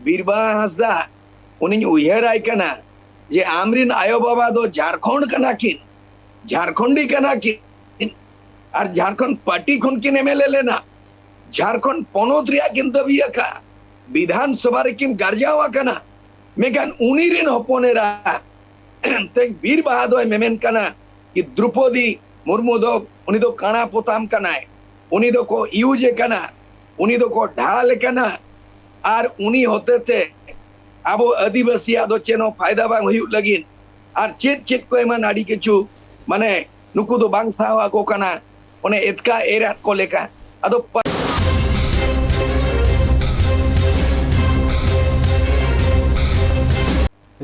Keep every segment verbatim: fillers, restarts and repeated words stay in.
ᱵᱤᱨᱵᱟᱦᱟ ᱦᱟᱸᱥᱫᱟ, ᱩᱱᱤᱧ ᱩᱭᱦᱟᱹᱨᱟᱭ ᱠᱟᱱᱟ ᱡᱮ ᱟᱢᱨᱤᱱ ᱟᱭᱳ ᱵᱟᱵᱟ ᱫᱚ ᱡᱷᱟᱲᱠᱷᱚᱸᱰ ᱠᱟᱱᱟ ᱠᱤᱱ, ᱡᱷᱟᱲᱠᱷᱚᱸᱰᱤ ᱠᱟᱱᱟ ᱠᱤᱱ, ᱟᱨ ᱡᱷᱟᱲᱠᱷᱚᱸᱰ ᱯᱟᱨᱴᱤ ᱠᱷᱚᱱ ᱠᱤᱱ ᱮᱢ ᱮᱞ ᱮ ᱞᱮᱱᱟ, ᱡᱷᱟᱲᱠᱷᱚᱸᱰ ᱯᱚᱱᱚᱛ ᱨᱮᱭᱟᱜ ᱠᱤᱱ ᱫᱟᱹᱵᱤ ᱟᱠᱟᱫᱼᱟ, ᱵᱤᱫᱷᱟᱱ ᱥᱚᱵᱷᱟ ᱨᱮᱠᱤᱱ ᱜᱟᱨᱡᱟᱣ ᱟᱠᱟᱱᱟ, ᱢᱮᱱᱠᱷᱟᱱ ᱩᱱᱤ ᱨᱮᱱ ᱦᱚᱯᱚᱱ ᱮᱨᱟ ᱛᱮᱦᱮᱧ ᱵᱤᱨ ᱵᱟᱦᱟ ᱫᱚᱭ ᱢᱮᱢᱮᱱ ᱠᱟᱱᱟ ᱠᱤ ᱫᱨᱚᱯᱚᱫᱤ ᱢᱩᱨᱢᱩ ᱫᱚ, ᱩᱱᱤ ᱫᱚ ᱠᱟᱬᱟ ᱯᱚᱛᱟᱢ ᱠᱟᱱᱟᱭ, ᱩᱱᱤ ᱫᱚᱠᱚ ᱤᱭᱩᱡᱽ ᱮ ᱠᱟᱱᱟ, ᱩᱱᱤ ᱫᱚᱠᱚ ᱰᱷᱟᱞ ᱮ ᱠᱟᱱᱟ, ᱟᱨ ᱩᱱᱤ ᱦᱚᱛᱮᱛᱮ ᱟᱵᱚ ᱟᱹᱫᱤᱵᱟᱹᱥᱤᱭᱟᱜ ᱫᱚ ᱪᱮᱫ ᱦᱚᱸ ᱯᱷᱟᱭᱫᱟ ᱵᱟᱝ ᱦᱩᱭᱩᱜ ᱞᱟᱹᱜᱤᱫ, ᱟᱨ ᱪᱮᱫ ᱪᱮᱫ ᱠᱚ ᱮᱢᱟᱱ ᱟᱹᱰᱤ ᱠᱤᱪᱷᱩ, ᱢᱟᱱᱮ, ᱱᱩᱠᱩ ᱫᱚ ᱵᱟᱝ ᱥᱟᱦᱟᱣ ᱟᱠᱚ ᱠᱟᱱᱟ, ᱚᱱᱮ ᱮᱛᱠᱟ ᱮᱨᱟᱜ ᱠᱚ ᱞᱮᱠᱟ᱾ ᱟᱫᱚ ᱯᱟ-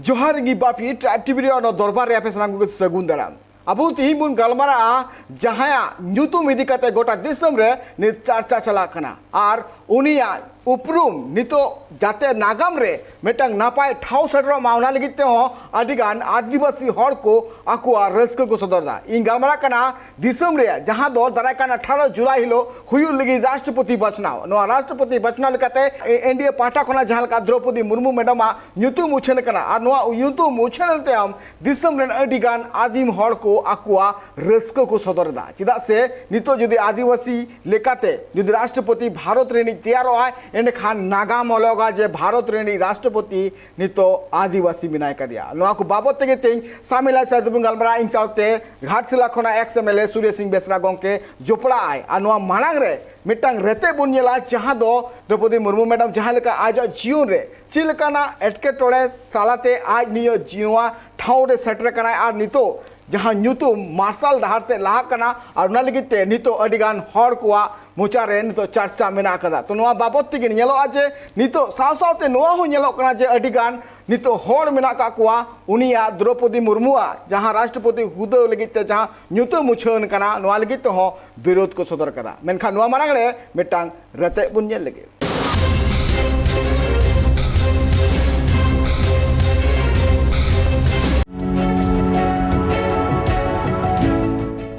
ᱡᱚᱦᱟᱨ ᱜᱮ ᱵᱟᱯᱤ ᱴᱨᱟᱭᱤᱵ ᱴᱤᱵᱷᱤ ᱨᱮᱭᱟᱜ ᱱᱚᱣᱟ ᱫᱚᱨᱵᱟᱨ ᱨᱮ ᱟᱯᱮ ᱥᱟᱱᱟᱢ ᱠᱚᱜᱮ ᱥᱟᱹᱜᱩᱱ ᱫᱟᱨᱟᱢ᱾ ᱟᱵᱚ ᱛᱮᱦᱮᱧ ᱵᱚᱱ ᱜᱟᱞᱢᱟᱨᱟᱜᱼᱟ ᱡᱟᱦᱟᱸᱭᱟᱜ ᱧᱩᱛᱩᱢ ᱤᱫᱤ ᱠᱟᱛᱮ ᱜᱚᱴᱟ ᱫᱤᱥᱚᱢ ᱨᱮ ᱱᱤᱛ ᱪᱟᱨᱪᱟ ᱪᱟᱞᱟᱜ ᱠᱟᱱᱟ, ᱟᱨ ᱩᱱᱤᱭᱟᱜ ᱩᱯᱨᱩᱢ ᱱᱤᱛᱚᱜ ᱡᱟᱛᱮ ᱱᱟᱜᱟᱢ ᱨᱮ ᱢᱤᱫᱴᱟᱝ ᱱᱟᱯᱟᱭ ᱴᱷᱟᱶ ᱥᱮᱴᱮᱨᱚᱜ ᱢᱟ, ᱚᱱᱟ ᱞᱟᱹᱜᱤᱫ ᱛᱮᱦᱚᱸ ᱟᱹᱰᱤᱜᱟᱱ ᱟᱹᱫᱤᱵᱟᱹᱥᱤ ᱦᱚᱲ ᱠᱚ ᱟᱠᱚᱣᱟᱜ ᱨᱟᱹᱥᱠᱟᱹ ᱠᱚ ᱥᱚᱫᱚᱨ ᱮᱫᱟ᱾ ᱤᱧ ᱜᱟᱞᱢᱟᱨᱟᱜ ᱠᱟᱱᱟ ᱫᱤᱥᱚᱢ ᱨᱮᱭᱟᱜ, ᱡᱟᱦᱟᱸ ᱫᱚ ᱫᱟᱨᱟᱭ ᱠᱟᱱ ᱟᱴᱷᱟᱨᱚ ᱡᱩᱞᱟᱭ ᱦᱤᱞᱳᱜ ᱦᱩᱭᱩᱜ ᱞᱟᱹᱜᱤᱫ ᱨᱟᱥᱴᱨᱚᱯᱚᱛᱤ ᱵᱟᱪᱷᱱᱟᱣ᱾ ᱱᱚᱣᱟ ᱨᱟᱥᱴᱨᱚᱯᱚᱛᱤ ᱵᱟᱪᱷᱱᱟᱣ ᱞᱮᱠᱟᱛᱮ ᱮ-, ᱮᱱ ᱰᱤ ᱮ ᱯᱟᱦᱴᱟ ᱠᱷᱚᱱᱟᱜ ᱡᱟᱦᱟᱸ ᱞᱮᱠᱟ ᱫᱨᱚᱯᱚᱫᱤ ᱢᱩᱨᱢᱩ ᱢᱮᱰᱟᱢᱟᱜ ᱧᱩᱛᱩᱢ ᱩᱪᱷᱟᱹᱱ ᱟᱠᱟᱱᱟ, ᱟᱨ ᱱᱚᱣᱟ ᱧᱩᱛᱩᱢ ᱩᱪᱷᱟᱹᱱ ᱛᱟᱭᱚᱢ ᱫᱤᱥᱚᱢ ᱨᱮᱱ ᱟᱹᱰᱤ ᱜᱟᱱ ᱟᱹᱫᱤᱢ ᱦᱚᱲ ᱠᱚ ᱟᱠᱚᱣᱟᱜ ᱨᱟᱹᱥᱠᱟᱹ ᱠᱚ ᱥᱚᱫᱚᱨ ᱮᱫᱟ᱾ ᱪᱮᱫᱟᱜ ᱥᱮ ᱱᱤᱛᱚᱜ ᱡᱩᱫᱤ ᱟᱹᱫᱤᱵᱟᱹᱥᱤ ᱞᱮᱠᱟᱛᱮ ᱡᱩᱫᱤ ᱨᱟᱥᱴᱨᱚᱯᱚᱛᱤ ᱵᱷᱟᱨᱚᱛ ᱨᱤᱱᱤᱡ ᱛᱮᱭᱟᱨᱚᱜᱼᱟᱭ, ᱮᱸᱰᱮᱠᱷᱟᱱ ᱱᱟᱜᱟᱢ ᱚᱞᱚᱜᱟ ᱡᱮ ᱵᱷᱟᱨᱚᱛ ᱨᱤᱱᱤᱡ ᱨᱟᱥᱴᱨᱚᱯᱚᱛᱤ ᱱᱤᱛᱚᱜ ᱟᱹᱫᱤᱵᱟᱹᱥᱤ ᱢᱮᱱᱟᱭ ᱠᱟᱫᱮᱭᱟ᱾ ᱱᱚᱣᱟ ᱠᱚ ᱵᱟᱵᱚᱛ ᱛᱮᱜᱮ ᱛᱮᱦᱮᱧ ᱥᱟᱢᱤᱞ ᱟᱭ ᱥᱟᱨ ᱛᱮᱵᱚᱱ ᱜᱟᱞᱢᱟᱨᱟᱜᱼᱟ᱾ ᱤᱧ ᱥᱟᱶᱛᱮ ᱜᱷᱟᱴᱥᱤᱞᱟ ᱠᱷᱚᱱᱟᱜ ex M L A Suresh Singh ᱵᱮᱥᱨᱟ ᱜᱚᱢᱠᱮ ᱡᱚᱯᱲᱟᱜ ᱟᱭ, ᱟᱨ ᱱᱚᱣᱟ ᱢᱟᱲᱟᱝ ᱨᱮ ᱢᱤᱫᱴᱟᱝ ᱨᱮᱛᱮᱫ ᱵᱚᱱ ᱧᱮᱞᱟ, ᱡᱟᱦᱟᱸ ᱫᱚ ᱫᱨᱚᱯᱚᱫᱤ ᱢᱩᱨᱢᱩ ᱢᱮᱰᱟᱢ ᱡᱟᱦᱟᱸ ᱞᱮᱠᱟ ᱟᱡᱟᱜ ᱡᱤᱭᱚᱱ ᱨᱮ ᱪᱮᱫ ᱞᱮᱠᱟᱱᱟᱜ ᱮᱴᱠᱮᱴᱚᱬᱮ ᱛᱟᱞᱟᱛᱮ ᱟᱡ ᱱᱤᱭᱟᱹ ᱡᱤᱣᱟ ᱴᱷᱟᱶ ᱨᱮ ᱥᱮᱴᱮᱨ ᱟᱠᱟᱱᱟᱭ, ᱟᱨ ᱱᱤᱛᱚᱜ ᱡᱟᱦᱟᱸ ᱧᱩᱛᱩᱢ ᱢᱟᱨᱥᱟᱞ ᱰᱟᱦᱟᱨ ᱥᱮᱫ ᱞᱟᱦᱟᱜ ᱠᱟᱱᱟ, ᱟᱨ ᱚᱱᱟ ᱞᱟᱹᱜᱤᱫ ᱛᱮ ᱱᱤᱛᱚᱜ ᱟᱹᱰᱤ ᱜᱟᱱ ᱦᱚᱲ ᱠᱚᱣᱟᱜ ᱢᱚᱪᱟ ᱨᱮ ᱱᱤᱛᱚᱜ ᱪᱟᱨᱪᱟ ᱢᱮᱱᱟᱜ ᱟᱠᱟᱫᱟ᱾ ᱛᱚ, ᱱᱚᱣᱟ ᱵᱟᱵᱚᱛ ᱛᱮᱜᱮ ᱧᱮᱞᱚᱜᱼᱟ ᱡᱮ ᱱᱤᱛᱚᱜ ᱥᱟᱶ ᱥᱟᱶᱛᱮ ᱱᱚᱣᱟ ᱦᱚᱸ ᱧᱮᱞᱚᱜ ᱠᱟᱱᱟ ᱡᱮ ᱟᱹᱰᱤ ᱜᱟᱱ ᱱᱤᱛᱚᱜ ᱦᱚᱲ ᱢᱮᱱᱟᱜ ᱟᱠᱟᱫ ᱠᱚᱣᱟ ᱩᱱᱤᱭᱟᱜ ᱫᱨᱚᱯᱚᱫᱤ ᱢᱩᱨᱢᱩᱣᱟᱜ ᱡᱟᱦᱟᱸ ᱨᱟᱥᱴᱨᱚᱯᱚᱛᱤ ᱦᱩᱫᱟᱹ ᱞᱟᱹᱜᱤᱫ ᱛᱮ ᱡᱟᱦᱟᱸ ᱧᱩᱛᱩᱢ ᱩᱪᱷᱟᱹᱱ ᱠᱟᱱᱟ, ᱱᱚᱣᱟ ᱞᱟᱹᱜᱤᱫ ᱛᱮᱦᱚᱸ ᱵᱤᱨᱳᱫᱷ ᱠᱚ ᱥᱚᱫᱚᱨ ᱠᱟᱫᱟ᱾ ᱢᱮᱱᱠᱷᱟᱱ ᱱᱚᱣᱟ ᱢᱟᱲᱟᱝ ᱨᱮ ᱢᱤᱫᱴᱟᱝ ᱨᱮᱛᱮᱫ ᱵᱚᱱ ᱧᱮᱞ ᱞᱮᱜᱮ᱾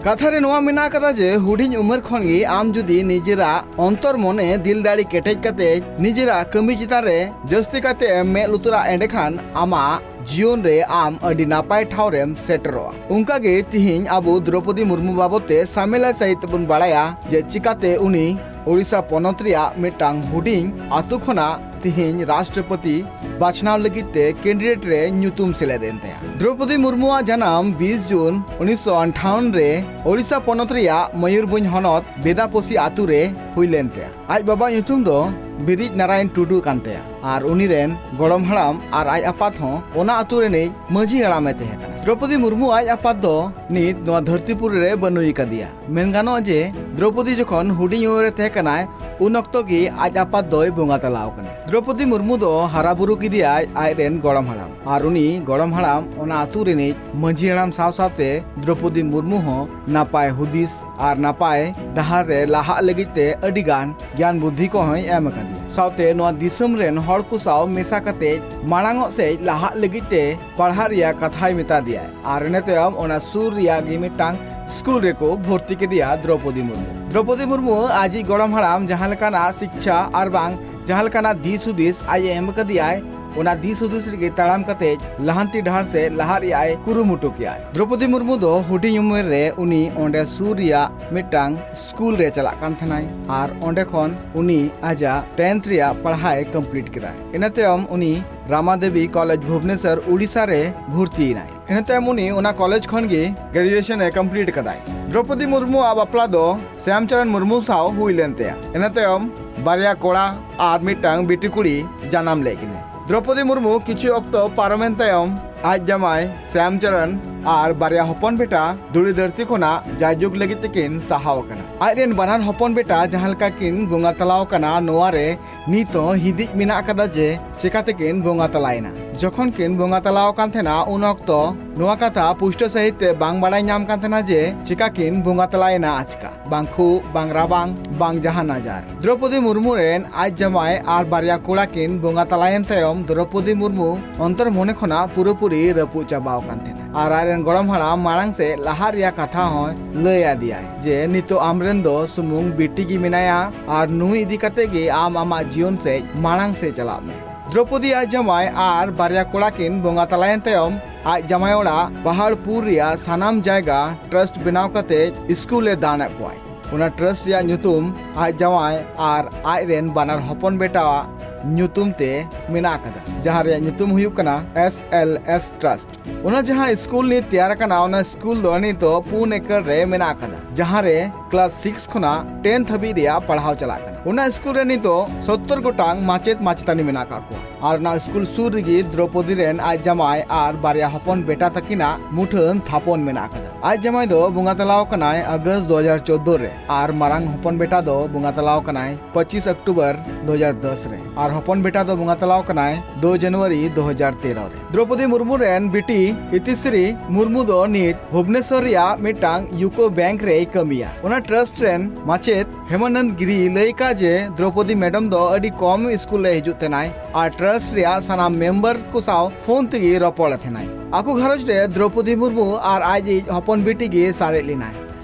ᱠᱟᱛᱷᱟ ᱨᱮ ᱱᱚᱣᱟ ᱢᱮᱱᱟᱜ ᱟᱠᱟᱫᱟ ᱡᱮ ᱦᱩᱰᱤᱧ ᱩᱢᱮᱨ ᱠᱷᱚᱱ ᱜᱮ ᱟᱢ ᱡᱩᱫᱤ ᱱᱤᱡᱮᱨᱟᱜ ᱚᱱᱛᱚᱨ ᱢᱚᱱᱮ ᱫᱤᱞ ᱫᱟᱲᱮ ᱠᱮᱴᱮᱡ ᱠᱟᱛᱮ ᱱᱤᱡᱮᱨᱟᱜ ᱠᱟᱹᱢᱤ ᱪᱮᱛᱟᱱ ᱨᱮ ᱡᱟᱹᱥᱛᱤ ᱠᱟᱛᱮ ᱮᱢ ᱢᱮᱫ ᱞᱩᱛᱩᱨᱟ, ᱮᱸᱰᱮᱠᱷᱟᱱ ᱟᱢᱟᱜ ᱡᱤᱭᱚᱱ ᱨᱮ ᱟᱢ ᱟᱹᱰᱤ ᱱᱟᱯᱟᱭ ᱴᱷᱟᱶ ᱨᱮᱢ ᱥᱮᱴᱮᱨᱚᱜᱼᱟ᱾ ᱚᱱᱠᱟ ᱜᱮ ᱛᱤᱦᱤᱧ ᱟᱵᱚ ᱫᱨᱚᱯᱚᱫᱤ ᱢᱩᱨᱢᱩ ᱵᱟᱵᱚᱛ ᱛᱮ ᱥᱟᱢᱮᱞᱟ ᱥᱟᱹᱦᱤᱡ ᱛᱮᱵᱚᱱ ᱵᱟᱲᱟᱭᱟ ᱡᱮ ᱪᱤᱠᱟᱛᱮ ᱩᱱᱤ ᱳᱰᱤᱥᱟ ᱯᱚᱱᱚᱛ ᱨᱮᱭᱟᱜ ᱢᱤᱫᱴᱟᱝ ᱦᱩᱰᱤᱧ ᱟᱛᱳ ᱠᱷᱚᱱᱟᱜ ᱛᱤᱦᱤᱧ ᱨᱟᱥᱴᱨᱚᱯᱚᱛᱤ ᱵᱟᱪᱷᱱᱟᱣ ᱞᱟᱹᱜᱤᱫ ᱛᱮ ᱠᱮᱱᱰᱤᱰᱮᱴ ᱨᱮ ᱧᱩᱛᱩᱢ ᱥᱮᱞᱮᱫ ᱮᱱ ᱛᱟᱭᱟ᱾ ᱫᱨᱚᱯᱚᱫᱤ ᱢᱩᱨᱢᱩᱣᱟᱜ ᱡᱟᱱᱟᱢ ᱵᱤᱥ ᱡᱩᱱ ᱩᱱᱤᱥᱥᱚ ᱟᱴᱷᱟᱣᱚᱱ ᱨᱮ ᱳᱰᱤᱥᱟ ᱯᱚᱱᱚᱛ ᱨᱮᱭᱟᱜ ᱢᱚᱭᱩᱨᱵᱷᱚᱸᱡᱽ ᱦᱚᱱᱚᱛ ᱵᱮᱫᱟᱯᱚᱥᱤ ᱟᱛᱳ ᱨᱮ ᱦᱩᱭ ᱞᱮᱱ ᱛᱟᱭᱟ᱾ ᱟᱡ ᱵᱟᱵᱟᱣᱟᱜ ᱧᱩᱛᱩᱢ ᱫᱚ ᱵᱤᱨᱤᱡ ᱱᱟᱨᱟᱭᱚᱱ ᱴᱩᱰᱩ ᱠᱟᱱ ᱛᱟᱭᱟ ᱟᱨ ᱩᱱᱤ ᱨᱮᱱ ᱜᱚᱲᱚᱢ ᱦᱟᱲᱟᱢ ᱟᱨ ᱟᱡ ᱟᱯᱟᱛ ᱦᱚᱸ ᱚᱱᱟ ᱟᱛᱳ ᱨᱤᱱᱤᱡ ᱢᱟᱹᱡᱷᱤ ᱦᱟᱲᱟᱢᱮ ᱛᱟᱦᱮᱸ ᱠᱟᱱᱟ᱾ ᱫᱨᱚᱯᱚᱫᱤ ᱢᱩᱨᱢᱩ ᱟᱡ ᱟᱯᱟᱛ ᱫᱚ ᱱᱤᱛ ᱱᱚᱣᱟ ᱫᱷᱟᱹᱨᱛᱤᱯᱩᱨᱤ ᱨᱮ ᱵᱟᱹᱱᱩᱭ ᱠᱟᱫᱮᱭᱟ᱾ ᱢᱮᱱ ᱜᱟᱱᱚᱜᱼᱟ ᱡᱮ ᱫᱨᱚᱯᱚᱫᱤ ᱡᱚᱠᱷᱚᱱ ᱦᱩᱰᱤᱧ ᱩᱢᱮᱨ ᱨᱮ ᱛᱟᱦᱮᱸ ᱠᱟᱱᱟᱭ, ᱩᱱ ᱚᱠᱛᱚ ᱜᱮ ᱟᱡ ᱟᱯᱟᱛ ᱫᱚᱭ ᱵᱚᱸᱜᱟ ᱛᱟᱞᱟ ᱟᱠᱟᱱᱟ᱾ ᱫᱨᱚᱯᱚᱫᱤ ᱢᱩᱨᱢᱩ ᱫᱚ ᱦᱟᱨᱟ ᱵᱩᱨᱩ ᱠᱮᱫᱮᱭᱟᱭ ᱟᱡ ᱨᱮᱱ ᱜᱚᱲᱚᱢ ᱦᱟᱲᱟᱢ, ᱟᱨ ᱩᱱᱤ ᱜᱚᱲᱚᱢ ᱦᱟᱲᱟᱢ ᱚᱱᱟ ᱟᱛᱳ ᱨᱤᱱᱤᱡ ᱢᱟᱹᱡᱷᱤ ᱦᱟᱲᱟᱢ ᱥᱟᱶ ᱥᱟᱶᱛᱮ ᱫᱨᱚᱯᱚᱫᱤ ᱢᱩᱨᱢᱩ ᱦᱚᱸ ᱱᱟᱯᱟᱭ ᱦᱩᱫᱤᱥ ᱟᱨ ᱱᱟᱯᱟᱭ ᱰᱟᱦᱟᱨ ᱨᱮ ᱞᱟᱦᱟᱜ ᱞᱟᱹᱜᱤᱫ ᱛᱮ ᱟᱹᱰᱤ ᱜᱟᱱ ᱜᱮᱭᱟᱱ ᱵᱩᱫᱽᱫᱷᱤ ᱠᱚᱦᱚᱸᱭ ᱮᱢ ᱟᱠᱟᱫᱮᱭᱟ᱾ ᱥᱟᱶᱛᱮ ᱱᱚᱣᱟ ᱫᱤᱥᱚᱢ ᱨᱮᱱ ᱦᱚᱲ ᱠᱚ ᱥᱟᱶ ᱢᱮᱥᱟ ᱠᱟᱛᱮ ᱢᱟᱲᱟᱝ ᱚᱜ ᱥᱮᱫ ᱞᱟᱦᱟᱜ ᱞᱟᱹᱜᱤᱫ ᱛᱮ ᱯᱟᱲᱦᱟᱜ ᱨᱮᱭᱟᱜ ᱠᱟᱛᱷᱟᱭ ᱢᱮᱛᱟ ᱫᱮᱭᱟᱭ᱾ ᱟᱨ ᱤᱱᱟᱹ ᱛᱟᱭᱚᱢ ᱚᱱᱟ ᱥᱩᱨ ᱨᱮᱭᱟᱜ ᱜᱮ ᱢᱤᱫᱴᱟᱝ ᱥᱠᱩᱞ ᱨᱮᱠᱚ ᱵᱷᱚᱨᱛᱤ ᱠᱮᱫᱮᱭᱟ ᱫᱨᱚᱯᱚᱫᱤ ᱢᱩᱨᱢᱩ᱾ ᱫᱨᱚᱯᱚᱫᱤ ᱢᱩᱨᱢᱩ ᱟᱡᱤᱡ ᱜᱚᱲᱚᱢ ᱦᱟᱲᱟᱢ ᱡᱟᱦᱟᱸ ᱞᱮᱠᱟᱱᱟᱜ ᱥᱤᱠᱪᱷᱟ ᱟᱨ ᱵᱟᱝ ᱡᱟᱦᱟᱸ ᱞᱮᱠᱟᱱᱟᱜ ᱫᱤᱥ ᱦᱩᱫᱤᱥ ᱟᱡ ᱮ ᱮᱢ ᱟᱠᱟᱫᱮᱭᱟᱭ, ᱚᱱᱟ ᱫᱤᱥ ᱦᱩᱫᱤᱥ ᱨᱮᱜᱮ ᱛᱟᱲᱟᱢ ᱠᱟᱛᱮ ᱞᱟᱦᱟᱱᱛᱤ ᱰᱟᱦᱟᱨ ᱥᱮᱫ ᱞᱟᱦᱟᱜ ᱨᱮᱭᱟᱜ ᱮ ᱠᱩᱨᱩᱢᱩᱴᱩ ᱠᱮᱜᱼᱟᱭ᱾ ᱫᱨᱚᱯᱚᱫᱤ ᱢᱩᱨᱢᱩ ᱫᱚ ᱦᱩᱰᱤᱧ ᱩᱢᱮᱨ ᱨᱮ ᱩᱱᱤ ᱚᱸᱰᱮ ᱥᱩᱨ ᱨᱮᱭᱟᱜ ᱢᱤᱫᱴᱟᱝ ᱥᱠᱩᱞ ᱨᱮ ᱪᱟᱞᱟᱜ ᱠᱟᱱ ᱛᱟᱦᱮᱱᱟᱭ ᱟᱨ ᱚᱸᱰᱮ ᱠᱷᱚᱱ ᱩᱱᱤ ᱟᱡᱟᱜ ᱴᱮᱱᱛᱷ ᱨᱮᱭᱟᱜ ᱯᱟᱲᱦᱟᱣ ᱮ ᱠᱚᱢᱯᱞᱤᱴ ᱠᱮᱫᱟᱭ᱾ ᱤᱱᱟᱹ ᱛᱟᱭᱚᱢ ᱩᱱᱤ ᱨᱟᱢᱟᱫᱮᱵᱤ ᱠᱚᱞᱮᱡᱽ ᱵᱷᱩᱵᱽᱱᱮᱥᱚᱨ ᱩᱰᱤᱥᱟ ᱨᱮ ᱵᱷᱚᱨᱛᱤᱭᱮᱱᱟᱭ᱾ ᱤᱱᱟᱹ ᱛᱟᱭᱚᱢ ᱩᱱᱤ ᱚᱱᱟ ᱠᱚᱞᱮᱡᱽ ᱠᱷᱚᱱ ᱜᱮ ᱜᱨᱮᱡᱩᱭᱮᱥᱚᱱ ᱮ ᱠᱚᱢᱯᱞᱤᱴ ᱟᱠᱟᱫᱟᱭ᱾ ᱫᱨᱚᱯᱚᱫᱤ ᱢᱩᱨᱢᱩᱣᱟᱜ ᱵᱟᱯᱞᱟ ᱫᱚ ᱥᱭᱟᱢᱪᱚᱨᱚᱱ ᱢᱩᱨᱢᱩ ᱥᱟᱶ ᱦᱩᱭ ᱞᱮᱱ ᱛᱟᱭᱟ᱾ ᱤᱱᱟᱹ ᱛᱟᱭᱚᱢ ᱵᱟᱨᱭᱟ ᱠᱚᱲᱟ ᱟᱨ ᱢᱤᱫᱴᱟᱝ ᱵᱤᱴᱤ ᱠᱩᱲᱤ ᱡᱟᱱᱟᱢ ᱞᱮᱫ ᱠᱤᱱᱟ᱾ ᱫᱨᱚᱯᱚᱫᱤ ᱢᱩᱨᱢᱩ ᱠᱤᱪᱷᱩ ᱚᱠᱛᱚ ᱯᱟᱨᱚᱢᱮᱱ ᱛᱟᱭᱚᱢ ᱟᱡ ᱡᱟᱢᱟᱭ ᱥᱭᱟᱢᱪᱚᱨᱚᱱ ᱟᱨ ᱵᱟᱨᱭᱟ ᱦᱚᱯᱚᱱ ᱵᱮᱴᱟ ᱫᱷᱩᱲᱤ ᱫᱷᱟᱹᱨᱛᱤ ᱠᱷᱚᱱᱟᱜ ᱡᱟᱭᱡᱩᱜᱽ ᱞᱟᱹᱜᱤᱫ ᱛᱮᱠᱤᱱ ᱥᱟᱦᱟᱣ ᱟᱠᱟᱱᱟ᱾ ᱟᱡ ᱨᱮᱱ ᱵᱟᱱᱟᱨ ᱦᱚᱯᱚᱱ ᱵᱮᱴᱟ ᱡᱟᱦᱟᱸ ᱞᱮᱠᱟ ᱠᱤᱱ ᱵᱚᱸᱜᱟ ᱛᱟᱞᱟᱣ ᱟᱠᱟᱱᱟ, ᱱᱚᱣᱟ ᱨᱮ ᱱᱤᱛ ᱦᱚᱸ ᱦᱤᱫᱤᱡ ᱢᱮᱱᱟᱜ ᱟᱠᱟᱫᱟ ᱡᱮ ᱪᱮᱠᱟ ᱛᱮᱠᱤᱱ ᱵᱚᱸᱜᱟ ᱛᱟᱞᱟᱭᱮᱱᱟ᱾ ᱡᱚᱠᱷᱚᱱ ᱠᱤᱱ ᱵᱚᱸᱜᱟ ᱛᱟᱞᱟᱣ ᱟᱠᱟᱱ ᱛᱟᱦᱮᱱᱟ, ᱩᱱ ᱚᱠᱛᱚ ᱱᱚᱣᱟ ᱠᱟᱛᱷᱟ ᱯᱩᱥᱴᱟᱹ ᱥᱟᱹᱦᱤᱡ ᱛᱮ ᱵᱟᱝ ᱵᱟᱲᱟᱭ ᱧᱟᱢ ᱠᱟᱱ ᱛᱟᱦᱮᱱᱟ ᱡᱮ ᱪᱮᱠᱟ ᱠᱤᱱ ᱵᱚᱸᱜᱟ ᱛᱟᱞᱟᱭᱮᱱᱟ ᱟᱪᱠᱟ, ᱵᱟᱝ ᱠᱷᱩᱜ, ᱵᱟᱝ ᱨᱟᱵᱟᱝ, ᱵᱟᱝ ᱡᱟᱦᱟᱱ ᱟᱡᱟᱨ᱾ ᱫᱨᱚᱯᱚᱫᱤ ᱢᱩᱨᱢᱩ ᱨᱮᱱ ᱟᱡ ᱡᱟᱢᱟᱭ ᱟᱨ ᱵᱟᱨᱭᱟ ᱠᱚᱲᱟ ᱠᱤᱱ ᱵᱚᱸᱜᱟ ᱛᱟᱞᱟᱭᱮᱱ ᱛᱟᱭᱚᱢ ᱫᱨᱚᱯᱚᱫᱤ ᱢᱩᱨᱢᱩ ᱚᱱᱛᱚᱨ ᱢᱚᱱᱮ ᱠᱷᱚᱱᱟᱜ ᱯᱩᱨᱟᱹᱯᱩᱨᱤ ᱨᱟᱹᱯᱩᱫ ᱪᱟᱵᱟᱣ ᱟᱠᱟᱱ ᱛᱟᱦᱮᱱᱟ᱾ ᱟᱨ ᱟᱡᱨᱮᱱ ᱜᱚᱲᱚᱢ ᱦᱟᱲᱟᱢ ᱢᱟᱲᱟᱝ ᱥᱮᱫ ᱞᱟᱦᱟᱜ ᱨᱮᱭᱟᱜ ᱠᱟᱛᱷᱟ ᱦᱚᱸᱭ ᱞᱟᱹᱭ ᱟᱫᱮᱭᱟᱭ ᱡᱮ ᱱᱤᱛᱚᱜ ᱟᱢᱨᱮᱱ ᱫᱚ ᱥᱩᱢᱩᱝ ᱵᱤᱴᱤ ᱜᱮ ᱢᱮᱱᱟᱭᱟ ᱟᱨ ᱱᱩᱭ ᱤᱫᱤ ᱠᱟᱛᱮ ᱜᱮ ᱟᱢ ᱟᱢᱟᱜ ᱡᱤᱭᱚᱱ ᱥᱮᱫ ᱢᱟᱲᱟᱝ ᱥᱮᱫ ᱪᱟᱞᱟᱜ ᱢᱮ᱾ ᱫᱨᱚᱯᱚᱫᱤ ᱟᱡ ᱡᱟᱢᱟᱭ ᱟᱨ ᱵᱟᱨᱭᱟ ᱠᱚᱲᱟ ᱠᱤᱱ ᱵᱚᱸᱜᱟ ᱛᱟᱞᱟᱭᱮᱱ ᱛᱟᱭᱚᱢ ᱟᱡ ᱡᱟᱢᱟᱭ ᱚᱲᱟᱜ ᱯᱟᱦᱟᱲᱯᱩᱨ ᱨᱮᱭᱟᱜ ᱥᱟᱱᱟᱢ ᱡᱟᱭᱜᱟ ᱴᱨᱟᱥᱴ ᱵᱮᱱᱟᱣ ᱠᱟᱛᱮ ᱥᱠᱩᱞ ᱮ ᱫᱟᱱ ᱟᱫ ᱠᱚᱣᱟᱭ᱾ ᱚᱱᱟ ᱴᱨᱟᱥᱴ ᱨᱮᱭᱟᱜ ᱧᱩᱛᱩᱢ ᱟᱡ ᱡᱟᱶᱟᱭ ᱟᱨ ᱟᱡ ᱨᱮᱱ ᱵᱟᱱᱟᱨ ᱦᱚᱯᱚᱱ ᱵᱮᱴᱟᱣᱟᱜ ᱧᱩᱛᱩᱢ ᱛᱮ ᱢᱮᱱᱟᱜ ᱟᱠᱟᱫᱟ, ᱡᱟᱦᱟᱸ ᱨᱮᱭᱟᱜ ᱧᱩᱛᱩᱢ ᱦᱩᱭᱩᱜ ᱠᱟᱱᱟ ᱮᱥ ᱮᱞ ᱮᱥ ᱴᱨᱟᱥᱴ᱾ ᱚᱱᱟ ᱡᱟᱦᱟᱸ ᱥᱠᱩᱞ ᱱᱤᱛ ᱛᱮᱭᱟᱨ ᱟᱠᱟᱱᱟ, ᱚᱱᱟ ᱥᱠᱩᱞ ᱫᱚ ᱱᱤᱛ ᱫᱚ ᱯᱩᱱ ᱮᱠᱚᱨ ᱨᱮ ᱢᱮᱱᱟᱜ ᱟᱠᱟᱫᱟ, ᱡᱟᱦᱟᱸ ᱨᱮ ᱠᱞᱟᱥ ᱥᱤᱠᱥ ᱠᱷᱚᱱᱟᱜ ᱴᱮᱱ ᱫᱷᱟᱹᱵᱤᱡ ᱨᱮᱭᱟᱜ ᱯᱟᱲᱦᱟᱣ ᱪᱟᱞᱟᱜ ᱠᱟᱱᱟ᱾ ᱚᱱᱟ ᱥᱠᱩᱞ ᱨᱮ ᱱᱤᱛ ᱫᱚ ᱥᱚᱛᱛᱚᱨ ᱜᱚᱴᱟᱝ ᱢᱟᱪᱮᱫ ᱢᱟᱪᱮᱛᱟᱹᱱᱤ ᱢᱮᱱᱟᱜ ᱟᱠᱟᱫ ᱠᱚᱣᱟ᱾ ᱟᱨ ᱚᱱᱟ ᱥᱠᱩᱞ ᱥᱩᱨ ᱨᱮᱜᱮ ᱫᱨᱚᱯᱚᱫᱤ ᱨᱮᱱ ᱟᱡ ᱡᱟᱢᱟᱭ ᱟᱨ ᱵᱟᱨᱭᱟ ᱦᱚᱯᱚᱱ ᱵᱮᱴᱟ ᱛᱟᱹᱠᱤᱱᱟᱜ ᱢᱩᱴᱷᱟᱹᱱ ᱛᱷᱟᱯᱚᱱ ᱢᱮᱱᱟᱜ ᱟᱠᱟᱫᱟ᱾ ᱟᱡ ᱡᱟᱢᱟᱭ ᱫᱚ ᱵᱚᱸᱜᱟ ᱛᱟᱞᱟᱣ ᱟᱠᱟᱱᱟᱭ ᱟᱜᱚᱥᱴ ᱫᱩ ᱦᱟᱡᱟᱨ ᱪᱳᱫᱽᱫᱳ ᱨᱮ ᱟᱨ ᱢᱟᱨᱟᱝ ᱦᱚᱯᱚᱱ ᱵᱮᱴᱟ ᱫᱚ ᱵᱚᱸᱜᱟ ᱛᱟᱞᱟᱣ ᱟᱠᱟᱱᱟᱭ ᱯᱚᱸᱪᱤᱥ ᱚᱠᱴᱳᱵᱚᱨ ᱫᱩ ᱦᱟᱡᱟᱨ ᱫᱚᱥ ᱨᱮ ᱟᱨ ᱦᱚᱯᱚᱱ ᱵᱮᱴᱟ ᱫᱚ ᱵᱚᱸᱜᱟ ᱛᱟᱞᱟᱣ ᱟᱠᱟᱱᱟᱭ ᱫᱩ ᱡᱟᱱᱩᱣᱟᱨᱤ ᱫᱩ ᱦᱟᱡᱟᱨ ᱛᱮᱨᱚ ᱨᱮ᱾ ᱫᱨᱚᱯᱚᱫᱤ ᱢᱩᱨᱢᱩ ᱨᱮᱱ ᱵᱤᱴᱤ ᱤᱛᱤᱥᱨᱤ ᱢᱩᱨᱢᱩ ᱫᱚ ᱱᱤᱛ ᱵᱷᱩᱵᱽᱱᱮᱥᱚᱨ ᱨᱮᱭᱟᱜ ᱢᱤᱫᱴᱟᱝ ᱭᱩᱠᱳ ᱵᱮᱝᱠ ᱨᱮᱭ ᱠᱟᱹᱢᱤᱭᱟ᱾ ᱚᱱᱟ ᱴᱨᱟᱥᱴ ᱨᱮᱱ ᱢᱟᱪᱮᱫ ᱦᱮᱢᱟᱱᱚᱱᱫ ᱜᱤᱨᱤ ᱞᱟᱹᱭ ᱠᱟᱜ ᱡᱮ ᱫᱨᱚᱯᱚᱫᱤ ᱢᱮᱰᱟᱢ ᱫᱚ ᱟᱹᱰᱤ ᱠᱚᱢ ᱥᱠᱩᱞ ᱨᱮ ᱦᱤᱡᱩᱜ ᱛᱟᱦᱮᱱᱟᱭ ᱟᱨ ᱴᱨᱟᱥᱴ ᱨᱮᱭᱟᱜ ᱥᱟᱱᱟᱢ ᱢᱮᱢᱵᱟᱨ ᱠᱚ ᱥᱟᱶ ᱯᱷᱳᱱ ᱛᱮᱜᱮ ᱨᱚᱯᱚᱲ ᱮᱫ ᱛᱟᱦᱮᱱᱟᱭ᱾ ᱟᱠᱚ ᱜᱷᱟᱨᱚᱸᱡᱽ ᱨᱮ ᱫᱨᱚᱯᱚᱫᱤ ᱢᱩᱨᱢᱩ ᱟᱨ ᱟᱡᱤᱡ ᱦᱚᱯᱚᱱ ᱵᱤᱴᱤ ᱜᱮ ᱥᱟᱨᱮᱡ ᱞᱮᱱᱟᱭ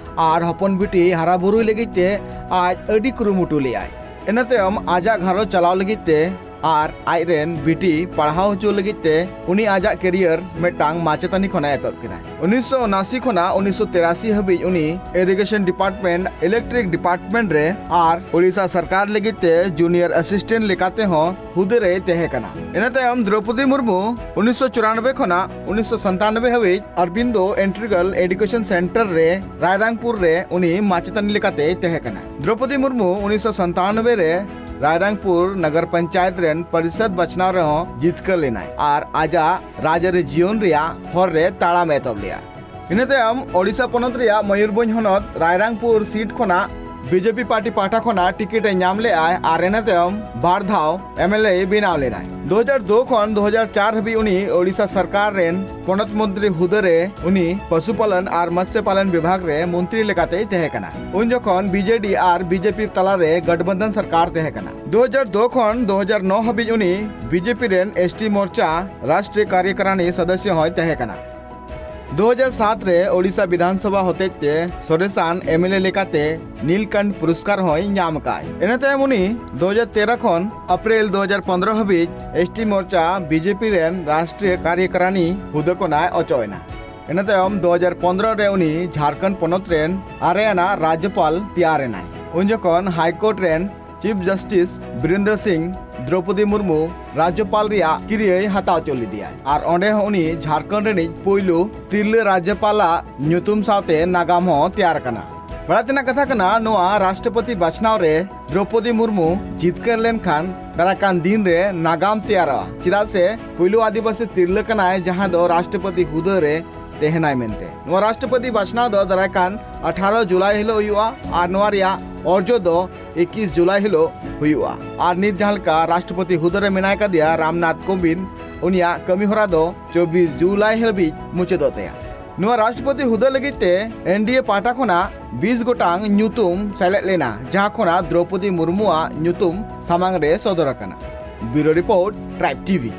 ᱟᱨ ᱦᱚᱯᱚᱱ ᱵᱤᱴᱤ ᱦᱟᱨᱟ ᱵᱩᱨᱩᱭ ᱞᱟᱹᱜᱤᱫ ᱛᱮ ᱟᱡ ᱟᱹᱰᱤ ᱠᱩᱨᱩᱢᱩᱴᱩ ᱞᱮᱫᱟᱭ᱾ ᱤᱱᱟᱹ ᱛᱟᱭᱚᱢ ᱟᱡᱟᱜ ᱜᱷᱟᱨᱚᱸᱡᱽ ᱪᱟᱞᱟᱣ ᱞᱟᱹᱜᱤᱫ ᱛᱮ ᱟᱨ ᱟᱡ ᱨᱮᱱ ᱵᱤᱴᱤ ᱯᱟᱲᱦᱟᱣ ᱦᱚᱪᱚ ᱞᱟᱹᱜᱤᱫ ᱛᱮ ᱩᱱᱤ ᱟᱡᱟᱜ ᱠᱮᱨᱤᱭᱟᱨ ᱢᱤᱫᱴᱟᱝ ᱢᱟᱪᱮᱛᱟᱹᱱᱤ ᱠᱷᱚᱱᱮ ᱮᱛᱚᱦᱚᱵ ᱠᱮᱫᱟ᱾ ᱩᱱᱤᱥᱥᱚ ᱩᱱᱟᱥᱤ ᱠᱷᱚᱱᱟᱜ ᱩᱱᱤᱥᱥᱚ ᱛᱤᱨᱟᱥᱤ ᱦᱟᱹᱵᱤᱡ ᱩᱱᱤ ᱤᱨᱤᱜᱮᱥᱚᱱ ᱰᱤᱯᱟᱨᱴᱢᱮᱱᱴ, ᱤᱞᱮᱠᱴᱨᱤᱠ ᱰᱤᱯᱟᱨᱴᱢᱮᱱᱴ ᱨᱮ ᱟᱨ ᱳᱰᱤᱥᱟ ᱥᱚᱨᱠᱟᱨ ᱞᱟᱹᱜᱤᱫ ᱛᱮ ᱡᱩᱱᱤᱭᱟᱨ ᱟᱥᱤᱥᱴᱮᱱᱴ ᱞᱮᱠᱟᱛᱮ ᱦᱚᱸ ᱦᱩᱫᱟᱹ ᱨᱮᱭ ᱛᱟᱦᱮᱸ ᱠᱟᱱᱟ᱾ ᱤᱱᱟᱹ ᱛᱟᱭᱚᱢ ᱫᱨᱚᱯᱚᱫᱤ ᱢᱩᱨᱢᱩ ᱩᱱᱤᱥᱥᱚ ᱪᱩᱨᱟᱱᱚᱵᱵᱳᱭ ᱠᱷᱚᱱᱟᱜ ᱩᱱᱤᱥᱥᱚ ᱥᱟᱱᱛᱟᱱᱚᱵᱵᱳᱭ ᱦᱟᱹᱵᱤᱡ ᱚᱨᱵᱤᱱᱫᱚ ᱤᱱᱴᱨᱤᱜᱟᱞ ᱮᱰᱩᱠᱮᱥᱚᱱ ᱥᱮᱱᱴᱟᱨ ᱨᱮ ᱨᱟᱭᱨᱟᱝᱯᱩᱨ ᱨᱮ ᱩᱱᱤ ᱢᱟᱪᱮᱛᱟᱹᱱᱤ ᱞᱮᱠᱟᱛᱮᱭ ᱛᱟᱦᱮᱸ ᱠᱟᱱᱟ᱾ ᱫᱨᱚᱯᱚᱫᱤ ᱢᱩᱨᱢᱩ ᱩᱱᱤᱥᱥᱚ ᱥᱟᱱᱛᱟᱱᱚᱵᱵᱳᱭ ᱨᱮ ᱨᱟᱭᱨᱟᱝᱯᱩᱨ ᱱᱚᱜᱚᱨ ᱯᱚᱧᱪᱟᱭᱮᱛ ᱨᱮᱱ ᱯᱟᱨᱤᱥᱚᱫ ᱵᱟᱪᱷᱱᱟᱣ ᱨᱮᱦᱚᱸ ᱡᱤᱛᱠᱟᱹᱨ ᱞᱮᱱᱟᱭ ᱟᱨ ᱟᱡᱟᱜ ᱨᱟᱡᱽᱟᱹᱨᱤ ᱡᱤᱭᱚᱱ ᱨᱮᱭᱟᱜ ᱦᱚᱨ ᱨᱮ ᱛᱟᱲᱟᱢ ᱮᱛᱚᱦᱚᱵ ᱞᱮᱫᱟ᱾ ᱤᱱᱟᱹ ᱛᱟᱭᱚᱢ ᱳᱰᱤᱥᱟ ᱯᱚᱱᱚᱛ ᱨᱮᱭᱟᱜ ᱢᱚᱭᱩᱨᱵᱷᱚᱸᱡᱽ ᱦᱚᱱᱚᱛ ᱨᱟᱭᱨᱟᱝᱯᱩᱨ ᱥᱤᱴ ᱠᱷᱚᱱᱟᱜ ᱵᱤᱡᱮᱯᱤ ᱯᱟᱨᱴᱤ ᱯᱟᱦᱴᱟ ᱠᱷᱚᱱᱟᱜ ᱴᱤᱠᱤᱴ ᱮ ᱧᱟᱢ ᱞᱮᱫᱟᱭ ᱟᱨ ᱤᱱᱟᱹ ᱛᱟᱭᱚᱢ ᱵᱟᱨ ᱫᱷᱟᱣ ᱮᱢᱮᱞᱮᱭ ᱵᱮᱱᱟᱣ ᱞᱮᱱᱟᱭ᱾ ᱫᱩ ᱦᱟᱡᱟᱨ ᱫᱩ ᱠᱷᱚᱱ ᱫᱩ ᱦᱟᱡᱟᱨ ᱪᱟᱨ ᱦᱟᱹᱵᱤᱡ ᱩᱱᱤ ᱳᱰᱤᱥᱟ ᱥᱚᱨᱠᱟᱨ ᱨᱮᱱ ᱯᱚᱱᱚᱛ ᱢᱚᱱᱛᱨᱤ ᱦᱩᱫᱟᱹ ᱨᱮ ᱩᱱᱤ ᱯᱚᱥᱩᱯᱟᱞᱚᱱ ᱟᱨ ᱢᱚᱛᱥᱭᱚ ᱯᱟᱞᱚᱱ ᱵᱤᱵᱷᱟᱜᱽ ᱨᱮ ᱢᱚᱱᱛᱨᱤ ᱞᱮᱠᱟᱛᱮᱭ ᱛᱟᱦᱮᱸ ᱠᱟᱱᱟ᱾ ᱩᱱ ᱡᱚᱠᱷᱚᱱ ᱵᱤᱡᱮᱰᱤ ᱟᱨ ᱵᱤᱡᱮᱯᱤ ᱛᱟᱞᱟᱨᱮ ᱜᱚᱴᱵᱚᱱᱫᱷᱚᱱ ᱥᱚᱨᱠᱟᱨ ᱛᱟᱦᱮᱸ ᱠᱟᱱᱟ᱾ ᱫᱩ ᱦᱟᱡᱟᱨ ᱫᱩ ᱠᱷᱚᱱ ᱫᱩ ᱦᱟᱡᱟᱨ ᱱᱚ ᱦᱟᱹᱵᱤᱡ ᱩᱱᱤ ᱵᱤᱡᱮᱯᱤ ᱨᱮᱱ ᱮᱥᱴᱤ ᱢᱳᱨᱪᱟ ᱨᱟᱥᱴᱨᱤᱭᱚ ᱠᱟᱨᱭᱚᱠᱟᱨᱤᱬᱤ ᱥᱚᱫᱚᱥᱭᱚ ᱦᱚᱸᱭ ᱛᱟᱦᱮᱸ ᱠᱟᱱᱟ᱾ ᱫᱩ ᱦᱟᱡᱟᱨ ᱥᱟᱛ ᱨᱮ ᱳᱰᱤᱥᱟ ᱵᱤᱫᱷᱟᱱ ᱥᱚᱵᱷᱟ ᱦᱚᱛᱮᱡ ᱛᱮ ᱥᱚᱨᱮᱥᱟᱱ ᱮᱢ ᱮᱞ ᱮ ᱞᱮᱠᱟᱛᱮ ᱱᱤᱞᱠᱟᱱᱴ ᱯᱩᱨᱚᱥᱠᱟᱨ ᱦᱚᱸᱭ ᱧᱟᱢ ᱟᱠᱟᱫᱼᱟᱭ᱾ ᱤᱱᱟᱹ ᱛᱟᱭᱚᱢ ᱩᱱᱤ ᱫᱩ ᱦᱟᱡᱟᱨ ᱛᱮᱨᱚ ᱠᱷᱚᱱ ᱮᱯᱨᱤᱞ ᱫᱩ ᱦᱟᱡᱟᱨ ᱯᱚᱱᱫᱽᱨᱚ ᱦᱟᱹᱵᱤᱡ ᱮᱥ ᱴᱤ ᱢᱳᱨᱪᱟ, ᱵᱤ ᱡᱮ ᱯᱤ ᱨᱮᱱ ᱨᱟᱥᱴᱨᱤᱭᱚ ᱠᱟᱨᱭᱚᱠᱟᱨᱟᱱᱤ ᱦᱩᱫᱟᱹ ᱠᱷᱚᱱᱟᱜ ᱚᱪᱚᱜ ᱮᱱᱟ᱾ ᱤᱱᱟᱹ ᱛᱟᱭᱚᱢ ᱫᱩ ᱦᱟᱡᱟᱨ ᱯᱚᱱᱫᱽᱨᱚ ᱨᱮ ᱩᱱᱤ ᱡᱷᱟᱲᱠᱷᱚᱸᱰ ᱯᱚᱱᱚᱛ ᱨᱮᱱ ᱟᱨᱮ ᱟᱱᱟᱜ ᱨᱟᱡᱽᱡᱚᱯᱟᱞ ᱛᱮᱭᱟᱨ ᱮᱱᱟᱭ᱾ ᱩᱱ ᱡᱚᱠᱷᱚᱱ ᱦᱟᱭ ᱠᱳᱨᱴ ᱨᱮᱱ ᱪᱤᱯ ᱡᱟᱥᱴᱤᱥ ᱵᱤᱨᱮᱱᱫᱨᱚ ᱥᱤᱝ ᱫᱨᱚᱯᱚᱫᱤ ᱢᱩᱨᱢᱩ ᱨᱟᱡᱽᱡᱚᱯᱟᱞ ᱨᱮᱭᱟᱜ ᱠᱤᱨᱤᱭᱟᱹᱭ ᱦᱟᱛᱟᱣ ᱦᱚᱪᱚ ᱞᱮᱫᱮᱭᱟ ᱟᱨ ᱚᱸᱰᱮ ᱦᱚᱸ ᱩᱱᱤ ᱡᱷᱟᱲᱠᱷᱚᱸᱰ ᱨᱤᱱᱤᱡ ᱯᱩᱭᱞᱩ ᱛᱤᱨᱞᱟᱹ ᱨᱟᱡᱽᱡᱚᱯᱟᱞᱟᱜ ᱧᱩᱛᱩᱢ ᱥᱟᱶᱛᱮ ᱱᱟᱜᱟᱢ ᱦᱚᱸ ᱛᱮᱭᱟᱨ ᱟᱠᱟᱱᱟ᱾ ᱵᱟᱲᱟᱭ ᱛᱮᱱᱟᱜ ᱠᱟᱛᱷᱟ ᱠᱟᱱᱟ, ᱱᱚᱣᱟ ᱨᱟᱥᱴᱨᱚᱯᱚᱛᱤ ᱵᱟᱪᱷᱱᱟᱣ ᱨᱮ ᱫᱨᱚᱯᱚᱫᱤ ᱢᱩᱨᱢᱩ ᱡᱤᱛᱠᱟᱹᱨ ᱞᱮᱱᱠᱷᱟᱱ ᱫᱟᱨᱟᱭ ᱠᱟᱱ ᱫᱤᱱ ᱨᱮ ᱱᱟᱜᱟᱢ ᱛᱮᱭᱟᱨᱚᱜᱼᱟ, ᱪᱮᱫᱟᱜ ᱥᱮ ᱯᱩᱭᱞᱩ ᱟᱹᱫᱤᱵᱟᱹᱥᱤ ᱛᱤᱨᱞᱟᱹ ᱠᱟᱱᱟᱭ ᱡᱟᱦᱟᱸ ᱫᱚ ᱨᱟᱥᱴᱨᱚᱯᱚᱛᱤ ᱦᱩᱫᱟᱹ ᱨᱮ ᱛᱟᱦᱮᱱᱟᱭ ᱢᱮᱱᱛᱮ᱾ ᱱᱚᱣᱟ ᱨᱟᱥᱴᱨᱚᱯᱚᱛᱤ ᱵᱟᱪᱷᱱᱟᱣ ᱫᱚ ᱫᱟᱨᱟᱭ ᱠᱟᱱ ᱟᱴᱷᱟᱨᱚ ᱡᱩᱞᱟᱭ ᱦᱤᱞᱳᱜ ᱦᱩᱭᱩᱜᱼᱟ ᱟᱨ ᱱᱚᱣᱟ ᱨᱮᱭᱟᱜ ᱚᱨᱡᱚ ᱫᱚ ᱮᱠᱩᱥ ᱡᱩᱞᱟᱭ ᱦᱤᱞᱳᱜ ᱦᱩᱭᱩᱜᱼᱟ᱾ ᱟᱨ ᱱᱤᱛ ᱡᱟᱦᱟᱸ ᱞᱮᱠᱟ ᱨᱟᱥᱴᱨᱚᱯᱚᱛᱤ ᱦᱩᱫᱟᱹ ᱨᱮ ᱢᱮᱱᱟᱭ ᱠᱟᱫᱮᱭᱟ ᱨᱟᱢᱱᱟᱛᱷ ᱠᱳᱵᱤᱱᱫ, ᱩᱱᱤᱭᱟᱜ ᱠᱟᱹᱢᱤ ᱦᱚᱨᱟ ᱫᱚ ᱪᱚᱵᱵᱤᱥ ᱡᱩᱞᱟᱭ ᱦᱟᱹᱵᱤᱡ ᱢᱩᱪᱟᱹᱫᱚᱜ ᱛᱟᱭᱟ᱾ ᱱᱚᱣᱟ ᱨᱟᱥᱴᱨᱚᱯᱚᱛᱤ ᱦᱩᱫᱟᱹ ᱞᱟᱹᱜᱤᱫ ᱛᱮ ᱮᱱ ᱰᱤ ᱮ ᱯᱟᱦᱴᱟ ᱠᱷᱚᱱᱟᱜ ᱵᱤᱥ ᱜᱚᱴᱟᱝ ᱧᱩᱛᱩᱢ ᱥᱮᱞᱮᱫ ᱞᱮᱱᱟ, ᱡᱟᱦᱟᱸ ᱠᱷᱚᱱᱟᱜ ᱫᱨᱚᱯᱚᱫᱤ ᱢᱩᱨᱢᱩᱣᱟᱜ ᱧᱩᱛᱩᱢ ᱥᱟᱢᱟᱝ ᱨᱮ ᱥᱚᱫᱚᱨ ᱟᱠᱟᱱᱟ᱾ ᱵᱤᱭᱩᱨᱳ ᱨᱤᱯᱳᱨᱴ, ᱴᱨᱟᱭᱤᱵᱽ ᱴᱤ ᱵᱷᱤ᱾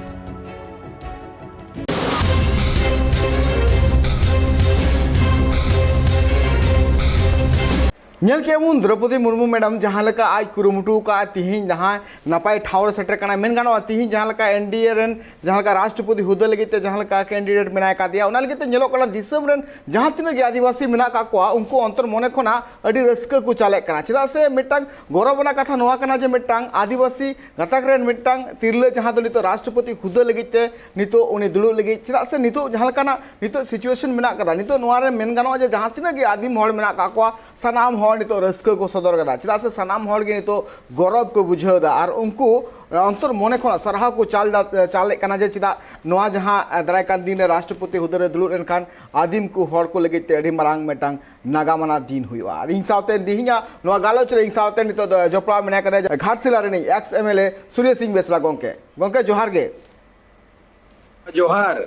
ᱧᱮᱞ ᱠᱮᱜᱼᱟ ᱵᱚᱱ ᱫᱨᱚᱯᱚᱫᱤ ᱢᱩᱨᱢᱩ ᱢᱮᱰᱟᱢ ᱡᱟᱦᱟᱸ ᱞᱮᱠᱟ ᱟᱡ ᱠᱩᱨᱩᱢᱩᱴᱩ ᱟᱠᱟᱫᱼᱟ, ᱛᱤᱦᱤᱧ ᱡᱟᱦᱟᱸ ᱱᱟᱯᱟᱭ ᱴᱷᱟᱶ ᱨᱮ ᱥᱮᱴᱮᱨ ᱠᱟᱱᱟ᱾ ᱢᱮᱱ ᱜᱟᱱᱚᱜᱼᱟ, ᱛᱤᱦᱤᱧ ᱡᱟᱦᱟᱸ ᱞᱮᱠᱟ ᱮᱱ ᱰᱤ ᱮ ᱨᱮᱱ ᱡᱟᱦᱟᱸ ᱞᱮᱠᱟ ᱨᱟᱥᱴᱨᱚᱯᱚᱛᱤ ᱦᱩᱫᱟᱹ ᱞᱟᱹᱜᱤᱫ ᱛᱮ ᱡᱟᱦᱟᱸ ᱞᱮᱠᱟ ᱠᱮᱱᱰᱤᱰᱮᱴ ᱢᱮᱱᱟᱭ ᱠᱟᱫᱮᱭᱟ, ᱚᱱᱟ ᱞᱟᱹᱜᱤᱫ ᱛᱮ ᱧᱮᱞᱚᱜ ᱠᱟᱱᱟ ᱫᱤᱥᱚᱢ ᱨᱮᱱ ᱡᱟᱦᱟᱸ ᱛᱤᱱᱟᱹᱜ ᱜᱮ ᱟᱹᱫᱤᱵᱟᱹᱥᱤ ᱢᱮᱱᱟᱜ ᱟᱠᱟᱫ ᱠᱚᱣᱟ, ᱩᱱᱠᱩ ᱚᱱᱛᱚᱨ ᱢᱚᱱᱮ ᱠᱷᱚᱱᱟᱜ ᱟᱹᱰᱤ ᱨᱟᱹᱥᱠᱟᱹ ᱠᱚ ᱪᱟᱞᱮᱫ ᱠᱟᱱᱟ᱾ ᱪᱮᱫᱟᱜ ᱥᱮ ᱢᱤᱫᱴᱟᱝ ᱜᱚᱨᱚᱵᱽ ᱟᱱᱟᱜ ᱠᱟᱛᱷᱟ ᱱᱚᱣᱟ ᱠᱟᱱᱟ ᱡᱮ ᱢᱤᱫᱴᱟᱝ ᱟᱹᱫᱤᱵᱟᱹᱥᱤ ᱜᱟᱛᱟᱠ ᱨᱮᱱ ᱢᱤᱫᱴᱟᱝ ᱛᱤᱨᱞᱟᱹ ᱡᱟᱦᱟᱸ ᱫᱚ ᱱᱤᱛᱚᱜ ᱨᱟᱥᱴᱨᱚᱯᱚᱛᱤ ᱦᱩᱫᱟᱹ ᱞᱟᱹᱜᱤᱫ ᱛᱮ ᱱᱤᱛᱚᱜ ᱩᱱᱤ ᱫᱩᱲᱩᱵ ᱞᱟᱹᱜᱤᱫ, ᱪᱮᱫᱟᱜ ᱥᱮ ᱱᱤᱛᱚᱜ ᱡᱟᱦᱟᱸ ᱞᱮᱠᱟᱱᱟᱜ ᱱᱤᱛᱚᱜ situation ᱢᱮᱱᱟᱜ ᱠᱟᱫᱟ, ᱱᱤᱛᱚᱜ ᱱᱚᱣᱟ ᱨᱮ ᱢᱮᱱ ᱜᱟᱱᱚᱜᱼᱟ ᱡᱮ ᱡᱟᱦᱟᱸ ᱛᱤᱱᱟᱹᱜ ᱜᱮ ᱟᱹᱫᱤᱢ ᱦᱚᱲ ᱢᱮᱱᱟᱜ ᱠᱟᱜ ᱠᱚᱣᱟ, ᱥᱟᱱᱟᱢ ᱦᱚᱲ ᱱᱤᱛᱚᱜ ᱨᱟᱹᱥᱠᱟᱹ ᱠᱚ ᱥᱚᱫᱚᱨ ᱠᱟᱫᱟ᱾ ᱪᱮᱫᱟᱜ ᱥᱮ ᱥᱟᱱᱟᱢ ᱦᱚᱲ ᱜᱮ ᱱᱤᱛᱚᱜ ᱜᱚᱨᱚᱵᱽ ᱠᱚ ᱵᱩᱡᱷᱟᱹᱣ ᱮᱫᱟ ᱟᱨ ᱩᱱᱠᱩ ᱚᱱᱛᱚᱨ ᱢᱚᱱᱮ ᱠᱷᱚᱱᱟᱜ ᱥᱟᱨᱦᱟᱣ ᱠᱚ ᱪᱟᱞ ᱫᱟ-, ᱪᱟᱞᱮᱫ ᱠᱟᱱᱟ ᱡᱮ ᱪᱮᱫᱟᱜ ᱱᱚᱣᱟ ᱡᱟᱦᱟᱸ, ᱮ, ᱫᱟᱨᱟᱭ ᱠᱟᱱ ᱫᱤᱱ ᱨᱮ ᱨᱟᱥᱴᱨᱚᱯᱚᱛᱤ ᱦᱩᱫᱟᱹ ᱨᱮ ᱫᱩᱲᱩᱵ ᱞᱮᱱᱠᱷᱟᱱ ᱟᱹᱫᱤᱢ ᱠᱚ ᱦᱚᱲ ᱠᱚ ᱞᱟᱹᱜᱤᱫ ᱛᱮ ᱟᱹᱰᱤ ᱢᱟᱨᱟᱝ ᱢᱤᱫᱴᱟᱝ ᱱᱟᱜᱟᱢ ᱟᱱᱟᱜ ᱫᱤᱱ ᱦᱩᱭᱩᱜᱼᱟ᱾ ᱟᱨ ᱤᱧ ᱥᱟᱶᱛᱮ ᱛᱮᱦᱮᱧᱟᱜ ᱱᱚᱣᱟ ᱜᱟᱞᱚᱪ ᱨᱮ ᱤᱧ ᱥᱟᱶᱛᱮ ᱱᱤᱛᱚᱜ ᱫᱚ ᱡᱚᱯᱲᱟᱣ ᱢᱮᱱᱟᱭ ᱠᱟᱫᱮᱭᱟ ᱜᱷᱟᱴᱥᱤᱞᱟ ᱨᱤᱱᱤᱡ ex M L A ᱥᱩᱨᱭᱚ ᱥᱤᱝ ᱵᱮᱥᱨᱟ ᱜᱚᱢᱠᱮ᱾ ᱜᱚᱢᱠᱮ, ᱡᱚᱦᱟᱨ ᱜᱮ᱾ ᱡᱚᱦᱟᱨ᱾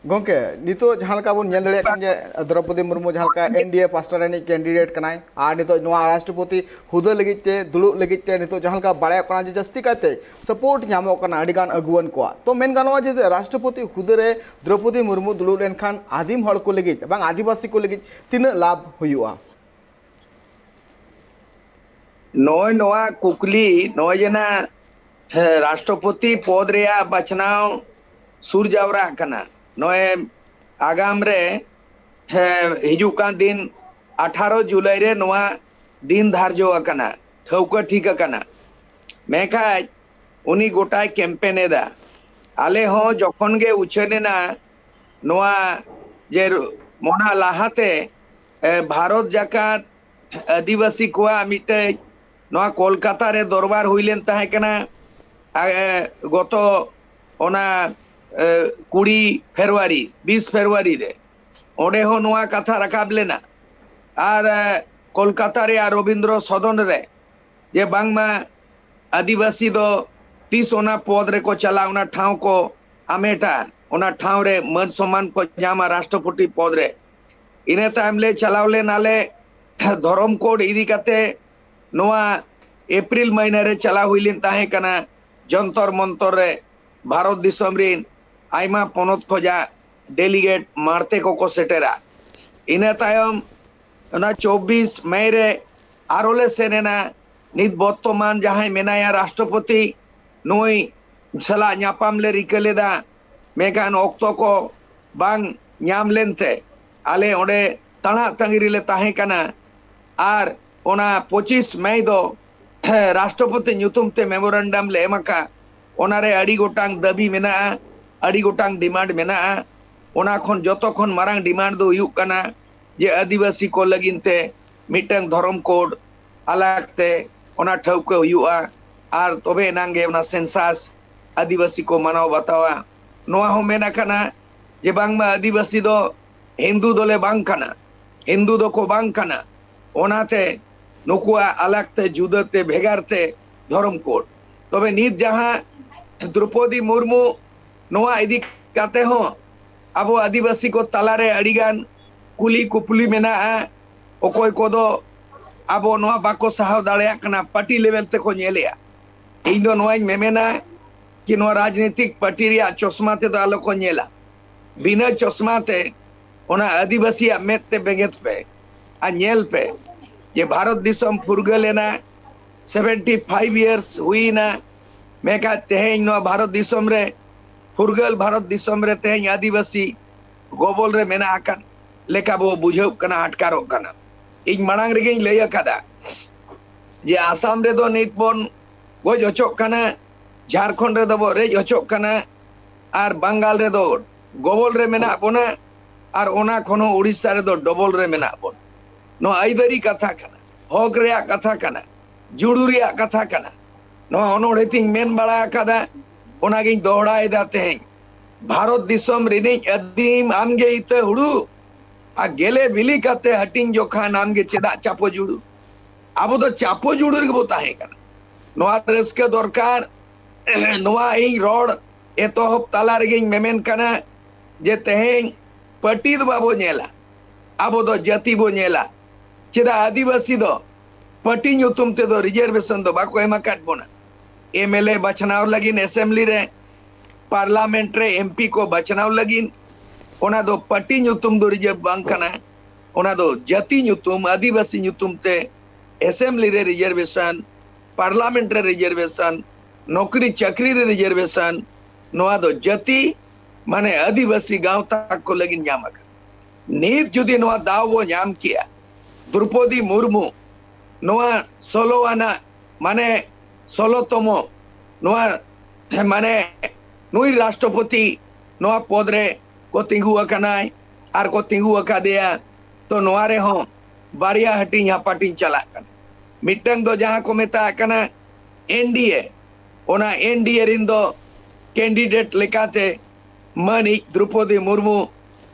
ᱜᱚᱢᱠᱮ, ᱱᱤᱛᱚᱜ ᱡᱟᱦᱟᱸ ᱞᱮᱠᱟ ᱵᱚᱱ ᱧᱮᱞ ᱫᱟᱲᱮᱭᱟᱜ ᱠᱟᱱ ᱡᱮ ᱫᱨᱚᱯᱚᱫᱤ ᱢᱩᱨᱢᱩ ᱡᱟᱦᱟᱸ ᱞᱮᱠᱟ ᱮᱱᱰᱤᱮ ᱯᱟᱥᱴᱟ ᱨᱤᱱᱤᱡ ᱠᱮᱱᱰᱤᱰᱮᱴ ᱠᱟᱱᱟᱭ, ᱟᱨ ᱱᱤᱛᱚᱜ ᱱᱚᱣᱟ ᱨᱟᱥᱴᱨᱚᱯᱚᱛᱤ ᱦᱩᱫᱟᱹ ᱞᱟᱹᱜᱤᱫ ᱛᱮ ᱫᱩᱲᱩᱵ ᱞᱟᱹᱜᱤᱫ ᱛᱮ ᱱᱤᱛᱚᱜ ᱡᱟᱦᱟᱸ ᱞᱮᱠᱟ ᱵᱟᱲᱟᱭᱚᱜ ᱠᱟᱱᱟ ᱡᱮ ᱡᱟᱹᱥᱛᱤ ᱠᱟᱭᱛᱮ ᱥᱟᱯᱳᱨᱴ ᱧᱟᱢᱚᱜ ᱠᱟᱱᱟ ᱟᱹᱰᱤᱜᱟᱱ ᱟᱹᱜᱩᱣᱟᱹᱱ ᱠᱚᱣᱟᱜ, ᱛᱚ ᱢᱮᱱ ᱜᱟᱱᱚᱜᱼᱟ ᱡᱮ ᱨᱟᱥᱴᱨᱚᱯᱚᱛᱤ ᱦᱩᱫᱟᱹ ᱨᱮ ᱫᱨᱚᱯᱚᱫᱤ ᱢᱩᱨᱢᱩ ᱫᱩᱲᱩᱵ ᱞᱮᱱᱠᱷᱟᱱ ᱟᱹᱫᱤᱢ ᱦᱚᱲ ᱠᱚ ᱞᱟᱹᱜᱤᱫ ᱵᱟᱝ ᱟᱹᱫᱤᱵᱟᱹᱥᱤ ᱠᱚ ᱞᱟᱹᱜᱤᱫ ᱛᱤᱱᱟᱹᱜ ᱞᱟᱵᱷ ᱦᱩᱭᱩᱜᱼᱟ? ᱱᱚᱜᱼᱚᱭ ᱱᱚᱣᱟ ᱠᱩᱠᱞᱤ, ᱱᱚᱜᱼᱚᱭ ᱡᱮ ᱱᱟ, ᱦᱮᱸ, ᱨᱟᱥᱴᱨᱚᱯᱚᱛᱤ ᱯᱚᱫᱽ ᱨᱮᱭᱟᱜ ᱵᱟᱪᱷᱱᱟᱣ ᱥᱩᱨ ᱡᱟᱣᱨᱟᱜ ᱠᱟᱱᱟ᱾ ᱱᱚᱜᱼᱚᱭ ᱟᱜᱟᱢ ᱨᱮ, ᱦᱮᱸ, ᱦᱤᱡᱩᱜ ᱠᱟᱱ ᱫᱤᱱ ᱟᱴᱷᱟᱨᱚ ᱡᱩᱞᱟᱭ ᱨᱮ ᱱᱚᱣᱟ ᱫᱤᱱ ᱫᱷᱟᱨᱡᱚ ᱟᱠᱟᱱᱟ, ᱴᱷᱟᱹᱣᱠᱟᱹ ᱴᱷᱤᱠ ᱟᱠᱟᱱᱟ᱾ ᱢᱮᱱᱠᱷᱟᱡ ᱩᱱᱤ ᱜᱚᱴᱟᱭ ᱠᱮᱢᱯᱮᱱ ᱮᱫᱟ᱾ ᱟᱞᱮ ᱦᱚᱸ ᱡᱚᱠᱷᱚᱱ ᱜᱮ ᱩᱪᱷᱟᱹᱱ ᱮᱱᱟ ᱱᱚᱣᱟ ᱡᱮ ᱚᱱᱟ ᱞᱟᱦᱟᱛᱮ, ᱮ, ᱵᱷᱟᱨᱚᱛ ᱡᱟᱠᱟᱛ ᱟᱹᱫᱤᱵᱟᱹᱥᱤ ᱠᱚᱣᱟᱜ ᱢᱤᱫᱴᱮᱡ ᱱᱚᱣᱟ ᱠᱳᱞᱠᱟᱛᱟ ᱨᱮ ᱫᱚᱨᱵᱟᱨ ᱦᱩᱭ ᱞᱮᱱ ᱛᱟᱦᱮᱸ ᱠᱟᱱᱟ, ᱟ, ᱮ, ᱜᱚᱛᱚ ᱚᱱᱟ, ᱮ, ᱠᱩᱲᱤ ᱯᱷᱮᱵᱽᱨᱩᱣᱟᱨᱤ, ᱵᱤᱥ ᱯᱷᱮᱵᱽᱨᱩᱣᱟᱨᱤ ᱨᱮ᱾ ᱚᱸᱰᱮ ᱦᱚᱸ ᱱᱚᱣᱟ ᱠᱟᱛᱷᱟ ᱨᱟᱠᱟᱵ ᱞᱮᱱᱟ᱾ ᱟᱨ, ᱮ, ᱠᱳᱞᱠᱟᱛᱟ ᱨᱮᱭᱟᱜ ᱨᱚᱵᱤᱱᱫᱨᱚ ᱥᱚᱫᱚᱱ ᱨᱮ ᱡᱮ ᱵᱟᱝᱢᱟ ᱟᱹᱫᱤᱵᱟᱹᱥᱤ ᱫᱚ ᱛᱤᱥ ᱚᱱᱟ ᱯᱚᱫᱽ ᱨᱮᱠᱚ ᱪᱟᱞᱟᱜ, ᱚᱱᱟ ᱴᱷᱟᱶ ᱠᱚ ᱟᱢᱮᱴᱟ, ᱚᱱᱟ ᱴᱷᱟᱶ ᱨᱮ ᱢᱟᱹᱱ ᱥᱚᱢᱢᱟᱱ ᱠᱚ ᱧᱟᱢᱟ ᱨᱟᱥᱴᱨᱚᱯᱚᱛᱤ ᱯᱚᱫᱽ ᱨᱮ᱾ ᱤᱱᱟᱹ ᱛᱟᱭᱚᱢ ᱞᱮ ᱪᱟᱞᱟᱣ ᱞᱮᱱᱟᱞᱮ ᱫᱷᱚᱨᱚᱢ ᱠᱳᱰ ᱤᱫᱤ ᱠᱟᱛᱮ᱾ ᱱᱚᱣᱟ ᱮᱯᱨᱤᱞ ᱢᱟᱹᱦᱱᱟᱹ ᱨᱮ ᱪᱟᱞᱟᱣ ᱦᱩᱭ ᱞᱮᱱ ᱛᱟᱦᱮᱸ ᱠᱟᱱᱟ ᱡᱚᱱᱛᱚᱨ ᱢᱚᱱᱛᱚᱨ ᱨᱮ, ᱵᱷᱟᱨᱚᱛ ᱫᱤᱥᱚᱢ ᱨᱤᱱ ᱟᱭᱢᱟ ᱯᱚᱱᱚᱛ ᱠᱷᱚᱡᱟᱜ ᱰᱮᱞᱤᱜᱮᱴ ᱢᱟᱬᱛᱮ ᱠᱚᱠᱚ ᱥᱮᱴᱮᱨᱟ᱾ ᱤᱱᱟᱹ ᱛᱟᱭᱚᱢ ᱚᱱᱟ ᱪᱚᱵᱵᱤᱥ ᱢᱮ ᱨᱮ ᱟᱨᱚ ᱞᱮ ᱥᱮᱱ ᱮᱱᱟ᱾ ᱱᱤᱛ ᱵᱚᱨᱛᱚᱢᱟᱱ ᱡᱟᱦᱟᱸᱭ ᱢᱮᱱᱟᱭᱟ ᱨᱟᱥᱴᱨᱚᱯᱚᱛᱤ, ᱱᱩᱭ ᱥᱟᱞᱟᱜ ᱧᱟᱯᱟᱢ ᱞᱮ ᱨᱤᱠᱟᱹ ᱞᱮᱫᱟ, ᱢᱮᱱᱠᱷᱟᱱ ᱚᱠᱛᱚ ᱠᱚ ᱵᱟᱝ ᱧᱟᱢ ᱞᱮᱱᱛᱮ ᱟᱞᱮ ᱚᱸᱰᱮ ᱛᱟᱬᱟᱜ ᱛᱟᱺᱜᱤ ᱨᱮᱞᱮ ᱛᱟᱦᱮᱸ ᱠᱟᱱᱟ᱾ ᱟᱨ ᱚᱱᱟ ᱯᱚᱸᱪᱤᱥ ᱢᱮ ᱫᱚ ᱨᱟᱥᱴᱨᱚᱯᱚᱛᱤ ᱧᱩᱛᱩᱢ ᱛᱮ ᱢᱮᱢᱳᱨᱮᱱᱰᱟᱢ ᱞᱮ ᱮᱢ ᱟᱠᱟᱫ᱾ ᱚᱱᱟᱨᱮ ᱟᱹᱰᱤ ᱜᱚᱴᱟᱝ ᱫᱟᱹᱵᱤ ᱢᱮᱱᱟᱜᱼᱟ, ᱟᱹᱰᱤ ᱜᱚᱴᱟᱝ ᱰᱤᱢᱟᱱᱰ ᱢᱮᱱᱟᱜᱼᱟ᱾ ᱚᱱᱟ ᱠᱷᱚᱱ ᱡᱚᱛᱚ ᱠᱷᱚᱱ ᱢᱟᱨᱟᱝ ᱰᱤᱢᱟᱱᱰ ᱫᱚ ᱦᱩᱭᱩᱜ ᱠᱟᱱᱟ ᱡᱮ ᱟᱹᱫᱤᱵᱟᱹᱥᱤ ᱠᱚ ᱞᱟᱹᱜᱤᱫ ᱛᱮ ᱢᱤᱫᱴᱟᱝ ᱫᱷᱚᱨᱚᱢ ᱠᱳᱰ ᱟᱞᱟᱜᱽ ᱛᱮ ᱚᱱᱟ ᱴᱷᱟᱹᱣᱠᱟᱹ ᱦᱩᱭᱩᱜᱼᱟ, ᱟᱨ ᱛᱚᱵᱮ ᱮᱱᱟᱝ ᱜᱮ ᱚᱱᱟ ᱥᱮᱱᱥᱟᱥ ᱟᱹᱫᱤᱵᱟᱹᱥᱤ ᱠᱚ ᱢᱟᱱᱟᱣ ᱵᱟᱛᱟᱣᱟ᱾ ᱱᱚᱣᱟ ᱦᱚᱸ ᱢᱮᱱ ᱟᱠᱟᱱᱟ ᱡᱮ ᱵᱟᱝᱢᱟ ᱟᱹᱫᱤᱵᱟᱹᱥᱤ ᱫᱚ ᱦᱤᱱᱫᱩ ᱫᱚᱞᱮ ᱵᱟᱝ ᱠᱟᱱᱟ, ᱦᱤᱱᱫᱩ ᱫᱚᱠᱚ ᱵᱟᱝ ᱠᱟᱱᱟ᱾ ᱚᱱᱟᱛᱮ ᱱᱩᱠᱩᱣᱟᱜ ᱟᱞᱟᱜᱽ ᱛᱮ, ᱡᱩᱫᱟᱹ ᱛᱮ, ᱵᱷᱮᱜᱟᱨ ᱛᱮ ᱫᱷᱚᱨᱚᱢ ᱠᱳᱰ᱾ ᱛᱚᱵᱮ ᱱᱤᱛ ᱡᱟᱦᱟᱸ ᱫᱨᱚᱯᱚᱫᱤ ᱢᱩᱨᱢᱩ ᱱᱚᱣᱟ ᱤᱫᱤ ᱠᱟᱛᱮ ᱦᱚᱸ ᱟᱵᱚ ᱟᱹᱫᱤᱵᱟᱹᱥᱤ ᱠᱚ ᱛᱟᱞᱟᱨᱮ ᱟᱹᱰᱤᱜᱟᱱ ᱠᱩᱞᱤ ᱠᱩᱯᱞᱤ ᱢᱮᱱᱟᱜᱼᱟ᱾ ᱚᱠᱚᱭ ᱠᱚᱫᱚ ᱟᱵᱚ ᱱᱚᱣᱟ ᱵᱟᱠᱚ ᱥᱟᱦᱟᱣ ᱫᱟᱲᱮᱭᱟᱜ ᱠᱟᱱᱟ, ᱯᱟᱨᱴᱤ ᱞᱮᱵᱮᱞ ᱛᱮᱠᱚ ᱧᱮᱞᱮᱜᱼᱟ᱾ ᱤᱧ ᱫᱚ ᱱᱚᱣᱟᱧ ᱢᱮᱢᱮᱱᱟ ᱠᱤ ᱱᱚᱣᱟ ᱨᱟᱡᱽᱱᱤᱛᱤᱠ ᱯᱟᱨᱴᱤ ᱨᱮᱭᱟᱜ ᱪᱚᱥᱢᱟ ᱛᱮᱫᱚ ᱟᱞᱚ ᱠᱚ ᱧᱮᱞᱟ᱾ ᱵᱤᱱᱟᱹ ᱪᱚᱥᱢᱟ ᱛᱮ ᱚᱱᱟ ᱟᱹᱫᱤᱵᱟᱹᱥᱤᱭᱟᱜ ᱢᱮᱫ ᱛᱮ ᱵᱮᱸᱜᱮᱫ ᱯᱮ ᱟᱨ ᱧᱮᱞ ᱯᱮ ᱡᱮ ᱵᱷᱟᱨᱚᱛ ᱫᱤᱥᱚᱢ ᱯᱷᱩᱨᱜᱟᱹᱞ ᱮᱱᱟ, ᱥᱮᱵᱷᱮᱱᱴᱤ ᱯᱷᱟᱭᱤᱵᱷ ᱤᱭᱟᱨᱥ ᱦᱩᱭᱱᱟ, ᱢᱮᱱᱠᱷᱟᱱ ᱛᱮᱦᱮᱧ ᱱᱚᱣᱟ ᱵᱷᱟᱨᱚᱛ ᱫᱤᱥᱚᱢ ᱨᱮ, ᱯᱷᱩᱨᱜᱟᱹᱞ ᱵᱷᱟᱨᱚᱛ ᱫᱤᱥᱚᱢ ᱨᱮ ᱛᱮᱦᱮᱧ ᱟᱹᱫᱤᱵᱟᱹᱥᱤ ᱜᱚᱵᱚᱞ ᱨᱮ ᱢᱮᱱᱟᱜ ᱟᱠᱟᱫ ᱞᱮᱠᱟ ᱵᱚ ᱵᱩᱡᱷᱟᱹᱣ ᱠᱟᱱᱟ, ᱟᱴᱠᱟᱨᱚᱜ ᱠᱟᱱᱟ᱾ ᱤᱧ ᱢᱟᱲᱟᱝ ᱨᱮᱜᱮᱧ ᱞᱟᱹᱭ ᱟᱠᱟᱫᱟ ᱡᱮ ᱟᱥᱟᱢ ᱨᱮᱫᱚ ᱱᱤᱛ ᱵᱚᱱ ᱜᱚᱡ ᱦᱚᱪᱚᱜ ᱠᱟᱱᱟ, ᱡᱷᱟᱲᱠᱷᱚᱸᱰ ᱨᱮᱫᱚ ᱵᱚ ᱨᱮᱡ ᱦᱚᱪᱚᱜ ᱠᱟᱱᱟ, ᱟᱨ ᱵᱟᱝᱜᱟᱞ ᱨᱮᱫᱚ ᱜᱚᱵᱚᱞ ᱨᱮ ᱢᱮᱱᱟᱜ ᱵᱚᱱᱟ, ᱟᱨ ᱚᱱᱟ ᱠᱷᱚᱱ ᱦᱚᱸ ᱩᱲᱤᱥᱥᱟ ᱨᱮᱫᱚ ᱰᱚᱵᱚᱞ ᱨᱮ ᱢᱮᱱᱟᱜ ᱵᱚᱱᱟ᱾ ᱱᱚᱣᱟ ᱟᱹᱭᱫᱟᱹᱨᱤ ᱠᱟᱛᱷᱟ ᱠᱟᱱᱟ, ᱦᱚᱠ ᱨᱮᱭᱟᱜ ᱠᱟᱛᱷᱟ ᱠᱟᱱᱟ, ᱡᱩᱲᱩ ᱨᱮᱭᱟᱜ ᱠᱟᱛᱷᱟ ᱠᱟᱱᱟ᱾ ᱱᱚᱣᱟ ᱚᱱᱚᱬᱦᱮ ᱛᱤᱧ ᱢᱮᱱ ᱵᱟᱲᱟ ᱟᱠᱟᱫᱟ, ᱚᱱᱟᱜᱤᱧ ᱫᱚᱦᱲᱟᱭᱮᱫᱟ ᱛᱮᱦᱮᱧ᱾ ᱵᱷᱟᱨᱚᱛ ᱫᱤᱥᱚᱢ ᱨᱤᱱᱤᱡ ᱟᱹᱫᱤᱢ ᱟᱢᱜᱮ ᱤᱛᱟᱹ ᱦᱩᱲᱩ, ᱟᱨ ᱜᱮᱞᱮ ᱵᱤᱞᱤ ᱠᱟᱛᱮ ᱦᱟᱹᱴᱤᱧ ᱡᱚᱠᱷᱟᱱ ᱟᱢᱜᱮ ᱪᱮᱫᱟᱜ ᱪᱟᱯᱚ ᱡᱩᱲᱩ? ᱟᱵᱚ ᱫᱚ ᱪᱟᱯᱚ ᱡᱩᱲᱩ ᱨᱮᱜᱮ ᱵᱚ ᱛᱟᱦᱮᱸ ᱠᱟᱱᱟ᱾ ᱱᱚᱣᱟ ᱨᱟᱹᱥᱠᱟᱹ ᱫᱚᱨᱠᱟᱨ᱾ ᱱᱚᱣᱟ ᱤᱧ ᱨᱚᱲ ᱮᱛᱚᱦᱚᱵ ᱛᱟᱞᱟ ᱨᱮᱜᱮᱧ ᱢᱮᱢᱮᱱ ᱠᱟᱱᱟ ᱡᱮ ᱛᱮᱦᱮᱧ ᱯᱟᱹᱴᱤ ᱫᱚ ᱵᱟᱵᱚ ᱧᱮᱞᱟ, ᱟᱵᱚ ᱫᱚ ᱡᱟᱹᱛᱤ ᱵᱚ ᱧᱮᱞᱟ᱾ ᱪᱮᱫᱟᱜ ᱟᱹᱫᱤᱵᱟᱹᱥᱤ ᱫᱚ ᱯᱟᱹᱴᱤ ᱧᱩᱛᱩᱢ ᱛᱮᱫᱚ ᱨᱤᱡᱟᱨᱵᱷᱮᱥᱚᱱ ᱫᱚ ᱵᱟᱠᱚ ᱮᱢ ᱟᱠᱟᱫ ᱵᱚᱱᱟ? ᱮᱢ ᱮᱞ ᱮ ᱵᱟᱪᱷᱱᱟᱣ ᱞᱟᱹᱜᱤᱫ ᱮᱥᱮᱢᱵᱞᱤ ᱨᱮ, ᱯᱟᱨᱞᱟᱢᱮᱱᱴ ᱨᱮ ᱮᱢ ᱯᱤ ᱠᱚ ᱵᱟᱪᱷᱱᱟᱣ ᱞᱟᱹᱜᱤᱫ, ᱚᱱᱟ ᱫᱚ ᱯᱟᱹᱴᱤ ᱧᱩᱛᱩᱢ ᱫᱚ ᱨᱤᱡᱟᱨᱵᱷ ᱵᱟᱝ ᱠᱟᱱᱟ, ᱚᱱᱟ ᱫᱚ ᱡᱟᱹᱛᱤ ᱧᱩᱛᱩᱢ, ᱟᱹᱫᱤᱵᱟᱹᱥᱤ ᱧᱩᱛᱩᱢ ᱛᱮ ᱮᱥᱮᱢᱵᱞᱤ ᱨᱮ ᱨᱤᱡᱟᱨᱵᱷᱮᱥᱚᱱ, ᱯᱟᱨᱞᱟᱢᱮᱱᱴ ᱨᱮ ᱨᱤᱡᱟᱨᱵᱷᱮᱥᱚᱱ, ᱱᱚᱠᱨᱤ ᱪᱟᱹᱠᱨᱤ ᱨᱮ ᱨᱤᱡᱟᱨᱵᱷᱮᱥᱚᱱ, ᱱᱚᱣᱟ ᱫᱚ ᱡᱟᱹᱛᱤ ᱢᱟᱱᱮ ᱟᱹᱫᱤᱵᱟᱹᱥᱤ ᱜᱟᱶᱛᱟ ᱠᱚ ᱞᱟᱹᱜᱤᱫ ᱧᱟᱢ ᱟᱠᱟᱱᱟ᱾ ᱱᱤᱛ ᱡᱩᱫᱤ ᱱᱚᱣᱟ ᱫᱟᱣ ᱵᱚ ᱧᱟᱢ ᱠᱮᱭᱟ, ᱫᱨᱚᱯᱚᱫᱤ ᱢᱩᱨᱢᱩ ᱱᱚᱣᱟ ᱥᱳᱞᱳ ᱟᱱᱟᱜ ᱢᱟᱱᱮ ᱥᱳᱞᱳ ᱛᱚᱢᱚ ᱱᱚᱣᱟ ᱢᱟᱱᱮ ᱱᱩᱭ ᱨᱟᱥᱴᱨᱚᱯᱚᱛᱤ ᱱᱚᱣᱟ ᱯᱚᱫ ᱨᱮ ᱠᱚ ᱛᱤᱸᱜᱩ ᱟᱠᱟᱱᱟᱭ ᱟᱨ ᱠᱚ ᱛᱤᱸᱜᱩ ᱟᱠᱟᱫᱮᱭᱟ, ᱛᱚ ᱱᱚᱣᱟ ᱨᱮᱦᱚᱸ ᱵᱟᱨᱭᱟ ᱦᱟᱹᱴᱤᱧ ᱦᱟᱯᱟᱴᱤᱧ ᱪᱟᱞᱟᱜ ᱠᱟᱱᱟ᱾ ᱢᱤᱫᱴᱟᱝ ᱫᱚ ᱡᱟᱦᱟᱸ ᱠᱚ ᱢᱮᱛᱟᱜ ᱠᱟᱱᱟ ᱮᱱ ᱰᱤ ᱮ, ᱚᱱᱟ ᱮᱱ ᱰᱤ ᱮ ᱨᱤᱱ ᱫᱚ ᱠᱮᱱᱰᱤᱰᱮᱴ ᱞᱮᱠᱟᱛᱮ ᱢᱟᱹᱱᱤᱡ ᱫᱨᱚᱯᱚᱫᱤ ᱢᱩᱨᱢᱩ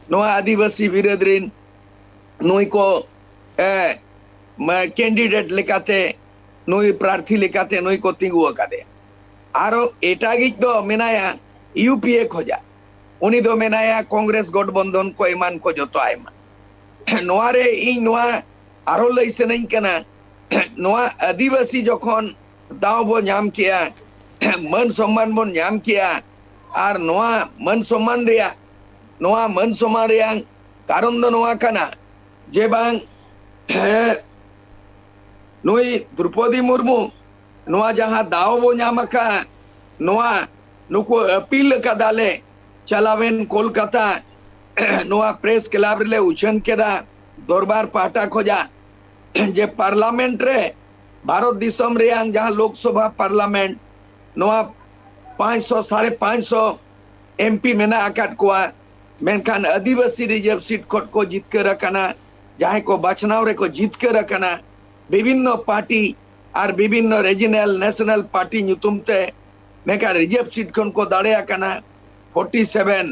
ᱱᱚᱣᱟ ᱟᱹᱫᱤᱵᱟᱹᱥᱤ ᱵᱤᱨᱟᱹᱫ ᱨᱤᱱ ᱱᱩᱭ ᱠᱚ, ᱮ, ᱢᱟ-, ᱠᱮᱱᱰᱤᱰᱮᱴ ᱞᱮᱠᱟᱛᱮ, ᱱᱩᱭ ᱯᱨᱟᱨᱛᱷᱤ ᱞᱮᱠᱟᱛᱮ ᱱᱩᱭ ᱠᱚ ᱛᱤᱸᱜᱩ ᱟᱠᱟᱫᱮᱭᱟ᱾ ᱟᱨᱚ ᱮᱴᱟᱜᱤᱡ ᱫᱚ ᱢᱮᱱᱟᱭᱟ ᱤᱭᱩ ᱯᱤ ᱮ ᱠᱷᱚᱡᱟᱜ, ᱩᱱᱤ ᱫᱚ ᱢᱮᱱᱟᱭᱟ ᱠᱚᱝᱜᱨᱮᱥ ᱜᱚᱴᱵᱚᱱᱫᱷᱚᱱ ᱠᱚ ᱮᱢᱟᱱ ᱠᱚ ᱡᱚᱛᱚ ᱟᱭᱢᱟ᱾ ᱱᱚᱣᱟ ᱨᱮ ᱤᱧ ᱱᱚᱣᱟ ᱟᱨᱚ ᱞᱟᱹᱭ ᱥᱟᱱᱟᱧ ᱠᱟᱱᱟ, ᱱᱚᱣᱟ ᱟᱹᱫᱤᱵᱟᱹᱥᱤ ᱡᱚᱠᱷᱚᱱ ᱫᱟᱣ ᱵᱚ ᱧᱟᱢ ᱠᱮᱜᱼᱟ, ᱢᱟᱹᱱ ᱥᱚᱢᱢᱟᱱ ᱵᱚᱱ ᱧᱟᱢ ᱠᱮᱜᱼᱟ, ᱟᱨ ᱱᱚᱣᱟ ᱢᱟᱹᱱ ᱥᱚᱢᱢᱟᱱ ᱨᱮᱭᱟᱜ, ᱱᱚᱣᱟ ᱢᱟᱹᱱ ᱥᱚᱢᱢᱟᱱ ᱨᱮᱭᱟᱜ ᱠᱟᱨᱚᱱ ᱫᱚ ᱱᱚᱣᱟ ᱠᱟᱱᱟ ᱡᱮ ᱵᱟᱝ ᱱᱩᱭ ᱫᱨᱚᱯᱚᱫᱤ ᱢᱩᱨᱢᱩ ᱱᱚᱣᱟ ᱡᱟᱦᱟᱸ ᱫᱟᱣ ᱵᱚ ᱧᱟᱢ ᱟᱠᱟᱫ, ᱱᱚᱣᱟ ᱱᱩᱠᱩ ᱟᱹᱯᱤᱞ ᱟᱠᱟᱫᱟᱞᱮ, ᱪᱟᱞᱟᱣᱮᱱ ᱠᱳᱞᱠᱟᱛᱟ ᱱᱚᱣᱟ ᱯᱨᱮᱥ ᱠᱞᱟᱵ ᱨᱮᱞᱮ ᱩᱪᱷᱟᱹᱱ ᱠᱮᱫᱟ ᱫᱚᱨᱵᱟᱨ ᱯᱟᱦᱴᱟ ᱠᱷᱚᱡᱟᱜ ᱡᱮ ᱯᱟᱨᱞᱟᱢᱮᱱᱴ ᱨᱮ ᱵᱷᱟᱨᱚᱛ ᱫᱤᱥᱚᱢ ᱨᱮᱭᱟᱝ ᱡᱟᱦᱟᱸ ᱞᱳᱠᱥᱚᱵᱷᱟ ᱯᱟᱨᱞᱟᱢᱮᱱᱴ ᱱᱚᱣᱟ ᱯᱟᱸᱪᱥᱚ, ᱥᱟᱲᱮ ᱯᱟᱸᱪᱥᱚ ᱮᱢᱯᱤ ᱢᱮᱱᱟᱜ ᱟᱠᱟᱫ ᱠᱚᱣᱟ, ᱢᱮᱱᱠᱷᱟᱱ ᱟᱹᱫᱤᱵᱟᱹᱥᱤ ᱨᱤᱡᱟᱨᱵᱷ ᱥᱤᱴ ᱠᱷᱚᱱ ᱠᱚ ᱡᱤᱛᱠᱟᱹᱨ ᱟᱠᱟᱱᱟ᱾ ᱡᱟᱦᱟᱸᱭ ᱠᱚ ᱵᱟᱪᱷᱱᱟᱣ ᱨᱮᱠᱚ ᱡᱤᱛᱠᱟᱹᱨ ᱟᱠᱟᱱᱟ ᱵᱤᱵᱷᱤᱱᱱᱚ ᱯᱟᱨᱴᱤ ᱟᱨ ᱵᱤᱵᱷᱤᱱᱱᱚ ᱨᱤᱡᱤᱱᱟᱞ ᱱᱮᱥᱱᱟᱞ ᱯᱟᱨᱴᱤ ᱧᱩᱛᱩᱢ ᱛᱮ, ᱢᱮᱱᱠᱷᱟᱱ ᱨᱤᱡᱟᱨᱵᱷ ᱥᱤᱴ ᱠᱷᱚᱱ ᱠᱚ ᱫᱟᱲᱮ ᱟᱠᱟᱱᱟ ᱯᱷᱳᱨᱴᱤ ᱥᱮᱵᱷᱮᱱ᱾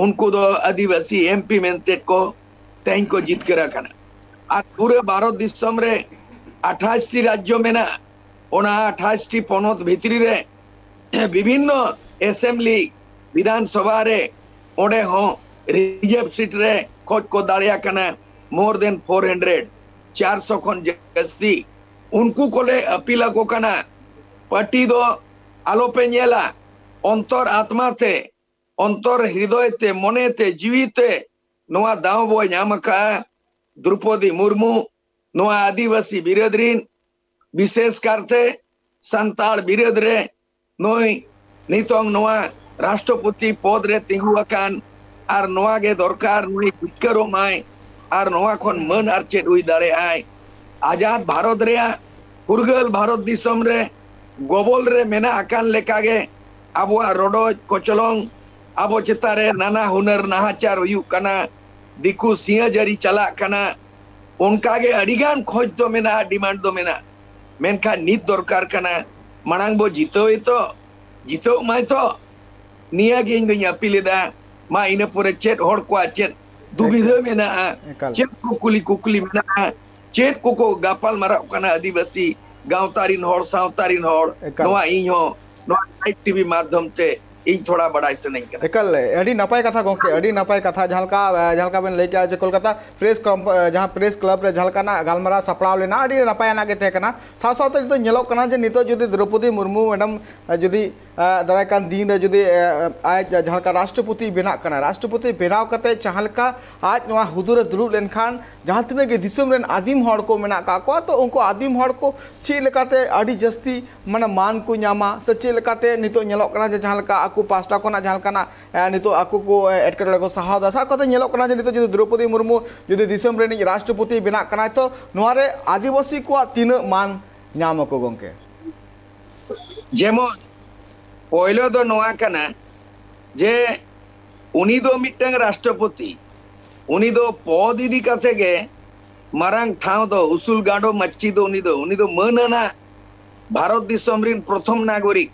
ᱩᱱᱠᱩ ᱫᱚ ᱟᱹᱫᱤᱵᱟᱹᱥᱤ ᱮᱢᱯᱤ ᱢᱮᱱᱛᱮ ᱠᱚ ᱛᱮᱦᱮᱧ ᱠᱚ ᱡᱤᱛᱠᱟᱹᱨ ᱟᱠᱟᱱᱟ᱾ ᱟᱨ ᱯᱩᱨᱟᱹ ᱵᱷᱟᱨᱚᱛ ᱫᱤᱥᱚᱢ ᱨᱮ ᱟᱴᱷᱟᱥ ᱴᱤ ᱨᱟᱡᱽᱡᱚ ᱢᱮᱱᱟᱜᱼᱟ᱾ ᱚᱱᱟ ᱟᱴᱷᱟᱥ ᱴᱤ ᱯᱚᱱᱚᱛ ᱵᱷᱤᱛᱨᱤ ᱨᱮ ᱵᱤᱵᱷᱤᱱᱱᱚ ᱮᱥᱮᱢᱵᱞᱤ, ᱵᱤᱫᱷᱟᱱ ᱥᱚᱵᱷᱟ ᱨᱮ, ᱚᱸᱰᱮ ᱦᱚᱸ ᱨᱤᱡᱟᱨᱵᱷ ᱥᱤᱴ ᱨᱮ ᱠᱷᱚᱡ ᱠᱚ ᱫᱟᱲᱮᱭᱟᱜ ᱠᱟᱱᱟ more than four hundred, ᱪᱟᱨᱥᱚ ᱠᱷᱚᱱ ᱡᱟᱹᱥᱛᱤ᱾ ᱩᱱᱠᱩ ᱠᱚᱞᱮ ᱟᱹᱯᱤᱞ ᱟᱠᱚ ᱠᱟᱱᱟ, ᱯᱟᱨᱴᱤ ᱫᱚ ᱟᱞᱚᱯᱮ ᱧᱮᱞᱟ, ᱚᱱᱛᱚᱨ ᱟᱛᱢᱟ ᱛᱮ, ᱚᱱᱛᱚᱨ ᱦᱨᱤᱫᱚᱭ ᱛᱮ, ᱢᱚᱱᱮ ᱛᱮ, ᱡᱤᱣᱤ ᱛᱮ ᱱᱚᱣᱟ ᱫᱟᱣ ᱵᱚ ᱧᱟᱢ ᱟᱠᱟᱫᱼᱟ᱾ ᱫᱨᱚᱯᱚᱫᱤ ᱢᱩᱨᱢᱩ ᱱᱚᱣᱟ ᱟᱹᱫᱤᱵᱟᱹᱥᱤ ᱵᱤᱨᱟᱹᱫ ᱨᱤᱱ, ᱵᱤᱥᱮᱥ ᱠᱟᱨᱛᱮ ᱥᱟᱱᱛᱟᱲ ᱵᱤᱨᱟᱹᱫ ᱨᱮ ᱱᱩᱭ ᱱᱤᱛᱚᱝ ᱱᱚᱣᱟ ᱨᱟᱥᱴᱨᱚᱯᱚᱛᱤ ᱯᱚᱫ ᱨᱮ ᱛᱤᱸᱜᱩ ᱟᱠᱟᱱ, ᱟᱨ ᱱᱚᱣᱟ ᱜᱮ ᱫᱚᱨᱠᱟᱨ, ᱱᱩᱭ ᱡᱤᱛᱠᱟᱹᱨᱚᱜ ᱢᱟᱭ, ᱟᱨ ᱱᱚᱣᱟ ᱠᱷᱚᱱ ᱢᱟᱹᱱ ᱟᱨ ᱪᱮᱫ ᱦᱩᱭ ᱫᱟᱲᱮᱭᱟᱜᱼᱟᱭ? ᱟᱡᱟᱫ ᱵᱷᱟᱨᱚᱛ ᱨᱮᱭᱟᱜ ᱯᱷᱩᱨᱜᱟᱹᱞ ᱵᱷᱟᱨᱚᱛ ᱫᱤᱥᱚᱢ ᱨᱮ ᱜᱚᱵᱚᱞ ᱨᱮ ᱢᱮᱱᱟᱜ ᱟᱠᱟᱱ ᱞᱮᱠᱟᱜᱮ ᱟᱵᱚᱣᱟᱜ ᱨᱚᱰᱚᱡ ᱠᱚᱪᱞᱚᱱ, ᱟᱵᱚ ᱪᱮᱛᱟᱱ ᱨᱮ ᱱᱟᱱᱟ ᱦᱩᱱᱟᱹᱨ ᱱᱟᱦᱟᱪᱟᱨ ᱦᱩᱭᱩᱜ ᱠᱟᱱᱟ, ᱫᱤᱠᱩ ᱥᱤᱧᱟᱹ ᱡᱟᱹᱨᱤ ᱪᱟᱞᱟᱜ ᱠᱟᱱᱟ, ᱚᱱᱠᱟᱜᱮ ᱟᱹᱰᱤᱜᱟᱱ ᱠᱷᱚᱡᱽ ᱫᱚ ᱢᱮᱱᱟᱜᱼᱟ, ᱰᱤᱢᱟᱱᱰ ᱫᱚ ᱢᱮᱱᱟᱜᱼᱟ᱾ ᱢᱮᱱᱠᱷᱟᱱ ᱱᱤᱛ ᱫᱚᱨᱠᱟᱨ ᱠᱟᱱᱟ, ᱢᱟᱲᱟᱝ ᱵᱚ ᱡᱤᱛᱟᱹᱣ ᱮᱛᱚ, ᱡᱤᱛᱟᱹᱣ ᱢᱟᱭ ᱛᱚ᱾ ᱱᱤᱭᱟᱹ ᱜᱮ ᱤᱧ ᱫᱚᱧ ᱟᱹᱯᱤᱞ ᱮᱫᱟ᱾ ᱢᱟ ᱤᱱᱟᱹ ᱯᱚᱨᱮ ᱪᱮᱫ ᱦᱚᱲ ᱠᱚᱣᱟᱜ ᱪᱮᱫ ᱫᱩᱵᱤᱫᱷᱟᱹ ᱮᱠᱟᱞ᱾ ᱢᱮᱱᱟᱜᱼᱟ, ᱮᱠᱟᱞ᱾ ᱪᱮᱫ ᱠᱚ ᱠᱩᱞᱤ ᱠᱩᱠᱞᱤ ᱢᱮᱱᱟᱜᱼᱟ, ᱪᱮᱫ ᱠᱚᱠᱚ ᱜᱟᱯᱟᱞ ᱢᱟᱨᱟᱜ ᱠᱟᱱᱟ ᱟᱹᱫᱤᱵᱟᱹᱥᱤ ᱜᱟᱶᱛᱟ ᱨᱤᱱ ᱦᱚᱲ, ᱥᱟᱶᱛᱟ ᱨᱤᱱ ᱦᱚᱲ, ᱮᱠᱟᱞ᱾ ᱱᱚᱣᱟ ᱤᱧ ᱦᱚᱸ ᱱᱚᱣᱟ ᱞᱟᱭᱤᱵᱷ ᱴᱤᱵᱷᱤ ᱢᱟᱫᱽᱫᱷᱚᱢ ᱛᱮ ᱤᱧ ᱛᱷᱚᱲᱟ ᱵᱟᱰᱟᱭ ᱥᱟᱱᱟᱧ ᱠᱟᱱᱟ᱾ ᱮᱠᱟᱞ ᱟᱹᱰᱤ ᱱᱟᱯᱟᱭ ᱠᱟᱛᱷᱟ ᱜᱚᱢᱠᱮ, ᱟᱹᱰᱤ ᱱᱟᱯᱟᱭ ᱠᱟᱛᱷᱟ᱾ ᱡᱟᱦᱟᱸ ᱞᱮᱠᱟ ᱡᱟᱦᱟᱸ ᱞᱮᱠᱟ ᱵᱮᱱ ᱞᱟᱹᱭ ᱠᱮᱜᱼᱟ ᱡᱮ ᱠᱳᱞᱠᱟᱛᱟ ᱯᱨᱮᱥ ᱡᱟᱦᱟᱸ ᱯᱨᱮᱥ ᱠᱞᱟᱵᱽ ᱨᱮ ᱡᱟᱦᱟᱸ ᱞᱮᱠᱟᱱᱟᱜ ᱜᱟᱞᱢᱟᱨᱟᱣ ᱥᱟᱯᱲᱟᱣ ᱞᱮᱱᱟ, ᱟᱹᱰᱤ ᱱᱟᱯᱟᱭᱟᱱᱟᱜ ᱜᱮ ᱛᱟᱦᱮᱸ ᱠᱟᱱᱟ᱾ ᱥᱟᱶ ᱥᱟᱶᱛᱮ ᱱᱤᱛᱚᱜ ᱧᱮᱞᱚᱜ ᱠᱟᱱᱟ ᱡᱮ ᱱᱤᱛᱚᱜ ᱡᱩᱫᱤ ᱫᱨᱚᱯᱚᱫᱤ ᱢᱩᱨᱢᱩ ᱢᱮᱰᱟᱢ ᱡᱩᱫᱤ ᱫᱟᱨᱟᱭ ᱠᱟᱱ ᱫᱤᱱ ᱨᱮ ᱡᱩᱫᱤ ᱟᱡ ᱡᱟᱦᱟᱸ ᱞᱮᱠᱟ ᱨᱟᱥᱴᱨᱚᱯᱚᱛᱤ ᱵᱮᱱᱟᱜ ᱠᱟᱱᱟ, ᱨᱟᱥᱴᱨᱚᱯᱚᱛᱤ ᱵᱮᱱᱟᱣ ᱠᱟᱛᱮ ᱡᱟᱦᱟᱸ ᱞᱮᱠᱟ ᱟᱡ ᱱᱚᱣᱟ ᱦᱩᱫᱩᱲ ᱨᱮ ᱫᱩᱲᱩᱵ ᱞᱮᱱᱠᱷᱟᱱ ᱡᱟᱦᱟᱸ ᱛᱤᱱᱟᱹᱜ ᱜᱮ ᱫᱤᱥᱚᱢ ᱨᱮᱱ ᱟᱹᱫᱤᱢ ᱦᱚᱲ ᱠᱚ ᱢᱮᱱᱟᱜ ᱠᱟᱜ ᱠᱚᱣᱟ, ᱛᱚ ᱩᱱᱠᱩ ᱟᱹᱫᱤᱢ ᱦᱚᱲ ᱠᱚ ᱪᱮᱫ ᱞᱮᱠᱟᱛᱮ ᱟᱹᱰᱤ ᱡᱟᱹᱥᱛᱤ ᱢᱟᱱᱮ ᱢᱟᱱ ᱠᱚ ᱧᱟᱢᱟ, ᱥᱮ ᱪᱮᱫ ᱞᱮᱠᱟᱛᱮ ᱱᱤᱛᱚᱜ ᱧᱮᱞᱚᱜ ᱠᱟᱱᱟ ᱡᱮ ᱡᱟᱦᱟᱸ ᱞᱮᱠᱟ ᱟᱠᱚ ᱯᱟᱥᱴᱟ ᱠᱷᱚᱱᱟᱜ ᱡᱟᱦᱟᱸ ᱞᱮᱠᱟᱱᱟᱜ ᱱᱤᱛᱚᱜ ᱟᱠᱚ ᱠᱚ ᱮᱴᱠᱮᱴᱚᱬᱮ ᱠᱚ ᱥᱟᱦᱟᱣ ᱫᱟ᱾ ᱥᱟᱵ ᱠᱟᱛᱮ ᱧᱮᱞᱚᱜ ᱠᱟᱱᱟ ᱡᱮ ᱱᱤᱛᱚᱜ ᱡᱩᱫᱤ ᱫᱨᱚᱯᱚᱫᱤ ᱢᱩᱨᱢᱩ ᱡᱩᱫᱤ ᱫᱤᱥᱚᱢ ᱨᱤᱱᱤᱡ ᱨᱟᱥᱴᱨᱚᱯᱚᱛᱤ ᱵᱮᱱᱟᱜ ᱠᱟᱱᱟᱭ, ᱛᱚ ᱱᱚᱣᱟ ᱨᱮ ᱟᱹᱫᱤᱵᱟᱹᱥᱤ ᱠᱚᱣᱟᱜ ᱛᱤᱱᱟᱹᱜ ᱢᱟᱱ ᱧᱟᱢ ᱟᱠᱚ ᱜᱚᱢᱠᱮ? ᱡᱮᱢᱚᱱ ᱯᱳᱭᱞᱳ ᱫᱚ ᱱᱚᱣᱟ ᱠᱟᱱᱟ ᱡᱮ ᱩᱱᱤ ᱫᱚ ᱢᱤᱫᱴᱟᱝ ᱨᱟᱥᱴᱨᱚᱯᱚᱛᱤ, ᱩᱱᱤ ᱫᱚ ᱯᱚᱫ ᱤᱫᱤ ᱠᱟᱛᱮ ᱜᱮ ᱢᱟᱨᱟᱝ ᱴᱷᱟᱶ ᱫᱚ, ᱩᱥᱩᱞ ᱜᱟᱸᱰᱚ ᱢᱟᱹᱪᱤ ᱫᱚ ᱩᱱᱤ ᱫᱚ ᱩᱱᱤ ᱫᱚ ᱢᱟᱹᱱ ᱟᱱᱟᱜ ᱵᱷᱟᱨᱚᱛ ᱫᱤᱥᱚᱢ ᱨᱤᱱ ᱯᱨᱚᱛᱷᱚᱢ ᱱᱟᱜᱚᱨᱤᱠ,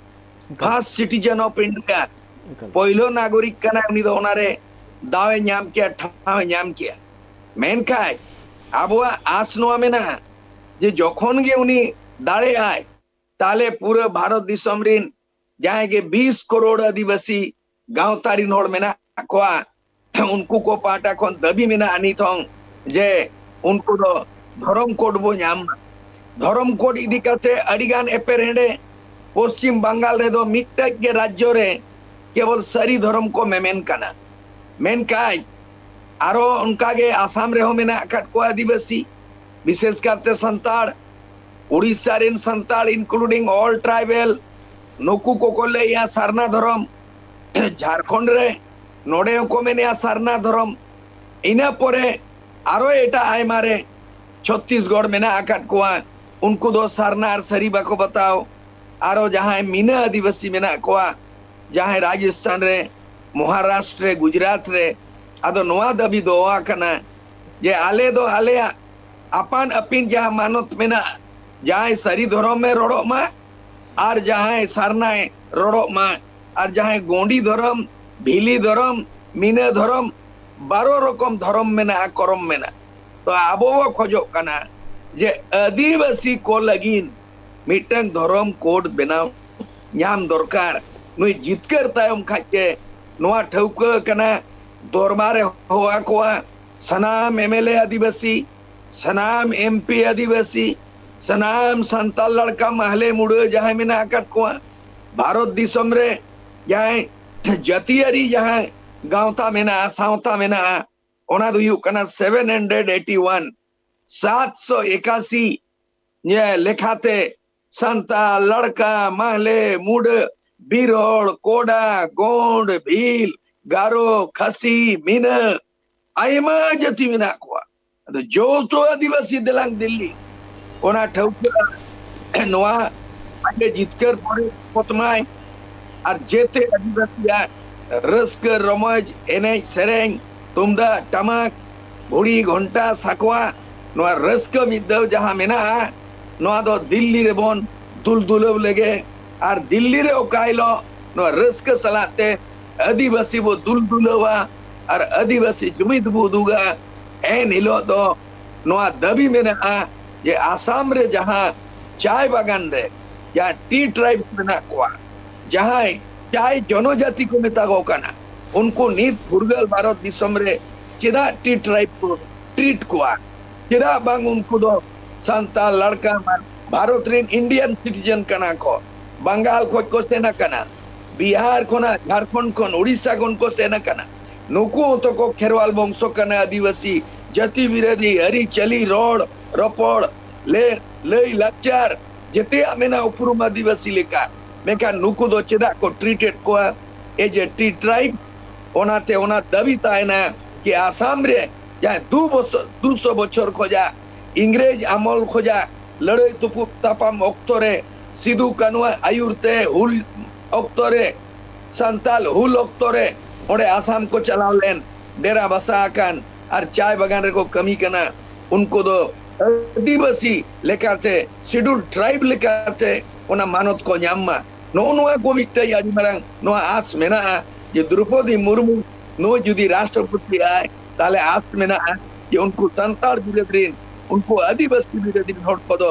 first citizen of India, ᱯᱳᱭᱞᱳ ᱱᱟᱜᱚᱨᱤᱠ ᱠᱟᱱᱟᱭ᱾ ᱩᱱᱤ ᱫᱚ ᱚᱱᱟᱨᱮ ᱫᱟᱣ ᱮ ᱧᱟᱢ ᱠᱮᱭᱟ, ᱴᱷᱟᱶ ᱮ ᱧᱟᱢ ᱠᱮᱭᱟ᱾ ᱢᱮᱱᱠᱷᱟᱱ ᱟᱵᱚᱣᱟᱜ ᱟᱥ ᱱᱚᱣᱟ ᱢᱮᱱᱟᱜᱼᱟ ᱡᱮ ᱡᱚᱠᱷᱚᱱ ᱜᱮ ᱩᱱᱤ ᱫᱟᱲᱮᱭᱟᱜᱼᱟᱭ, ᱛᱟᱦᱞᱮ ᱯᱩᱨᱟᱹ ᱵᱷᱟᱨᱚᱛ ᱫᱤᱥᱚᱢ ᱨᱤᱱ ᱡᱟᱦᱟᱸᱭ ᱜᱮ ᱵᱤᱥ ᱠᱨᱳᱲ ᱟᱹᱫᱤᱵᱟᱹᱥᱤ ᱜᱟᱶᱛᱟ ᱨᱤᱱ ᱦᱚᱲ ᱢᱮᱱᱟᱜ ᱠᱚᱣᱟ, ᱩᱱᱠᱩ ᱠᱚ ᱯᱟᱦᱴᱟ ᱠᱷᱚᱱ ᱫᱟᱹᱵᱤ ᱢᱮᱱᱟᱜᱼᱟ ᱱᱤᱛ ᱦᱚᱸ ᱡᱮ ᱩᱱᱠᱩ ᱫᱚ ᱫᱷᱚᱨᱚᱢ ᱠᱳᱰ ᱵᱚ ᱧᱟᱢ ᱢᱟ᱾ ᱫᱷᱚᱨᱚᱢ ᱠᱳᱰ ᱤᱫᱤ ᱠᱟᱛᱮ ᱟᱹᱰᱤᱜᱟᱱ ᱮᱯᱮᱨᱦᱮᱸᱰᱮ᱾ ᱯᱚᱥᱪᱤᱢ ᱵᱟᱝᱜᱟᱞ ᱨᱮᱫᱚ ᱢᱤᱫᱴᱮᱡ ᱜᱮ ᱨᱟᱡᱽᱡᱚ ᱨᱮ ᱠᱮᱵᱚᱞ ᱥᱟᱹᱨᱤ ᱫᱷᱚᱨᱚᱢ ᱠᱚ ᱢᱮᱢᱮᱱ ᱠᱟᱱᱟ᱾ ᱢᱮᱱᱠᱷᱟᱱ ᱟᱨᱚ ᱚᱱᱠᱟᱜᱮ ᱟᱥᱟᱢ ᱨᱮᱦᱚᱸ ᱢᱮᱱᱟᱜ ᱟᱠᱟᱫ ᱠᱚᱣᱟ ᱟᱹᱫᱤᱵᱟᱹᱥᱤ, ᱵᱤᱥᱮᱥ ᱠᱟᱨᱛᱮ ᱥᱟᱱᱛᱟᱲ᱾ ᱩᱲᱤᱥᱥᱟ ᱨᱮᱱ ᱥᱟᱱᱛᱟᱲ, including all tribal, ᱱᱩᱠᱩ ᱠᱚᱠᱚ ᱞᱟᱹᱭᱮᱜᱼᱟ ᱥᱟᱨᱱᱟ ᱫᱷᱚᱨᱚᱢ᱾ ᱡᱷᱟᱲᱠᱷᱚᱸᱰ ᱨᱮ ᱱᱚᱰᱮ ᱦᱚᱸᱠᱚ ᱢᱮᱱᱮᱜᱼᱟ ᱥᱟᱨᱱᱟ ᱫᱷᱚᱨᱚᱢ᱾ ᱤᱱᱟᱹ ᱯᱚᱨᱮ ᱟᱨᱚ ᱮᱴᱟᱜ ᱟᱭᱢᱟ ᱨᱮ ᱪᱷᱚᱛᱛᱤᱥᱜᱚᱲ ᱢᱮᱱᱟᱜ ᱟᱠᱟᱫ ᱠᱚᱣᱟ, ᱩᱱᱠᱩ ᱫᱚ ᱥᱟᱨᱱᱟ ᱟᱨ ᱥᱟᱹᱨᱤ ᱵᱟᱠᱚ ᱵᱟᱛᱟᱣ᱾ ᱟᱨᱚ ᱡᱟᱦᱟᱸᱭ ᱢᱤᱱᱟᱹ ᱟᱹᱫᱤᱵᱟᱹᱥᱤ ᱢᱮᱱᱟᱜ ᱠᱚᱣᱟ, ᱡᱟᱦᱟᱸᱭ ᱨᱟᱡᱚᱥᱛᱷᱟᱱ ᱨᱮ, ᱢᱚᱦᱟᱨᱟᱥᱴᱨᱚ ᱨᱮ, ᱜᱩᱡᱽᱨᱟᱴ ᱨᱮ, ᱟᱫᱚ ᱱᱚᱣᱟ ᱫᱟᱹᱵᱤ ᱫᱚᱦᱚ ᱟᱠᱟᱱᱟ ᱡᱮ ᱟᱞᱮ ᱫᱚ ᱟᱞᱮᱭᱟᱜ ᱟᱯᱟᱱ ᱟᱹᱯᱤᱱ ᱡᱟᱦᱟᱸ ᱢᱟᱱᱚᱛ ᱢᱮᱱᱟᱜᱼᱟ, ᱡᱟᱦᱟᱸᱭ ᱥᱟᱹᱨᱤ ᱫᱷᱚᱨᱚᱢᱮ ᱨᱚᱲᱚᱜ ᱢᱟ ᱟᱨ ᱡᱟᱦᱟᱸᱭ ᱥᱟᱨᱱᱟᱭ ᱨᱚᱲᱚᱜ ᱢᱟ ᱟᱨ ᱡᱟᱦᱟᱸᱭ ᱜᱚᱸᱰᱤ ᱫᱷᱚᱨᱚᱢ, ᱵᱷᱤᱞᱤ ᱫᱷᱚᱨᱚᱢ, ᱢᱤᱱᱟᱹ ᱫᱷᱚᱨᱚᱢ, ᱵᱟᱨᱚ ᱨᱚᱠᱚᱢ ᱫᱷᱚᱨᱚᱢ ᱢᱮᱱᱟᱜᱼᱟ, ᱠᱚᱨᱚᱢ ᱢᱮᱱᱟᱜᱼᱟ᱾ ᱛᱚ ᱟᱵᱚ ᱵᱚ ᱠᱷᱚᱡᱚᱜ ᱠᱟᱱᱟ ᱡᱮ ᱟᱹᱫᱤᱵᱟᱹᱥᱤ ᱠᱚ ᱞᱟᱹᱜᱤᱫ ᱢᱤᱫᱴᱟᱝ ᱫᱷᱚᱨᱚᱢ ᱠᱳᱰ ᱵᱮᱱᱟᱣ ᱧᱟᱢ ᱫᱚᱨᱠᱟᱨ᱾ ᱱᱩᱭ ᱡᱤᱛᱠᱟᱹᱨ ᱛᱟᱭᱚᱢ ᱠᱷᱟᱡ ᱜᱮ ᱱᱚᱣᱟ ᱴᱷᱟᱹᱣᱠᱟᱹ ᱠᱟᱱᱟ, ᱫᱚᱨᱵᱟᱨᱮ ᱦᱚᱦᱚ ᱟᱠᱚᱣᱟ ᱥᱟᱱᱟᱢ ᱮᱢ ᱮᱞ ᱮ ᱟᱹᱫᱤᱵᱟᱹᱥᱤ, ᱥᱟᱱᱟᱢ ᱮᱢ ᱯᱤ ᱟᱹᱫᱤᱵᱟᱹᱥᱤ, ᱥᱟᱱᱟᱢ ᱥᱟᱱᱛᱟᱲ ᱞᱟᱲᱠᱟ ᱢᱟᱦᱞᱮ ᱢᱩᱰᱟᱹ ᱡᱟᱦᱟᱸᱭ ᱢᱮᱱᱟᱜ ᱟᱠᱟᱫ ᱠᱚᱣᱟ, ᱵᱷᱟᱨᱚᱛ ᱫᱤᱥᱚᱢ ᱨᱮ ᱡᱟᱦᱟᱸᱭ ᱡᱟᱹᱛᱤᱭᱟᱹᱨᱤ ᱡᱟᱦᱟᱸᱭ ᱜᱟᱶᱛᱟ ᱢᱮᱱᱟᱜᱼᱟ, ᱥᱟᱶᱛᱟ ᱢᱮᱱᱟᱜᱼᱟ, ᱚᱱᱟ ᱫᱚ ᱦᱩᱭᱩᱜ ᱠᱟᱱᱟ ᱥᱮᱵᱷᱮᱱ ᱦᱟᱱᱰᱨᱮᱰ ᱮᱭᱤᱴᱤ ᱣᱟᱱ, ᱥᱟᱛᱥᱚ ᱮᱠᱟᱥᱤ ᱞᱮᱠᱟᱛᱮ ᱥᱟᱱᱛᱟᱲ, ᱞᱟᱲᱠᱟ, ᱢᱟᱦᱞᱮ, ᱢᱩᱰᱟᱹ, ᱵᱤᱨ ᱦᱚᱲ, ᱠᱚᱰᱟ, ᱜᱚᱸᱰ, ᱵᱷᱤᱞ, ᱜᱟᱨᱚ, ᱠᱷᱟᱥᱤ, ᱢᱤᱱᱟᱹ, ᱟᱭᱢᱟ ᱡᱟᱹᱛᱤ ᱢᱮᱱᱟᱜ ᱠᱚᱣᱟ᱾ ᱟᱫᱚ ᱡᱚᱛᱚ ᱟᱹᱫᱤᱵᱟᱹᱥᱤ ᱫᱮᱞᱟᱝ ᱫᱤᱞᱞᱤ, ᱚᱱᱟ ᱴᱷᱟᱹᱣᱠᱟᱹ ᱱᱚᱣᱟ ᱟᱡ ᱮ ᱡᱤᱛᱠᱟᱹᱨ ᱯᱚᱨᱮ ᱯᱚᱛᱢᱟᱭ ᱟᱨ ᱡᱮᱛᱮ ᱟᱹᱫᱤᱵᱟᱹᱥᱤᱭᱟᱜ ᱨᱟᱹᱥᱠᱟᱹ ᱨᱚᱢᱚᱡᱽ, ᱮᱱᱮᱡ ᱥᱮᱨᱮᱧ, ᱛᱩᱢᱫᱟᱜ ᱴᱟᱢᱟᱠ, ᱜᱷᱩᱲᱤ ᱜᱷᱚᱱᱴᱟ ᱥᱟᱠᱣᱟ, ᱱᱚᱣᱟ ᱨᱟᱹᱥᱠᱟᱹ ᱢᱤᱫ ᱫᱷᱟᱣ ᱡᱟᱦᱟᱸ ᱢᱮᱱᱟᱜᱼᱟ, ᱱᱚᱣᱟ ᱫᱚ ᱫᱤᱞᱞᱤ ᱨᱮᱵᱚᱱ ᱫᱩᱞ ᱫᱩᱞᱟᱹᱣ ᱞᱮᱜᱮ᱾ ᱟᱨ ᱫᱤᱞᱞᱤ ᱨᱮ ᱚᱠᱟ ᱦᱤᱞᱳᱜ ᱱᱚᱣᱟ ᱨᱟᱹᱥᱠᱟᱹ ᱥᱟᱞᱟᱜ ᱛᱮ ᱟᱹᱫᱤᱵᱟᱹᱥᱤ ᱵᱚ ᱫᱩᱞ ᱫᱩᱞᱟᱹᱣᱟ ᱟᱨ ᱟᱹᱫᱤᱵᱟᱹᱥᱤ ᱡᱩᱢᱤᱫ ᱵᱚ ᱩᱫᱩᱜᱟ, ᱮᱱ ᱦᱤᱞᱳᱜ ᱫᱚ ᱱᱚᱣᱟ ᱫᱟᱹᱵᱤ ᱢᱮᱱᱟᱜᱼᱟ ᱡᱮ ᱟᱥᱟᱢ ᱨᱮ ᱡᱟᱦᱟᱸ ᱪᱟᱭ ᱵᱟᱜᱟᱱ ᱨᱮ ᱡᱟᱦᱟᱸ ᱴᱤ ᱴᱨᱟᱭᱤᱵᱽ ᱢᱮᱱᱟᱜ ᱠᱚᱣᱟ, ᱡᱟᱦᱟᱸᱭ ᱪᱟᱭ ᱡᱚᱱᱚᱡᱟᱛᱤ ᱠᱚ ᱢᱮᱛᱟ ᱠᱚ ᱠᱟᱱᱟ, ᱩᱱᱠᱩ ᱱᱤᱛ ᱯᱷᱩᱨᱜᱟᱹᱞ ᱵᱷᱟᱨᱚᱛ ᱫᱤᱥᱚᱢ ᱨᱮ ᱪᱮᱫᱟᱜ ᱴᱤ ᱴᱨᱟᱭᱤᱵᱽ ᱠᱚ ᱴᱨᱤᱴ ᱠᱚᱣᱟ? ᱪᱮᱫᱟᱜ ᱵᱟᱝ ᱩᱱᱠᱩ ᱫᱚ ᱥᱟᱱᱛᱟᱲ ᱞᱟᱲᱠᱟ ᱵᱷᱟᱨᱚᱛ ᱨᱮᱱ ᱤᱱᱰᱤᱭᱟᱱ ᱥᱤᱴᱤᱡᱮᱱ ᱠᱟᱱᱟ ᱠᱚ, ᱵᱟᱝᱜᱟᱞ ᱠᱷᱚᱡ ᱠᱚ ᱥᱮᱱ ᱟᱠᱟᱱᱟ, ᱵᱤᱦᱟᱨ ᱠᱷᱚᱱᱟᱜ, ᱡᱷᱟᱲᱠᱷᱚᱸᱰ ᱠᱷᱚᱱ, ᱩᱲᱤᱥᱥᱟ ᱠᱷᱚᱱ ᱠᱚ ᱥᱮᱱ ᱟᱠᱟᱱᱟ᱾ ᱱᱩᱠᱩ ᱦᱚᱸᱛᱚ ᱠᱚ ᱠᱷᱮᱨᱣᱟᱞ ᱵᱚᱝᱥᱚ ᱠᱟᱱᱟ, ᱟᱹᱫᱤᱵᱟᱹᱥᱤ ᱡᱟᱹᱛᱤ ᱵᱤᱨᱳᱫᱷᱤ ᱟᱹᱨᱤᱪᱟᱹᱞᱤ, ᱨᱚᱲ ᱨᱚᱯᱚᱲ, ᱞᱮ ᱞᱟᱹᱭ ᱞᱟᱠᱪᱟᱨ ᱡᱮᱛᱮᱭᱟᱜ ᱢᱮᱱᱟᱜᱼᱟ ᱩᱯᱨᱩᱢ ᱟᱹᱫᱤᱵᱟᱹᱥᱤ ᱞᱮᱠᱟ᱾ ᱢᱮᱱᱠᱷᱟᱱ ᱱᱩᱠᱩ ᱫᱚ ᱪᱮᱫᱟᱜ ᱠᱚ ᱴᱨᱤᱴᱮᱰ ᱠᱚᱣᱟ ᱮᱡ ᱮ ᱴᱤ ᱴᱨᱟᱭᱤᱵᱽ? ᱚᱱᱟᱛᱮ ᱚᱱᱟ ᱫᱟᱹᱵᱤ ᱛᱟᱦᱮᱱᱟ ᱠᱤ ᱟᱥᱟᱢ ᱨᱮ ᱡᱟᱦᱟᱸᱭ ᱫᱩ ᱵᱚᱪᱷᱚᱨ, ᱫᱩᱥᱚ ᱵᱚᱪᱷᱚᱨ ᱠᱷᱚᱡᱟᱜ ᱤᱝᱨᱮᱡᱽ ᱟᱢᱚᱞ ᱠᱷᱚᱡᱟᱜ ᱞᱟᱹᱲᱦᱟᱹᱭ ᱛᱩᱯᱩᱫ ᱛᱟᱯᱟᱢ ᱚᱠᱛᱚ ᱨᱮ ᱥᱤᱫᱩ ᱠᱟᱹᱱᱩᱣᱟᱜ ᱟᱹᱭᱩᱨ ᱛᱮ ᱦᱩᱞ ᱚᱠᱛᱚ ᱨᱮ, ᱥᱟᱱᱛᱟᱞ ᱦᱩᱞ ᱚᱠᱛᱚ ᱨᱮ ᱚᱸᱰᱮ ᱟᱥᱟᱢ ᱠᱚ ᱪᱟᱞᱟᱣ ᱞᱮᱱ, ᱰᱮᱨᱟ ᱵᱟᱥᱟ ᱟᱠᱟᱱ ᱟᱨ ᱪᱟᱭ ᱵᱟᱜᱟᱱ ᱨᱮᱠᱚ ᱠᱟᱹᱢᱤ ᱠᱟᱱᱟ, ᱩᱱᱠᱩ ᱫᱚ ᱟᱹᱫᱤᱵᱟᱹᱥᱤ ᱞᱮᱠᱟᱛᱮ, ᱥᱤᱰᱩᱞ ᱴᱨᱟᱭᱤᱵᱽ ᱞᱮᱠᱟᱛᱮ ᱚᱱᱟ ᱢᱟᱱᱚᱛ ᱠᱚ ᱧᱟᱢ ᱢᱟ᱾ ᱱᱚᱜᱼᱚ ᱱᱚᱣᱟ ᱠᱚ ᱢᱤᱫᱴᱮᱡ ᱟᱹᱰᱤ ᱢᱟᱨᱟᱝ ᱱᱚᱣᱟ ᱟᱥ ᱢᱮᱱᱟᱜᱼᱟ ᱡᱮ ᱫᱨᱚᱯᱚᱫᱤ ᱢᱩᱨᱢᱩ ᱱᱩᱭ ᱡᱩᱫᱤ ᱨᱟᱥᱴᱨᱚᱯᱚᱛᱤ ᱟᱭ, ᱛᱟᱦᱞᱮ ᱟᱥ ᱢᱮᱱᱟᱜᱼᱟ ᱡᱮ ᱩᱱᱠᱩ ᱥᱟᱱᱛᱟᱲ ᱵᱤᱨᱟᱹᱫ ᱨᱤᱱ, ᱩᱱᱠᱩ ᱟᱹᱫᱤᱵᱟᱹᱥᱤ ᱵᱤᱨᱟᱹᱫ ᱨᱤᱱ ᱦᱚᱲ ᱠᱚᱫᱚ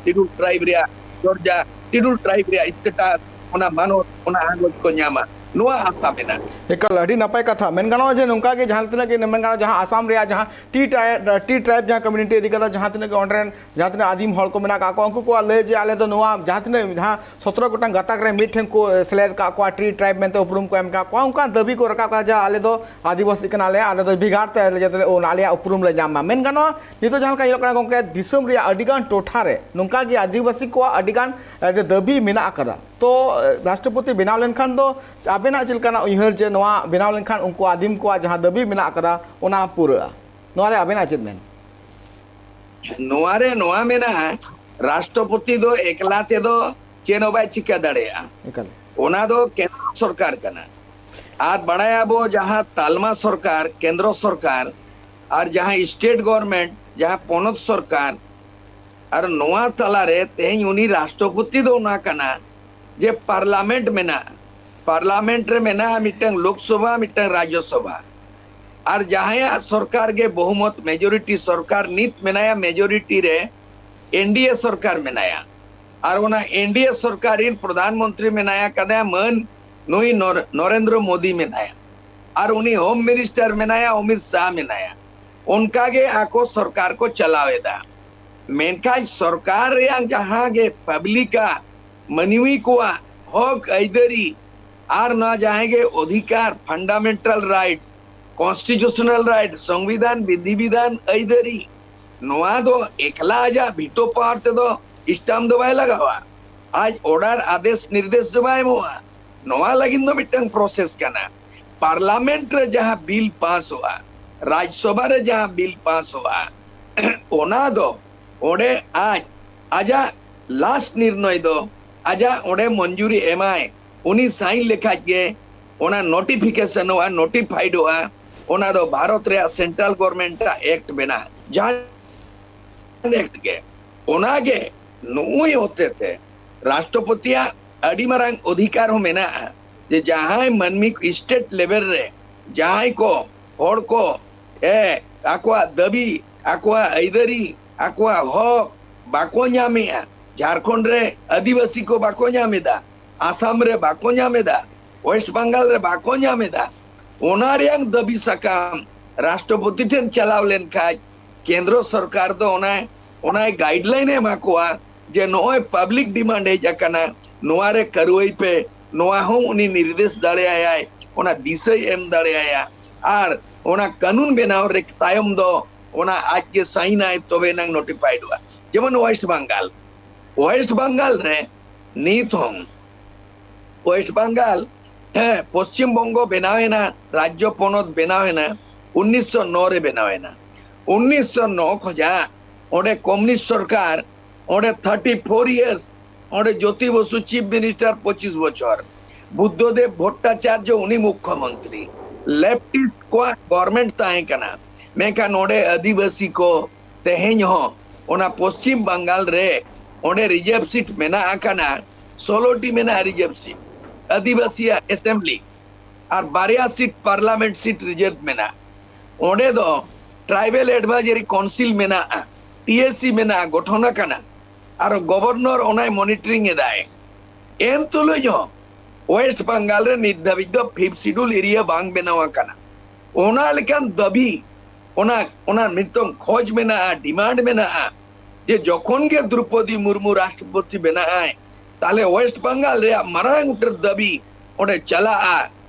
ᱥᱤᱰᱩᱞ ᱴᱨᱟᱭᱤᱵᱽ ᱨᱮᱭᱟᱜ ᱫᱚᱨᱡᱟ, ᱥᱤᱰᱩᱞ ᱴᱨᱟᱭᱤᱵᱽ ᱨᱮᱭᱟᱜ ᱥᱴᱮᱴᱟᱥ ᱚᱱᱟ ᱢᱟᱱᱚᱛ, ᱚᱱᱟ ᱟᱸᱜᱚᱪ ᱠᱚ ᱧᱟᱢᱟ, ᱱᱚᱣᱟ ᱟᱥᱟ ᱢᱮᱱᱟᱜᱼᱟ᱾ ᱮᱠᱟᱞ, ᱟᱹᱰᱤ ᱱᱟᱯᱟᱭ ᱠᱟᱛᱷᱟ᱾ ᱢᱮᱱ ᱜᱟᱱᱚᱜᱼᱟ ᱡᱮ ᱱᱚᱝᱠᱟ ᱜᱮ ᱡᱟᱦᱟᱸ ᱛᱤᱱᱟᱹᱜ ᱜᱮ ᱢᱮᱱ ᱜᱟᱱᱚᱜᱼᱟ, ᱡᱟᱦᱟᱸ ᱟᱥᱟᱢ ᱨᱮᱭᱟᱜ ᱡᱟᱦᱟᱸ ᱴᱤ ᱴᱨᱟᱭ-, ᱴᱤ ᱴᱨᱟᱭᱤᱵᱽ ᱡᱟᱦᱟᱸ ᱠᱚᱢᱤᱭᱩᱱᱤᱴᱤ ᱤᱫᱤ ᱠᱟᱛᱮ ᱡᱟᱦᱟᱸ ᱛᱤᱱᱟᱹᱜ ᱜᱮ ᱚᱸᱰᱮ ᱨᱮᱱ ᱡᱟᱦᱟᱸ ᱛᱤᱱᱟᱹᱜ ᱟᱹᱫᱤᱢ ᱦᱚᱲ ᱠᱚ ᱢᱮᱱᱟᱜ ᱟᱠᱟᱫ ᱠᱚᱣᱟ, ᱩᱱᱠᱩ ᱠᱚᱣᱟᱜ ᱞᱟᱹᱭ ᱡᱮ ᱟᱞᱮ ᱫᱚ ᱱᱚᱣᱟ ᱡᱟᱦᱟᱸ ᱛᱤᱱᱟᱹᱜ ᱡᱟᱦᱟᱸ ᱥᱚᱛᱨᱚ ᱜᱚᱴᱟᱝ ᱜᱟᱛᱟᱠ ᱨᱮ ᱢᱤᱫ ᱴᱷᱮᱱ ᱠᱚ ᱥᱮᱞᱮᱫ ᱟᱠᱟᱫ ᱠᱚᱣᱟ, ᱴᱤ ᱴᱨᱟᱭᱤᱵᱽ ᱢᱮᱱᱛᱮ ᱩᱯᱨᱩᱢ ᱠᱚ ᱮᱢ ᱟᱠᱟᱫ ᱠᱚᱣᱟ, ᱚᱱᱠᱟᱱ ᱫᱟᱹᱵᱤ ᱠᱚ ᱨᱟᱠᱟᱵ ᱠᱟᱫᱟ ᱡᱮ ᱟᱞᱮ ᱫᱚ ᱟᱹᱫᱤᱵᱟᱹᱥᱤ ᱠᱟᱱᱟᱞᱮ, ᱟᱞᱮ ᱫᱚ ᱵᱷᱮᱜᱟᱨ ᱛᱮ ᱟᱞᱮ ᱡᱟᱛᱮ ᱞᱮ, ᱟᱞᱮᱭᱟᱜ ᱩᱯᱨᱩᱢ ᱞᱮ ᱧᱟᱢ ᱢᱟ᱾ ᱢᱮᱱ ᱜᱟᱱᱚᱜᱼᱟ, ᱱᱤᱛᱚᱜ ᱡᱟᱦᱟᱸ ᱞᱮᱠᱟ ᱧᱮᱞᱚᱜ ᱠᱟᱱᱟ ᱜᱚᱢᱠᱮ, ᱫᱤᱥᱚᱢ ᱨᱮᱭᱟᱜ ᱟᱹᱰᱤᱜᱟᱱ ᱴᱚᱴᱷᱟ ᱨᱮ ᱱᱚᱝᱠᱟ ᱜᱮ ᱟᱹᱫᱤᱵᱟᱹᱥᱤ ᱠᱚᱣᱟᱜ ᱟᱹᱰᱤᱜᱟᱱ, ᱮ, ᱫᱟᱹᱵᱤ ᱢᱮᱱᱟᱜ ᱟᱠᱟᱫᱟ᱾ ᱛᱚ, ᱮ, ᱨᱟᱥᱴᱨᱚᱯᱚᱛᱤ ᱵᱮᱱᱟᱣ ᱞᱮᱱᱠᱷᱟᱱ ᱫᱚ ᱟᱵᱮᱱᱟᱜ ᱪᱮᱫ ᱞᱮᱠᱟᱱᱟᱜ ᱩᱭᱦᱟᱹᱨ ᱡᱮ ᱱᱚᱣᱟ ᱵᱮᱱᱟᱣ ᱞᱮᱱᱠᱷᱟᱱ ᱩᱱᱠᱩ ᱟᱹᱫᱤᱢ ᱠᱚᱣᱟᱜ ᱡᱟᱦᱟᱸ ᱫᱟᱹᱵᱤ ᱢᱮᱱᱟᱜ ᱟᱠᱟᱫᱟ, ᱚᱱᱟ ᱯᱩᱨᱟᱹᱜᱼᱟ? ᱱᱚᱣᱟ ᱨᱮ ᱟᱵᱮᱱᱟᱜ ᱪᱮᱫ ᱢᱮᱱ? ᱱᱚᱣᱟ ᱨᱮ ᱱᱚᱣᱟ ᱢᱮᱱᱟᱜᱼᱟ, ᱨᱟᱥᱴᱨᱚᱯᱚᱛᱤ ᱫᱚ ᱮᱠᱞᱟ ᱛᱮᱫᱚ ᱪᱮᱫ ᱦᱚᱸ ᱵᱟᱭ ᱪᱤᱠᱟᱹ ᱫᱟᱲᱮᱭᱟᱜᱼᱟ᱾ ᱮᱠᱟᱞ᱾ ᱚᱱᱟ ᱫᱚ ᱠᱮᱱᱫᱨᱚ ᱥᱚᱨᱠᱟᱨ ᱠᱟᱱᱟ᱾ ᱟᱨ ᱵᱟᱲᱟᱭᱟᱵᱚ, ᱡᱟᱦᱟᱸ ᱛᱟᱞᱢᱟ ᱥᱚᱨᱠᱟᱨ, ᱠᱮᱱᱫᱨᱚ ᱥᱚᱨᱠᱟᱨ, ᱟᱨ ᱡᱟᱦᱟᱸ ᱥᱴᱮᱴ ᱜᱚᱵᱷᱚᱨᱱᱢᱮᱱᱴ, ᱡᱟᱦᱟᱸ ᱯᱚᱱᱚᱛ ᱥᱚᱨᱠᱟᱨ, ᱟᱨ ᱱᱚᱣᱟ ᱛᱟᱞᱟᱨᱮ ᱛᱮᱦᱮᱧ ᱩᱱᱤ ᱨᱟᱥᱴᱨᱚᱯᱚᱛᱤ ᱫᱚ ᱚᱱᱟ ᱠᱟᱱᱟ ᱡᱮ ᱯᱟᱨᱞᱟᱢᱮᱱᱴ ᱢᱮᱱᱟᱜᱼᱟ᱾ ᱯᱟᱨᱞᱟᱢᱮᱱᱴ ᱨᱮ ᱢᱮᱱᱟᱜᱼᱟ ᱢᱤᱫᱴᱟᱝ ᱞᱳᱠᱥᱚᱵᱷᱟ, ᱢᱤᱫᱴᱟᱝ ᱨᱟᱡᱽᱡᱚᱥᱚᱵᱷᱟ᱾ ᱟᱨ ᱡᱟᱦᱟᱸᱭᱟᱜ ᱥᱚᱨᱠᱟᱨ ᱜᱮ ᱵᱚᱦᱩᱢᱚᱛ, ᱢᱮᱡᱚᱨᱤᱴᱤ ᱥᱚᱨᱠᱟᱨ ᱱᱤᱛ ᱢᱮᱱᱟᱭᱟ, ᱢᱮᱡᱚᱨᱤᱴᱤ ᱨᱮ ᱮᱱᱰᱤᱮ ᱥᱚᱨᱠᱟᱨ ᱢᱮᱱᱟᱭᱟ᱾ ᱟᱨ ᱚᱱᱟ ᱮᱱᱰᱤᱮ ᱥᱚᱨᱠᱟᱨ ᱨᱤᱱ ᱯᱨᱚᱫᱷᱟᱱ ᱢᱚᱱᱛᱨᱤ ᱢᱮᱱᱟᱭᱟ ᱠᱟᱫᱮᱭᱟ ᱢᱟᱹᱱ ᱱᱩᱭ ᱱᱚᱨ-, ᱱᱚᱨᱮᱱᱫᱨᱚ ᱢᱳᱫᱤ ᱢᱮᱱᱟᱭᱟ᱾ ᱟᱨ ᱩᱱᱤ ᱦᱳᱢ ᱢᱤᱱᱤᱥᱴᱟᱨ ᱢᱮᱱᱟᱭᱟ, ᱚᱢᱤᱛ ᱥᱟᱦ ᱢᱮᱱᱟᱭᱟ᱾ ᱚᱱᱠᱟ ᱜᱮ ᱟᱠᱚ ᱥᱚᱨᱠᱟᱨ ᱠᱚ ᱪᱟᱞᱟᱣ ᱮᱫᱟ᱾ ᱢᱮᱱᱠᱷᱟᱱ ᱥᱚᱨᱠᱟᱨ ᱨᱮᱭᱟᱜ ᱡᱟᱦᱟᱸ ᱜᱮ ᱯᱟᱵᱽᱞᱤᱠᱟᱜ, ᱢᱟᱹᱱᱢᱤ ᱠᱚᱣᱟᱜ ᱦᱚᱠ ᱟᱹᱭᱫᱟᱹᱨᱤ ᱟᱨ ᱱᱚᱣᱟ ᱡᱟᱦᱟᱸᱭ ᱜᱮ ᱚᱫᱷᱤᱠᱟᱨ, ᱯᱷᱟᱱᱰᱟᱢᱮᱱᱴᱟᱞ ᱨᱟᱭᱤᱴᱥ, ᱠᱚᱱᱥᱴᱤᱴᱩᱥᱚᱱᱟᱞ ᱨᱟᱭᱤᱴᱥ, ᱥᱚᱝᱵᱤᱫᱷᱟᱱ ᱵᱤᱫᱷᱤᱵᱤᱫᱷᱟᱱ ᱟᱹᱭᱫᱟᱹᱨᱤ, ᱱᱚᱣᱟ ᱫᱚ ᱮᱠᱞᱟ ᱟᱡᱟᱜ ᱵᱷᱤᱴᱳ ᱯᱟᱣᱟᱨ ᱛᱮᱫᱚ ᱥᱴᱟᱢᱯ ᱫᱚ ᱵᱟᱭ ᱞᱟᱜᱟᱣᱟ᱾ ᱟᱡ ᱚᱨᱰᱟᱨ, ᱟᱫᱮᱥ, ᱱᱤᱨᱫᱮᱥ ᱫᱚ ᱵᱟᱭ ᱮᱢᱚᱜᱼᱟ᱾ ᱱᱚᱣᱟ ᱞᱟᱹᱜᱤᱫ ᱫᱚ ᱢᱤᱫᱴᱟᱝ ᱯᱨᱚᱥᱮᱥ ᱠᱟᱱᱟ᱾ ᱯᱟᱨᱞᱟᱢᱮᱱᱴ ᱨᱮ ᱡᱟᱦᱟᱸ ᱵᱤᱞ ᱯᱟᱥᱚᱜᱼᱟ, ᱨᱟᱡᱽᱥᱚᱵᱷᱟ ᱨᱮ ᱡᱟᱦᱟᱸ ᱵᱤᱞ ᱯᱟᱥᱚᱜᱼᱟ, ᱚᱱᱟ ᱫᱚ ᱚᱸᱰᱮ ᱟᱡ ᱟᱡᱟᱜ ᱞᱟᱥᱴ ᱱᱤᱨᱱᱚᱭ ᱫᱚ ᱟᱡᱟᱜ ᱚᱸᱰᱮ ᱢᱚᱧᱡᱩᱨᱤ ᱮᱢᱟᱭ, ᱩᱱᱤ ᱥᱟᱭᱤᱱ ᱞᱮᱠᱷᱟᱡ ᱜᱮ ᱚᱱᱟ ᱱᱳᱴᱤᱯᱷᱤᱠᱮᱥᱚᱱᱚᱜᱼᱟ, ᱱᱳᱴᱤᱯᱷᱟᱭᱤᱰᱚᱜᱼᱟ᱾ ᱚᱱᱟ ᱫᱚ ᱵᱷᱟᱨᱚᱛ ᱨᱮᱭᱟᱜ ᱥᱮᱱᱴᱨᱟᱞ ᱜᱚᱵᱷᱚᱨᱱᱢᱮᱱᱴ ᱟᱜ ᱮᱠᱴ ᱵᱮᱱᱟᱜᱼᱟ, ᱡᱟᱦᱟᱸ ᱮᱠᱴ ᱜᱮ᱾ ᱚᱱᱟᱜᱮ ᱱᱩᱭ ᱦᱚᱛᱮᱛᱮ ᱨᱟᱥᱴᱨᱚᱯᱚᱛᱤᱭᱟᱜ ᱟᱹᱰᱤ ᱢᱟᱨᱟᱝ ᱚᱫᱷᱤᱠᱟᱨ ᱦᱚᱸ ᱢᱮᱱᱟᱜᱼᱟ ᱡᱮ ᱡᱟᱦᱟᱸᱭ ᱢᱟᱹᱱᱢᱤ ᱠᱚ ᱥᱴᱮᱴ ᱞᱮᱵᱮᱞ ᱨᱮ ᱡᱟᱦᱟᱸᱭ ᱠᱚ ᱦᱚᱲ ᱠᱚ, ᱮ, ᱟᱠᱚᱣᱟᱜ ᱫᱟᱹᱵᱤ, ᱟᱠᱚᱣᱟᱜ ᱟᱹᱭᱫᱟᱹᱨᱤ, ᱟᱠᱚᱣᱟᱜ ᱦᱚᱠ ᱵᱟᱠᱚ ᱧᱟᱢᱮᱜᱼᱟ, ᱡᱷᱟᱲᱠᱷᱚᱸᱰ ᱨᱮ ᱟᱹᱫᱤᱵᱟᱹᱥᱤ ᱠᱚ ᱵᱟᱠᱚ ᱧᱟᱢ ᱮᱫᱟ, ᱟᱥᱟᱢ ᱨᱮ ᱵᱟᱠᱚ ᱧᱟᱢ ᱮᱫᱟ, ᱳᱭᱮᱥᱴ ᱵᱟᱝᱜᱟᱞ ᱨᱮ ᱵᱟᱠᱚ ᱧᱟᱢ ᱮᱫᱟ, ᱚᱱᱟ ᱨᱮᱭᱟᱝ ᱫᱟᱹᱵᱤ ᱥᱟᱠᱟᱢ ᱨᱟᱥᱴᱨᱚᱯᱚᱛᱤ ᱴᱷᱮᱱ ᱪᱟᱞᱟᱣ ᱞᱮᱱ ᱠᱷᱟᱡ ᱠᱮᱱᱫᱨᱚ ᱥᱚᱨᱠᱟᱨ ᱫᱚ ᱚᱱᱟᱭ, ᱚᱱᱟᱭ ᱜᱟᱭᱤᱰᱞᱟᱭᱤᱱ ᱮ ᱮᱢᱟ ᱠᱚᱣᱟ ᱡᱮ ᱱᱚᱜᱼᱚᱭ ᱯᱟᱵᱽᱞᱤᱠ ᱰᱤᱢᱟᱱᱰ ᱦᱮᱡ ᱟᱠᱟᱱᱟ, ᱱᱚᱣᱟ ᱨᱮ ᱠᱟᱹᱨᱩᱣᱟᱹᱭ ᱯᱮ, ᱱᱚᱣᱟ ᱦᱚᱸ ᱩᱱᱤ ᱱᱤᱨᱫᱮᱥ ᱫᱟᱲᱮᱭᱟᱭᱟᱭ, ᱚᱱᱟ ᱫᱤᱥᱟᱹᱭ ᱮᱢ ᱫᱟᱲᱮᱭᱟᱭᱟ᱾ ᱟᱨ ᱚᱱᱟ ᱠᱟᱹᱱᱩᱱ ᱵᱮᱱᱟᱣ ᱨᱮ ᱛᱟᱭᱚᱢ ᱫᱚ ᱚᱱᱟ ᱟᱡ ᱜᱮ ᱥᱟᱭᱤᱱᱟᱭ, ᱛᱚᱵᱮ ᱮᱱᱟᱝ ᱱᱳᱴᱤᱯᱷᱟᱭᱰᱚᱜᱼᱟ᱾ ᱡᱮᱢᱚᱱ ᱳᱭᱮᱥᱴ ᱵᱟᱝᱜᱟᱞ, ᱳᱭᱮᱥᱴ ᱵᱟᱝᱜᱟᱞ ᱨᱮ ᱱᱤᱛ ᱦᱚᱸ ᱳᱭᱮᱥᱴ ᱵᱟᱝᱜᱟᱞ, ᱦᱮᱸ, ᱯᱚᱥᱪᱤᱢ ᱵᱚᱝᱜᱚ ᱵᱮᱱᱟᱣ ᱮᱱᱟ, ᱨᱟᱡᱽᱡᱚ ᱯᱚᱱᱚᱛ ᱵᱮᱱᱟᱣ ᱮᱱᱟ, ᱩᱱᱤᱥᱥᱚ ᱱᱚ ᱨᱮ ᱵᱮᱱᱟᱣ ᱮᱱᱟ᱾ ᱩᱱᱤᱥᱥᱚ ᱱᱚ ᱠᱷᱚᱱᱟᱜ ᱚᱸᱰᱮ ᱠᱚᱢᱩᱱᱤᱥᱴ ᱥᱚᱨᱠᱟᱨ, ᱚᱸᱰᱮ ᱛᱷᱟᱨᱴᱤ ᱯᱷᱳᱨ ᱤᱭᱟᱨᱥ, ᱚᱸᱰᱮ ᱡᱳᱛᱤ ᱵᱚᱥᱩ ᱪᱤᱯ ᱢᱤᱱᱤᱥᱴᱟᱨ ᱯᱚᱸᱪᱤᱥ ᱵᱚᱪᱷᱚᱨ, ᱵᱩᱫᱽᱫᱷᱚᱫᱮᱵ ᱵᱷᱚᱴᱴᱟᱪᱟᱨᱡᱚ ᱩᱱᱤ ᱢᱩᱠᱷᱭᱚᱢᱚᱱᱛᱨᱤ, ᱞᱮᱯᱷᱴᱤᱥᱴ ᱠᱚᱣᱟᱜ ᱜᱚᱵᱷᱚᱨᱱᱢᱮᱱᱴ ᱛᱟᱦᱮᱸ ᱠᱟᱱᱟ᱾ ᱢᱮᱱᱠᱷᱟᱱ ᱱᱚᱰᱮ ᱟᱹᱫᱤᱵᱟᱹᱥᱤ ᱠᱚ ᱛᱮᱦᱮᱧ ᱦᱚᱸ ᱚᱱᱟ ᱯᱚᱥᱪᱤᱢ ᱵᱟᱝᱜᱟᱞ ᱨᱮ ᱚᱸᱰᱮ ᱨᱤᱡᱟᱨᱵᱷ ᱥᱤᱴ ᱢᱮᱱᱟᱜ ᱟᱠᱟᱱᱟ, ᱥᱳᱞᱳ ᱴᱤ ᱢᱮᱱᱟᱜᱼᱟ ᱨᱤᱡᱟᱨᱵᱷ ᱥᱤᱴ, ᱟᱹᱫᱤᱵᱟᱹᱥᱤᱭᱟᱜ ᱮᱥᱮᱢᱵᱞᱤ, ᱟᱨ ᱵᱟᱨᱭᱟ ᱥᱤᱴ ᱯᱟᱨᱞᱟᱢᱮᱱᱴ ᱥᱤᱴ ᱨᱤᱡᱟᱨᱵᱷ ᱢᱮᱱᱟᱜᱼᱟ᱾ ᱚᱸᱰᱮ ᱫᱚ ᱴᱨᱟᱭᱵᱮᱞ ᱮᱰᱵᱷᱟᱭᱡᱟᱨᱤ ᱠᱟᱣᱩᱱᱥᱤᱞ ᱢᱮᱱᱟᱜᱼᱟ, ᱴᱤ ᱮ ᱥᱤ ᱢᱮᱱᱟᱜᱼᱟ, ᱜᱚᱴᱷᱚᱱ ᱟᱠᱟᱱᱟ, ᱟᱨ ᱜᱚᱵᱷᱚᱨᱱᱚᱨ ᱚᱱᱟᱭ ᱢᱚᱱᱤᱴᱚᱨᱤᱝ ᱮᱫᱟᱭ᱾ ᱮᱱ ᱛᱩᱞᱩᱡ ᱦᱚᱸ ᱳᱭᱮᱥᱴ ᱵᱟᱝᱜᱟᱞ ᱨᱮ ᱱᱤᱛ ᱫᱷᱟᱹᱵᱤᱡ ᱫᱚ ᱯᱷᱤᱯᱛᱷ ᱥᱤᱰᱩᱞ ᱮᱨᱤᱭᱟ ᱵᱟᱝ ᱵᱮᱱᱟᱣ ᱟᱠᱟᱱᱟ᱾ ᱚᱱᱟ ᱞᱮᱠᱟᱱ ᱫᱟᱹᱵᱤ, ᱚᱱᱟ, ᱚᱱᱟ ᱢᱤᱫᱴᱟᱝ ᱠᱷᱚᱡᱽ ᱢᱮᱱᱟᱜᱼᱟ, ᱰᱤᱢᱟᱱᱰ ᱢᱮᱱᱟᱜᱼᱟ ᱡᱮ ᱡᱚᱠᱷᱚᱱ ᱜᱮ ᱫᱨᱚᱯᱚᱫᱤ ᱢᱩᱨᱢᱩ ᱨᱟᱥᱴᱨᱚᱯᱚᱛᱤ ᱵᱮᱱᱟᱜ ᱟᱭ, ᱛᱟᱦᱞᱮ ᱳᱭᱮᱥᱴ ᱵᱟᱝᱜᱟᱞ ᱨᱮᱭᱟᱜ ᱢᱟᱨᱟᱝ ᱩᱛᱟᱹᱨ ᱫᱟᱹᱵᱤ ᱚᱸᱰᱮ ᱪᱟᱞᱟᱜᱼᱟ,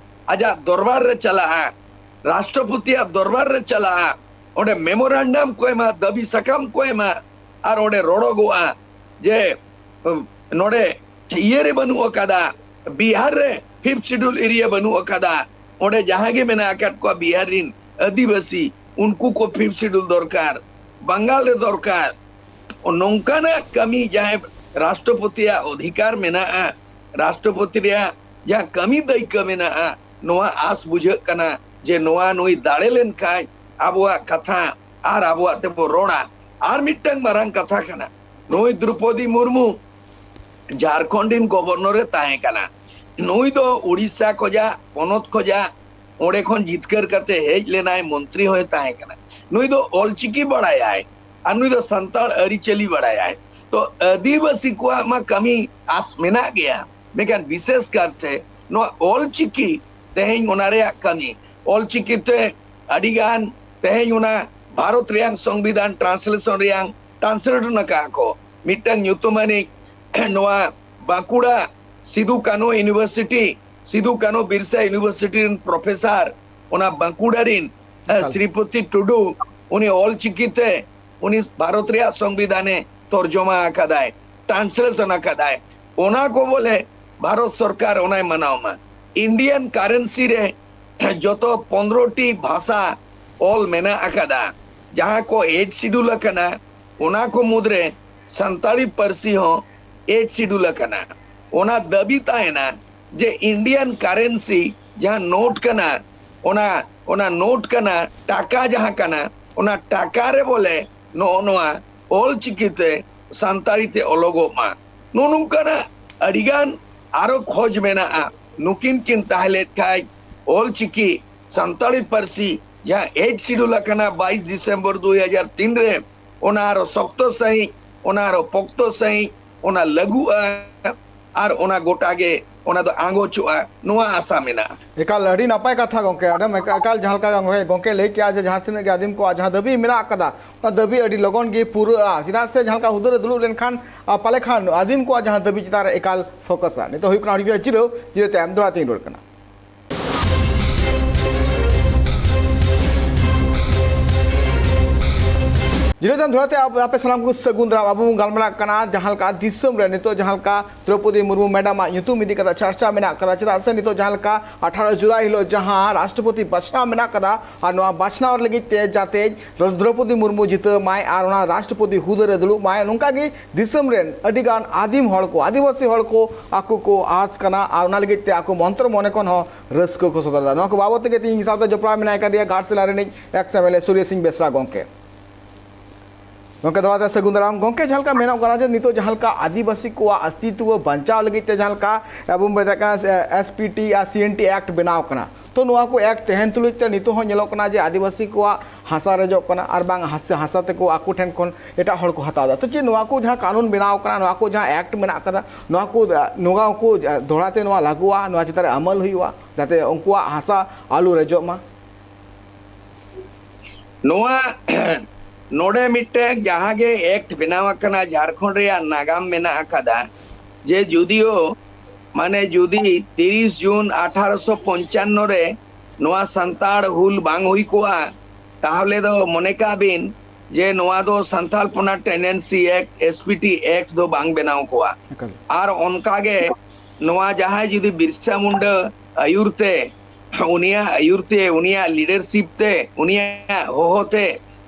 ᱟᱡᱟᱜ ᱫᱚᱨᱵᱟᱨ ᱨᱮ ᱪᱟᱞᱟᱜᱼᱟ, ᱨᱟᱥᱴᱨᱚᱯᱚᱛᱤᱭᱟᱜ ᱫᱚᱨᱵᱟᱨ ᱨᱮ ᱪᱟᱞᱟᱜᱼᱟ, ᱚᱸᱰᱮ ᱢᱮᱢᱳᱨᱟᱱᱰᱟᱢ ᱠᱚ ᱮᱢᱟ, ᱫᱟᱹᱵᱤ ᱥᱟᱠᱟᱢ ᱠᱚ ᱮᱢᱟ, ᱟᱨ ᱚᱸᱰᱮ ᱨᱚᱲᱚᱜᱚᱜᱼᱟ ᱡᱮ, ᱩᱢ, ᱱᱚᱰᱮ ᱤᱭᱟᱹ ᱨᱮ ᱵᱟᱹᱱᱩᱜ ᱟᱠᱟᱫᱟ, ᱵᱤᱦᱟᱨ ᱨᱮ ᱯᱷᱤᱯᱛᱷ ᱥᱤᱰᱩᱞ ᱮᱨᱤᱭᱟ ᱵᱟᱹᱱᱩᱜ ᱟᱠᱟᱫᱟ, ᱚᱸᱰᱮ ᱡᱟᱦᱟᱸ ᱜᱮ ᱢᱮᱱᱟᱜ ᱟᱠᱟᱫ ᱠᱚᱣᱟ ᱵᱤᱦᱟᱨ ᱨᱤᱱ ᱟᱹᱫᱤᱵᱟᱹᱥᱤ, ᱩᱱᱠᱩ ᱠᱚ ᱯᱷᱤᱯᱛᱷ ᱥᱤᱰᱩᱞ ᱫᱚᱨᱠᱟᱨ, ᱵᱟᱝᱜᱟᱞ ᱨᱮ ᱫᱚᱨᱠᱟᱨ᱾ ᱱᱚᱝᱠᱟᱱᱟᱜ ᱠᱟᱹᱢᱤ ᱡᱟᱦᱟᱸᱭ ᱨᱟᱥᱴᱨᱚᱯᱚᱛᱤᱭᱟᱜ ᱚᱫᱷᱤᱠᱟᱨ ᱢᱮᱱᱟᱜᱼᱟ, ᱨᱟᱥᱴᱨᱚᱯᱚᱛᱤ ᱨᱮᱭᱟᱜ ᱡᱟᱦᱟᱸ ᱠᱟᱹᱢᱤ ᱫᱟᱹᱭᱠᱟᱹ ᱢᱮᱱᱟᱜᱼᱟ, ᱱᱚᱣᱟ ᱟᱥ ᱵᱩᱡᱷᱟᱹᱜ ᱠᱟᱱᱟ ᱡᱮ ᱱᱚᱣᱟ ᱱᱩᱭ ᱫᱟᱲᱮ ᱞᱮᱱᱠᱷᱟᱱ ᱟᱵᱚᱣᱟᱜ ᱠᱟᱛᱷᱟ ᱟᱨ ᱟᱵᱚᱣᱟᱜ ᱛᱮᱵᱚ ᱨᱚᱲᱟ᱾ ᱟᱨ ᱢᱤᱫᱴᱟᱝ ᱢᱟᱨᱟᱝ ᱠᱟᱛᱷᱟ ᱠᱟᱱᱟ, ᱱᱩᱭ ᱫᱨᱚᱯᱚᱫᱤ ᱢᱩᱨᱢᱩ ᱡᱷᱟᱲᱠᱷᱚᱸᱰ ᱨᱤᱱ ᱜᱚᱵᱷᱚᱨᱱᱚᱨ ᱮ ᱛᱟᱦᱮᱸ ᱠᱟᱱᱟ᱾ ᱱᱩᱭ ᱫᱚ ᱩᱲᱤᱥᱥᱟ ᱠᱷᱚᱡᱟᱜ, ᱯᱚᱱᱚᱛ ᱠᱷᱚᱡᱟᱜ, ᱚᱸᱰᱮ ᱠᱷᱚᱱ ᱡᱤᱛᱠᱟᱹᱨ ᱠᱟᱛᱮ ᱦᱮᱡ ᱞᱮᱱᱟᱭ, ᱢᱚᱱᱛᱨᱤ ᱦᱚᱸᱭ ᱛᱟᱦᱮᱸ ᱠᱟᱱᱟ᱾ ᱱᱩᱭ ᱫᱚ ᱚᱞᱪᱤᱠᱤ ᱵᱟᱲᱟᱭᱟᱭ ᱟᱨ ᱱᱩᱭ ᱫᱚ ᱥᱟᱱᱛᱟᱲ ᱟᱹᱨᱤᱪᱟᱹᱞᱤ ᱵᱟᱲᱟᱭᱟᱭ᱾ ᱛᱚ ᱟᱹᱫᱤᱵᱟᱹᱥᱤ ᱠᱚᱣᱟᱜ ᱢᱟ ᱠᱟᱹᱢᱤ ᱟᱥ ᱢᱮᱱᱟᱜ ᱜᱮᱭᱟ, ᱢᱮᱱᱠᱷᱟᱱ ᱵᱤᱥᱮᱥ ᱠᱟᱨᱛᱮ ᱱᱚᱣᱟ ᱚᱞ ᱪᱤᱠᱤ ᱛᱮᱦᱮᱧ ᱚᱱᱟ ᱨᱮᱭᱟᱜ ᱠᱟᱹᱢᱤ, ᱚᱞ ᱪᱤᱠᱤ ᱛᱮ ᱟᱹᱰᱤ ᱜᱟᱱ ᱛᱮᱦᱮᱧ ᱚᱱᱟ ᱵᱷᱟᱨᱚᱛ ᱨᱮᱭᱟᱜ ᱥᱚᱝᱵᱤᱫᱷᱟᱱ ᱴᱨᱟᱱᱥᱞᱮᱥᱚᱱ ᱨᱮᱭᱟᱜ ᱴᱨᱟᱱᱥᱞᱮᱴ ᱟᱠᱟᱫ ᱠᱚ᱾ ᱢᱤᱫᱴᱟᱝ ᱧᱩᱛᱩᱢᱟᱱᱤᱡ ᱱᱚᱣᱟ ᱵᱟᱸᱠᱩᱲᱟ ᱥᱤᱫᱩ ᱠᱟᱹᱱᱦᱩ ᱤᱭᱩᱱᱤᱵᱷᱟᱨᱥᱤᱴᱤ, ᱥᱤᱫᱩ ᱠᱟᱹᱱᱦᱩ ᱵᱤᱨᱥᱟ ᱤᱭᱩᱱᱤᱵᱷᱟᱨᱥᱤᱴᱤ ᱨᱮᱱ ᱯᱨᱚᱯᱷᱮᱥᱟᱨ ᱚᱱᱟ ᱵᱟᱸᱠᱩᱲᱟ ᱨᱤᱱ, ᱮ, ᱮᱠᱟᱞ᱾ ᱥᱨᱤᱯᱚᱛᱤ ᱴᱩᱰᱩ, ᱩᱱᱤ ᱚᱞ ᱪᱤᱠᱤ ᱛᱮ ᱩᱱᱤ ᱵᱷᱟᱨᱚᱛ ᱨᱮᱭᱟᱜ ᱥᱚᱝᱵᱤᱫᱷᱟᱱᱮ ᱛᱚᱨᱡᱚᱢᱟ ᱟᱠᱟᱫᱟᱭ, ᱴᱨᱟᱱᱥᱞᱮᱥᱚᱱ ᱟᱠᱟᱫᱟᱭ᱾ ᱚᱱᱟ ᱠᱚ ᱵᱚᱞᱮ ᱵᱷᱟᱨᱚᱛ ᱥᱚᱨᱠᱟᱨ ᱚᱱᱟᱭ ᱢᱟᱱᱟᱣ ᱢᱟ᱾ ᱤᱱᱰᱤᱭᱟᱱ ᱠᱟᱨᱮᱱᱥᱤ ᱨᱮ ᱡᱚᱛᱚ ᱯᱚᱱᱨᱚ ᱴᱤ ᱵᱷᱟᱥᱟ ᱚᱞ ᱢᱮᱱᱟᱜ ᱟᱠᱟᱫᱟ, ᱡᱟᱦᱟᱸ ᱠᱚ ᱮᱭᱤᱴ ᱥᱤᱰᱩᱞ ᱟᱠᱟᱱᱟ, ᱚᱱᱟ ᱠᱚ ᱢᱩᱫᱽᱨᱮ ᱥᱟᱱᱛᱟᱲᱤ ᱯᱟᱹᱨᱥᱤ ᱦᱚᱸ ᱮᱭᱤᱴ ᱥᱤᱰᱩᱞ ᱟᱠᱟᱱᱟ᱾ ᱚᱱᱟ ᱫᱟᱹᱵᱤ ᱛᱟᱦᱮᱱᱟ ᱡᱮ ᱤᱱᱰᱤᱭᱟᱱ ᱠᱟᱨᱮᱱᱥᱤ ᱡᱟᱦᱟᱸ ᱱᱳᱴ ᱠᱟᱱᱟ, ᱚᱱᱟ, ᱚᱱᱟ ᱱᱳᱴ ᱠᱟᱱᱟ, ᱴᱟᱠᱟ ᱡᱟᱦᱟᱸ ᱠᱟᱱᱟ, ᱚᱱᱟ ᱴᱟᱠᱟ ᱨᱮ ᱵᱚᱞᱮ ᱱᱚᱜᱼᱚ ᱱᱚᱣᱟ ᱚᱞ ᱪᱤᱠᱤ ᱛᱮ ᱥᱟᱱᱛᱟᱲᱤ ᱛᱮ ᱚᱞᱚᱜᱚᱜ ᱢᱟ᱾ ᱱᱚᱜᱼᱚ ᱱᱚᱝᱠᱟᱱᱟᱜ ᱟᱹᱰᱤᱜᱟᱱ ᱟᱨᱚ ᱠᱷᱚᱡᱽ ᱢᱮᱱᱟᱜᱼᱟ᱾ ᱱᱩᱠᱤᱱ ᱠᱤᱱ ᱛᱟᱦᱮᱸ ᱞᱮᱱ ᱠᱷᱟᱡ ᱚᱞ ᱪᱤᱠᱤ ᱥᱟᱱᱛᱟᱲᱤ ᱯᱟᱹᱨᱥᱤ ᱡᱟᱦᱟᱸ ᱮᱭᱤᱴ ᱥᱤᱰᱩᱞ ᱟᱠᱟᱱᱟ ᱵᱟᱭᱤᱥ ᱰᱤᱥᱮᱢᱵᱚᱨ ᱫᱩ ᱦᱟᱡᱟᱨ ᱛᱤᱱ ᱨᱮ, ᱚᱱᱟ ᱟᱨᱚ ᱥᱚᱠᱛᱚ ᱥᱟᱺᱦᱤᱡ, ᱚᱱᱟ ᱟᱨᱚ ᱯᱚᱠᱛᱚ ᱥᱟᱺᱦᱤᱡ, ᱚᱱᱟ ᱞᱟᱹᱜᱩᱜᱼᱟ ᱟᱨ ᱚᱱᱟ ᱜᱚᱴᱟ ᱜᱮ ᱚᱱᱟ ᱫᱚ ᱟᱸᱜᱚᱪᱚᱜᱼᱟ, ᱱᱚᱣᱟ ᱟᱥᱟ ᱢᱮᱱᱟᱜᱼᱟ᱾ ᱮᱠᱟᱞ ᱟᱹᱰᱤ ᱱᱟᱯᱟᱭ ᱠᱟᱛᱷᱟ ᱜᱚᱢᱠᱮ, ᱟᱹᱰᱤ ᱮᱠᱟᱞ ᱡᱟᱦᱟᱸ ᱞᱮᱠᱟ ᱜᱚᱢᱠᱮ, ᱜᱚᱢᱠᱮ ᱞᱟᱹᱭ ᱠᱮᱜᱼᱟ ᱡᱮ ᱡᱟᱦᱟᱸ ᱛᱤᱱᱟᱹᱜ ᱜᱮ ᱟᱹᱫᱤᱢ ᱠᱚᱣᱟᱜ ᱡᱟᱦᱟᱸ ᱫᱟᱹᱵᱤ ᱢᱮᱱᱟᱜ ᱟᱠᱟᱫᱟ, ᱚᱱᱟ ᱫᱟᱹᱵᱤ ᱟᱹᱰᱤ ᱞᱚᱜᱚᱱ ᱜᱮ ᱯᱩᱨᱟᱹᱜᱼᱟ, ᱪᱮᱫᱟᱜ ᱥᱮ ᱡᱟᱦᱟᱸ ᱞᱮᱠᱟ ᱦᱩᱫᱟᱹ ᱨᱮ ᱫᱩᱲᱩᱵ ᱞᱮᱱᱠᱷᱟᱱ, ᱟ, ᱯᱟᱞᱮ ᱠᱷᱟᱱ ᱟᱹᱫᱤᱢ ᱠᱚᱣᱟᱜ ᱡᱟᱦᱟᱸ ᱫᱟᱹᱵᱤ ᱪᱮᱛᱟᱱ ᱨᱮ ᱮᱠᱟᱞ ᱯᱷᱳᱠᱟᱥᱟ᱾ ᱱᱤᱛᱚᱜ ᱦᱩᱭᱩᱜ ᱠᱟᱱᱟ ᱦᱩᱰᱤᱧ ᱡᱤᱨᱟᱹᱣ, ᱡᱤᱨᱟᱹᱣ ᱛᱟᱭᱚᱢ ᱫᱚᱦᱲᱟ ᱛᱮᱧ ᱨᱩᱣᱟᱹᱲ ᱠᱟᱱᱟ᱾ ᱡᱤᱨᱟᱹᱣ ᱛᱟᱭᱚᱢ ᱫᱚᱦᱲᱟ ᱛᱮ ᱟᱯ-, ᱟᱯᱮ ᱥᱟᱱᱟᱢ ᱠᱚ ᱥᱟᱹᱜᱩᱱ ᱫᱟᱨᱟᱢ᱾ ᱟᱵᱚ ᱵᱚᱱ ᱜᱟᱞᱢᱟᱨᱟᱜ ᱠᱟᱱᱟ ᱡᱟᱦᱟᱸ ᱞᱮᱠᱟ ᱫᱤᱥᱚᱢ ᱨᱮ ᱱᱤᱛᱚᱜ ᱡᱟᱦᱟᱸ ᱞᱮᱠᱟ ᱫᱨᱚᱯᱚᱫᱤ ᱢᱩᱨᱢᱩ ᱢᱮᱰᱟᱢᱟᱜ ᱧᱩᱛᱩᱢ ᱤᱫᱤ ᱠᱟᱛᱮ ᱪᱟᱨᱪᱟ ᱢᱮᱱᱟᱜ ᱠᱟᱫᱟ, ᱪᱮᱫᱟᱜ ᱥᱮ ᱱᱤᱛᱚᱜ ᱡᱟᱦᱟᱸ ᱞᱮᱠᱟ ᱟᱴᱷᱟᱨᱚ ᱡᱩᱞᱟᱭ ᱦᱤᱞᱳᱜ ᱡᱟᱦᱟᱸ ᱨᱟᱥᱴᱨᱚᱯᱚᱛᱤ ᱵᱟᱪᱷᱱᱟᱣ ᱢᱮᱱᱟᱜ ᱠᱟᱫᱟ, ᱟᱨ ᱱᱚᱣᱟ ᱵᱟᱪᱷᱱᱟᱣ ᱞᱟᱹᱜᱤᱫ ᱛᱮ ᱡᱟᱛᱮ ᱫᱨᱚᱯᱚᱫᱤ ᱢᱩᱨᱢᱩ ᱡᱤᱛᱟᱹᱣ ᱢᱟᱭ ᱟᱨ ᱚᱱᱟ ᱨᱟᱥᱴᱨᱚᱯᱚᱛᱤ ᱦᱩᱫᱟᱹ ᱨᱮ ᱫᱩᱲᱩᱵ ᱢᱟᱭ, ᱱᱚᱝᱠᱟ ᱜᱮ ᱫᱤᱥᱚᱢ ᱨᱮᱱ ᱟᱹᱰᱤ ᱜᱟᱱ ᱟᱹᱫᱤᱢ ᱦᱚᱲ ᱠᱚ, ᱟᱹᱫᱤᱵᱟᱹᱥᱤ ᱦᱚᱲ ᱠᱚ ᱟᱠᱚ ᱠᱚ ᱟᱸᱥ ᱠᱟᱱᱟ ᱟᱨ ᱚᱱᱟ ᱞᱟᱹᱜᱤᱫ ᱛᱮ ᱟᱠᱚ ᱢᱚᱱᱛᱨᱚ ᱢᱚᱱᱮ ᱠᱷᱚᱱ ᱦᱚᱸ ᱨᱟᱹᱥᱠᱟᱹ ᱠᱚ ᱥᱚᱫᱚᱨ ᱮᱫᱟ᱾ ᱱᱚᱣᱟ ᱠᱚ ᱵᱟᱵᱚᱫ ᱛᱮᱜᱮ ᱛᱮᱦᱮᱧ ᱤᱧ ᱥᱟᱶᱛᱮ ᱡᱚᱯᱲᱟᱣ ᱢᱮᱱᱟᱭ ᱠᱟᱫᱮᱭᱟ ᱜᱷᱟᱴᱥᱤᱞᱟ ᱨᱤᱱᱤᱡ ᱮᱠᱥ ᱮᱢ ᱮᱞ ᱮ ᱥᱩᱨᱭᱚ ᱥᱤᱝ ᱵᱮᱥᱨᱟ ᱜᱚᱢᱠᱮ᱾ ᱜᱚᱢᱠᱮ, ᱫᱚᱦᱲᱟ ᱛᱮ ᱥᱟᱹᱜᱩᱱ ᱫᱟᱨᱟᱢ᱾ ᱜᱚᱢᱠᱮ, ᱡᱟᱦᱟᱸ ᱞᱮᱠᱟ ᱢᱮᱱᱚᱜ ᱠᱟᱱᱟ ᱡᱮ ᱱᱤᱛᱚᱜ ᱡᱟᱦᱟᱸ ᱞᱮᱠᱟ ᱟᱹᱫᱤᱵᱟᱹᱥᱤ ᱠᱚᱣᱟᱜ ᱚᱥᱛᱤᱛᱣᱚ ᱵᱟᱧᱪᱟᱣ ᱞᱟᱹᱜᱤᱫ ᱛᱮ ᱡᱟᱦᱟᱸ ᱞᱮᱠᱟ ᱟᱵᱚ ᱵᱚᱱ ᱢᱮᱛᱟᱜ ᱠᱟᱱᱟ, ᱮᱥ ᱯᱤ ᱴᱤ ᱟᱨ ᱥᱤ ᱮᱱ ᱴᱤ ᱮᱠᱴ ᱵᱮᱱᱟᱣ ᱠᱟᱱᱟ, ᱛᱚ ᱱᱚᱣᱟ ᱠᱚ ᱮᱠᱴ ᱛᱟᱦᱮᱱ ᱛᱩᱞᱩᱡ ᱛᱮ ᱱᱤᱛᱚᱜ ᱦᱚᱸ ᱧᱮᱞᱚᱜ ᱠᱟᱱᱟ ᱡᱮ ᱟᱹᱫᱤᱵᱟᱹᱥᱤ ᱠᱚᱣᱟᱜ ᱦᱟᱥᱟ ᱨᱮᱡᱚᱜ ᱠᱟᱱᱟ ᱟᱨ ᱵᱟᱝ ᱦᱟᱥᱟ, ᱦᱟᱥᱟ ᱛᱮᱠᱚ ᱟᱠᱚ ᱴᱷᱮᱱ ᱠᱷᱚᱱ ᱮᱴᱟᱜ ᱦᱚᱲ ᱠᱚ ᱦᱟᱛᱟᱣ ᱮᱫᱟ᱾ ᱛᱚ ᱪᱮᱫ ᱱᱚᱣᱟ ᱠᱚ ᱡᱟᱦᱟᱸ ᱠᱟᱹᱱᱩᱱ ᱵᱮᱱᱟᱣ ᱠᱟᱱᱟ, ᱱᱚᱣᱟ ᱠᱚ ᱡᱟᱦᱟᱸ ᱮᱠᱴ ᱢᱮᱱᱟᱜ ᱠᱟᱫᱟ, ᱱᱚᱣᱟ ᱠᱚ, ᱱᱚᱣᱟ ᱠᱚ ᱫᱚᱦᱲᱟ ᱛᱮ ᱱᱚᱣᱟ ᱞᱟᱹᱜᱩᱜᱼᱟ, ᱱᱚᱣᱟ ᱪᱮᱛᱟᱱ ᱨᱮ ᱟᱢᱟᱞ ᱦᱩᱭᱩᱜᱼᱟ, ᱡᱟᱛᱮ ᱩᱱᱠᱩᱣᱟᱜ ᱦᱟᱥᱟ ᱟᱞᱚ ᱨᱮᱡᱚᱜ ᱢᱟ? ᱱᱚᱣᱟ ᱱᱚᱰᱮ ᱢᱤᱫᱴᱮᱱ ᱡᱟᱦᱟᱸ ᱜᱮ ᱮᱠᱴ ᱵᱮᱱᱟᱣ ᱟᱠᱟᱱᱟ, ᱡᱷᱟᱲᱠᱷᱚᱸᱰ ᱨᱮᱭᱟᱜ ᱱᱟᱜᱟᱢ ᱢᱮᱱᱟᱜ ᱟᱠᱟᱫᱟ, ᱡᱮ ᱡᱩᱫᱤᱭᱳ ᱢᱟᱱᱮ ᱡᱩᱫᱤ ᱛᱤᱨᱤᱥ ᱡᱩᱱ ᱟᱴᱷᱟᱨᱚᱥᱚ ᱯᱚᱧᱪᱟᱱᱱᱚ ᱨᱮ ᱱᱚᱣᱟ ᱥᱟᱱᱛᱟᱲ ᱦᱩᱞ ᱵᱟᱝ ᱦᱩᱭ ᱠᱚᱜᱼᱟ, ᱛᱟᱦᱚᱞᱮ ᱫᱚ ᱢᱚᱱᱮ ᱠᱟᱜ ᱵᱤᱱ ᱡᱮ ᱱᱚᱣᱟ ᱫᱚ ᱥᱟᱱᱛᱟᱲ ᱯᱚᱱᱟ tenancy act, S P T act ᱫᱚ ᱵᱟᱝ ᱵᱮᱱᱟᱣ ᱠᱚᱜᱼᱟ᱾ ᱮᱠᱟᱞ᱾ ᱟᱨ ᱚᱱᱠᱟ ᱜᱮ ᱱᱚᱣᱟ ᱡᱟᱦᱟᱸᱭ ᱡᱩᱫᱤ ᱵᱤᱨᱥᱟ ᱢᱩᱱᱰᱟ ᱟᱹᱭᱩᱨ ᱛᱮ, ᱩᱱᱤᱭᱟᱜ ᱟᱹᱭᱩᱨ ᱛᱮ, ᱩᱱᱤᱭᱟᱜ ᱞᱤᱰᱟᱨᱥᱤᱯ ᱛᱮ, ᱩᱱᱤᱭᱟᱜ ᱦᱚᱦᱚ ᱛᱮ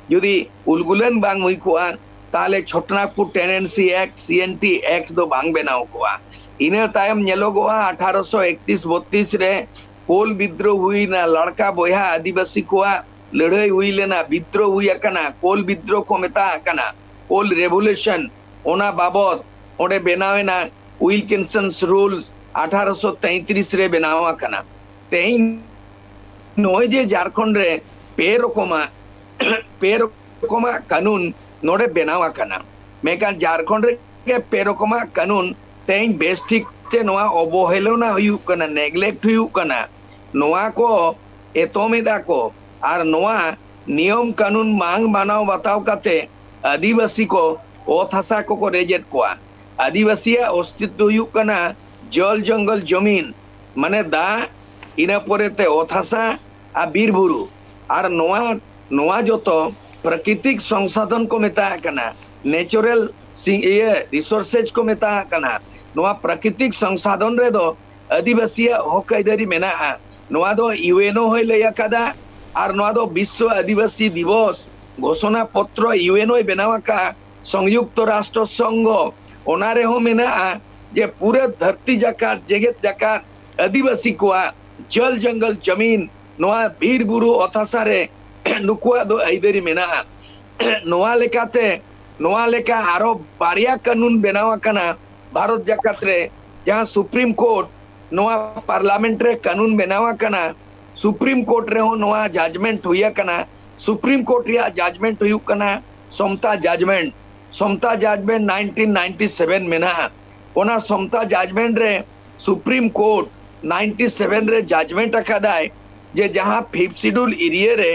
ᱡᱩᱫᱤ ᱩᱞᱜᱩᱞᱟᱱ ᱵᱟᱝ ᱦᱩᱭ ᱠᱚᱜᱼᱟ, ᱛᱟᱦᱚᱞᱮ ᱪᱷᱳᱴᱱᱟᱜᱽᱯᱩᱨ ᱴᱮᱱᱰᱮᱱᱥᱤ ᱮᱠᱴ, ᱥᱤ ᱮᱱ ᱴᱤ ᱮᱠᱴ ᱫᱚ ᱵᱟᱝ ᱵᱮᱱᱟᱣ ᱠᱚᱜᱼᱟ᱾ ᱤᱱᱟᱹ ᱛᱟᱭᱚᱢ ᱧᱮᱞᱚᱜᱚᱜᱼᱟ ᱟᱴᱷᱟᱨᱚᱥᱚ ᱮᱠᱛᱤᱥ ᱵᱚᱛᱛᱤᱥ ᱨᱮ ᱠᱳᱞ ᱵᱤᱫᱽᱫᱨᱳᱦ ᱦᱩᱭᱱᱟ, ᱞᱟᱲᱠᱟ ᱵᱚᱭᱦᱟ ᱟᱹᱫᱤᱵᱟᱹᱥᱤ ᱠᱚᱣᱟᱜ ᱞᱟᱹᱲᱦᱟᱹᱭ ᱦᱩᱭ ᱞᱮᱱᱟ, ᱵᱤᱫᱽᱫᱨᱳᱦ ᱦᱩᱭ ᱟᱠᱟᱱᱟ, ᱠᱳᱞ ᱵᱤᱫᱽᱫᱨᱳᱦ ᱠᱚ ᱢᱮᱛᱟᱜ ᱠᱟᱱᱟ, ᱠᱳᱞ ᱨᱮᱵᱷᱚᱞᱩᱥᱚᱱ, ᱚᱱᱟ ᱵᱟᱵᱚᱛ ᱚᱸᱰᱮ ᱵᱮᱱᱟᱣ ᱮᱱᱟ ᱩᱭᱤᱞᱠᱤᱱᱥᱚᱱᱥ ᱨᱩᱞᱥ, ᱟᱴᱷᱟᱨᱚᱥᱚ ᱛᱮᱸᱛᱨᱤᱥ ᱨᱮ ᱵᱮᱱᱟᱣ ᱟᱠᱟᱱᱟ᱾ ᱛᱮᱦᱮᱧ ᱱᱚᱜᱼᱚᱭ ᱡᱮ ᱡᱷᱟᱲᱠᱷᱚᱸᱰ ᱨᱮ ᱯᱮ ᱨᱚᱠᱚᱢᱟᱜ, ᱯᱮ ᱨᱚᱠᱚᱢᱟᱜ ᱠᱟᱹᱱᱩᱱ ᱱᱚᱰᱮ ᱵᱮᱱᱟᱣ ᱟᱠᱟᱱᱟ, ᱢᱮᱱᱠᱷᱟᱱ ᱡᱷᱟᱲᱠᱷᱚᱸᱰ ᱨᱮᱜᱮ ᱯᱮ ᱨᱚᱠᱚᱢᱟᱜ ᱠᱟᱹᱱᱩᱱ ᱛᱮᱦᱮᱧ ᱵᱮᱥ ᱴᱷᱤᱠ ᱛᱮ ᱱᱚᱣᱟ ᱚᱵᱚᱦᱮᱞᱚᱱᱟ ᱦᱩᱭᱩᱜ ᱠᱟᱱᱟ, ᱱᱮᱜᱞᱮᱠᱴ ᱦᱩᱭᱩᱜ ᱠᱟᱱᱟ, ᱱᱚᱣᱟ ᱠᱚ ᱮᱛᱚᱢ ᱮᱫᱟ ᱠᱚ᱾ ᱟᱨ ᱱᱚᱣᱟ ᱱᱤᱭᱚᱢ ᱠᱟᱹᱱᱩᱱ ᱵᱟᱝ ᱢᱟᱱᱟᱣ ᱵᱟᱛᱟᱣ ᱠᱟᱛᱮ ᱟᱹᱫᱤᱵᱟᱹᱥᱤ ᱠᱚ ᱚᱛ ᱦᱟᱥᱟ ᱠᱚᱠᱚ ᱨᱮᱡᱮᱫ ᱠᱚᱣᱟ᱾ ᱟᱹᱫᱤᱵᱟᱹᱥᱤᱭᱟᱜ ᱚᱥᱛᱤᱛᱣᱚ ᱦᱩᱭᱩᱜ ᱠᱟᱱᱟ ᱡᱚᱞ ᱡᱚᱝᱜᱚᱞ ᱡᱚᱢᱤᱱ, ᱢᱟᱱᱮ ᱫᱟᱜ, ᱤᱱᱟᱹ ᱯᱚᱨᱮ ᱛᱮ ᱚᱛ ᱦᱟᱥᱟ ᱟᱨ ᱵᱤᱨ ᱵᱩᱨᱩ᱾ ᱟᱨ ᱱᱚᱣᱟ, ᱱᱚᱣᱟ ᱡᱚᱛᱚ ᱯᱨᱟᱠᱨᱤᱛᱤᱠ ᱥᱚᱝᱥᱟᱫᱷᱚᱱ ᱠᱚ ᱢᱮᱛᱟᱜ ᱠᱟᱱᱟ, ᱱᱮᱪᱟᱨᱟᱞ ᱥᱤ-, ᱤᱭᱟᱹ, ᱨᱤᱥᱳᱨᱥᱮᱥ ᱠᱚ ᱢᱮᱛᱟᱜ ᱠᱟᱱᱟ᱾ ᱱᱚᱣᱟ ᱯᱨᱟᱠᱨᱤᱛᱤᱠ ᱥᱚᱝᱥᱟᱫᱷᱚᱱ ᱨᱮᱫᱚ ᱟᱹᱫᱤᱵᱟᱹᱥᱤᱭᱟᱜ ᱦᱚᱠ ᱟᱹᱭᱫᱟᱹᱨᱤ ᱢᱮᱱᱟᱜᱼᱟ᱾ ᱱᱚᱣᱟ ᱫᱚ ᱤᱭᱩ ᱮᱱ ᱳ ᱦᱚᱸᱭ ᱞᱟᱹᱭ ᱟᱠᱟᱫᱟ, ᱟᱨ ᱱᱚᱣᱟ ᱫᱚ ᱵᱤᱥᱥᱚ ᱟᱹᱫᱤᱵᱟᱹᱥᱤ ᱫᱤᱵᱚᱥ ᱜᱷᱳᱥᱚᱱᱟ ᱯᱚᱛᱨᱚ ᱤᱭᱩ ᱮᱱ ᱳᱭ ᱵᱮᱱᱟᱣ ᱟᱠᱟᱫ, ᱥᱚᱝᱭᱩᱠᱛᱚ ᱨᱟᱥᱴᱨᱚ ᱥᱚᱝᱜᱷᱚ, ᱚᱱᱟ ᱨᱮᱦᱚᱸ ᱢᱮᱱᱟᱜᱼᱟ ᱡᱮ ᱯᱩᱨᱟᱹ ᱫᱷᱟᱹᱨᱛᱤ ᱡᱟᱠᱟᱛ, ᱡᱮᱜᱮᱛ ᱡᱟᱠᱟᱛ ᱟᱹᱫᱤᱵᱟᱹᱥᱤ ᱠᱚᱣᱟᱜ ᱡᱚᱞ ᱡᱚᱝᱜᱚᱞ ᱡᱚᱢᱤᱱ, ᱱᱚᱣᱟ ᱵᱤᱨ ᱵᱩᱨᱩ ᱚᱛ ᱦᱟᱥᱟ ᱨᱮ ᱱᱩᱠᱩᱣᱟᱜ ᱫᱚ ᱟᱹᱭᱫᱟᱹᱨᱤ ᱢᱮᱱᱟᱜᱼᱟ᱾ ᱱᱚᱣᱟ ᱞᱮᱠᱟᱛᱮ ᱱᱚᱣᱟ ᱞᱮᱠᱟ ᱟᱨᱚ ᱵᱟᱨᱭᱟ ᱠᱟᱹᱱᱩᱱ ᱵᱮᱱᱟᱣ ᱟᱠᱟᱱᱟ ᱵᱷᱟᱨᱚᱛ ᱡᱟᱠᱟᱛ ᱨᱮ, ᱡᱟᱦᱟᱸ ᱥᱩᱯᱨᱤᱢ ᱠᱳᱨᱴ, ᱱᱚᱣᱟ ᱯᱟᱨᱞᱟᱢᱮᱱᱴ ᱨᱮ ᱠᱟᱹᱱᱩᱱ ᱵᱮᱱᱟᱣ ᱟᱠᱟᱱᱟ, ᱥᱩᱯᱨᱤᱢ ᱠᱳᱨᱴ ᱨᱮᱦᱚᱸ ᱱᱚᱣᱟ ᱡᱟᱡᱽᱢᱮᱱᱴ ᱦᱩᱭ ᱟᱠᱟᱱᱟ᱾ ᱥᱩᱯᱨᱤᱢ ᱠᱳᱨᱴ ᱨᱮᱭᱟᱜ ᱡᱟᱡᱽᱢᱮᱱᱴ ᱦᱩᱭᱩᱜ ᱠᱟᱱᱟ Samatha judgement. Samatha judgement nineteen ninety seven ᱢᱮᱱᱟᱜᱼᱟ᱾ ᱚᱱᱟ ᱥᱚᱢᱛᱟ ᱡᱟᱡᱽᱢᱮᱱᱴ ᱨᱮ ᱥᱩᱯᱨᱤᱢ ᱠᱳᱨᱴ ᱱᱟᱭᱤᱱᱴᱤ ᱥᱮᱵᱷᱮᱱ ᱨᱮ ᱡᱟᱡᱽᱢᱮᱱᱴ ᱟᱠᱟᱫᱟᱭ ᱡᱮ ᱡᱟᱦᱟᱸ ᱯᱷᱤᱯᱛᱷ ᱥᱤᱰᱩᱞ ᱮᱨᱤᱭᱟ ᱨᱮ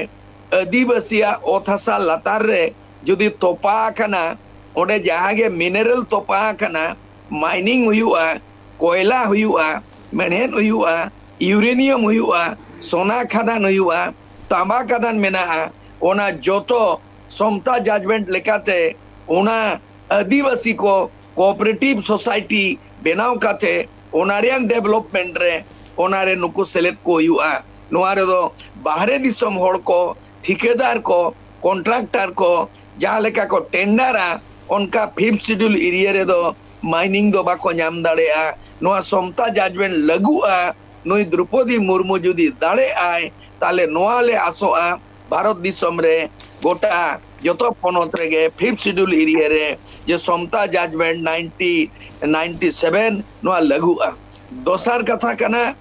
ᱟᱹᱫᱤᱵᱟᱹᱥᱤᱭᱟᱜ ᱚᱛ ᱦᱟᱥᱟ ᱞᱟᱛᱟᱨ ᱨᱮ ᱡᱩᱫᱤ ᱛᱚᱯᱟ ᱟᱠᱟᱱᱟ, ᱚᱸᱰᱮ ᱡᱟᱦᱟᱸ ᱜᱮ ᱢᱤᱱᱟᱨᱮᱞ ᱛᱚᱯᱟ ᱟᱠᱟᱱᱟ, ᱢᱟᱭᱱᱤᱝ ᱦᱩᱭᱩᱜᱼᱟ, ᱠᱚᱭᱞᱟ ᱦᱩᱭᱩᱜᱼᱟ, ᱢᱮᱬᱦᱮᱫ ᱦᱩᱭᱩᱜᱼᱟ, ᱤᱭᱩᱨᱮᱱᱤᱭᱟᱢ ᱦᱩᱭᱩᱜᱼᱟ, ᱥᱚᱱᱟ ᱠᱷᱟᱫᱟᱱ ᱦᱩᱭᱩᱜᱼᱟ, ᱛᱟᱸᱵᱟ ᱠᱷᱟᱫᱟᱱ ᱢᱮᱱᱟᱜᱼᱟ, ᱚᱱᱟ ᱡᱚᱛᱚ ᱥᱚᱢᱛᱟ ᱡᱟᱡᱽᱢᱮᱱᱴ ᱞᱮᱠᱟᱛᱮ ᱚᱱᱟ ᱟᱹᱫᱤᱵᱟᱹᱥᱤ ᱠᱚ ᱠᱳᱚᱯᱟᱨᱮᱴᱤᱵᱷ ᱥᱳᱥᱟᱭᱴᱤ ᱵᱮᱱᱟᱣ ᱠᱟᱛᱮ ᱚᱱᱟ ᱨᱮᱭᱟᱜ ᱰᱮᱵᱷᱞᱚᱯᱢᱮᱱᱴ ᱨᱮ, ᱚᱱᱟ ᱨᱮ ᱱᱩᱠᱩ ᱥᱮᱞᱮᱫ ᱠᱚ ᱦᱩᱭᱩᱜᱼᱟ᱾ ᱱᱚᱣᱟ ᱨᱮᱫᱚ ᱵᱟᱦᱨᱮ ᱫᱤᱥᱚᱢ ᱦᱚᱲ ᱠᱚ, ᱴᱷᱤᱠᱟᱹᱫᱟᱨ ᱠᱚ, ᱠᱚᱱᱴᱨᱟᱠᱴᱟᱨ ᱠᱚ ᱡᱟᱦᱟᱸ ᱞᱮᱠᱟ ᱠᱚ ᱴᱮᱱᱰᱟᱨᱟ, ᱚᱱᱠᱟ ᱯᱷᱤᱯᱛᱷ ᱥᱤᱰᱩᱞ ᱮᱨᱤᱭᱟ ᱨᱮᱫᱚ ᱢᱟᱭᱱᱤᱝ ᱫᱚ ᱵᱟᱠᱚ ᱧᱟᱢ ᱫᱟᱲᱮᱭᱟᱜᱼᱟ᱾ ᱱᱚᱣᱟ ᱥᱚᱢᱛᱟ ᱡᱟᱡᱽᱢᱮᱱᱴ ᱞᱟᱹᱜᱩᱜᱼᱟ᱾ ᱱᱩᱭ ᱫᱨᱚᱯᱚᱫᱤ ᱢᱩᱨᱢᱩ ᱡᱩᱫᱤ ᱫᱟᱲᱮᱜ ᱟᱭ, ᱛᱟᱦᱞᱮ ᱱᱚᱣᱟ ᱞᱮ ᱟᱥᱚᱜᱼᱟ ᱵᱷᱟᱨᱚᱛ ᱫᱤᱥᱚᱢ ᱨᱮ ᱜᱚᱴᱟ ᱡᱚᱛᱚ ᱯᱚᱱᱚᱛ ᱨᱮᱜᱮ ᱯᱷᱤᱯᱛᱷ ᱥᱤᱰᱩᱞ ᱮᱨᱤᱭᱟ ᱨᱮ ᱡᱮ ᱥᱚᱢᱛᱟ ᱡᱟᱡᱽᱢᱮᱱᱴ ᱱᱟᱭᱤᱱᱴᱤ ᱱᱟᱭᱤᱱᱴᱤ ᱥᱮᱵᱷᱮᱱ ᱱᱚᱣᱟ ᱞᱟᱹᱜᱩᱜᱼᱟ᱾ ᱫᱚᱥᱟᱨ ᱠᱟᱛᱷᱟ ᱠᱟᱱᱟ,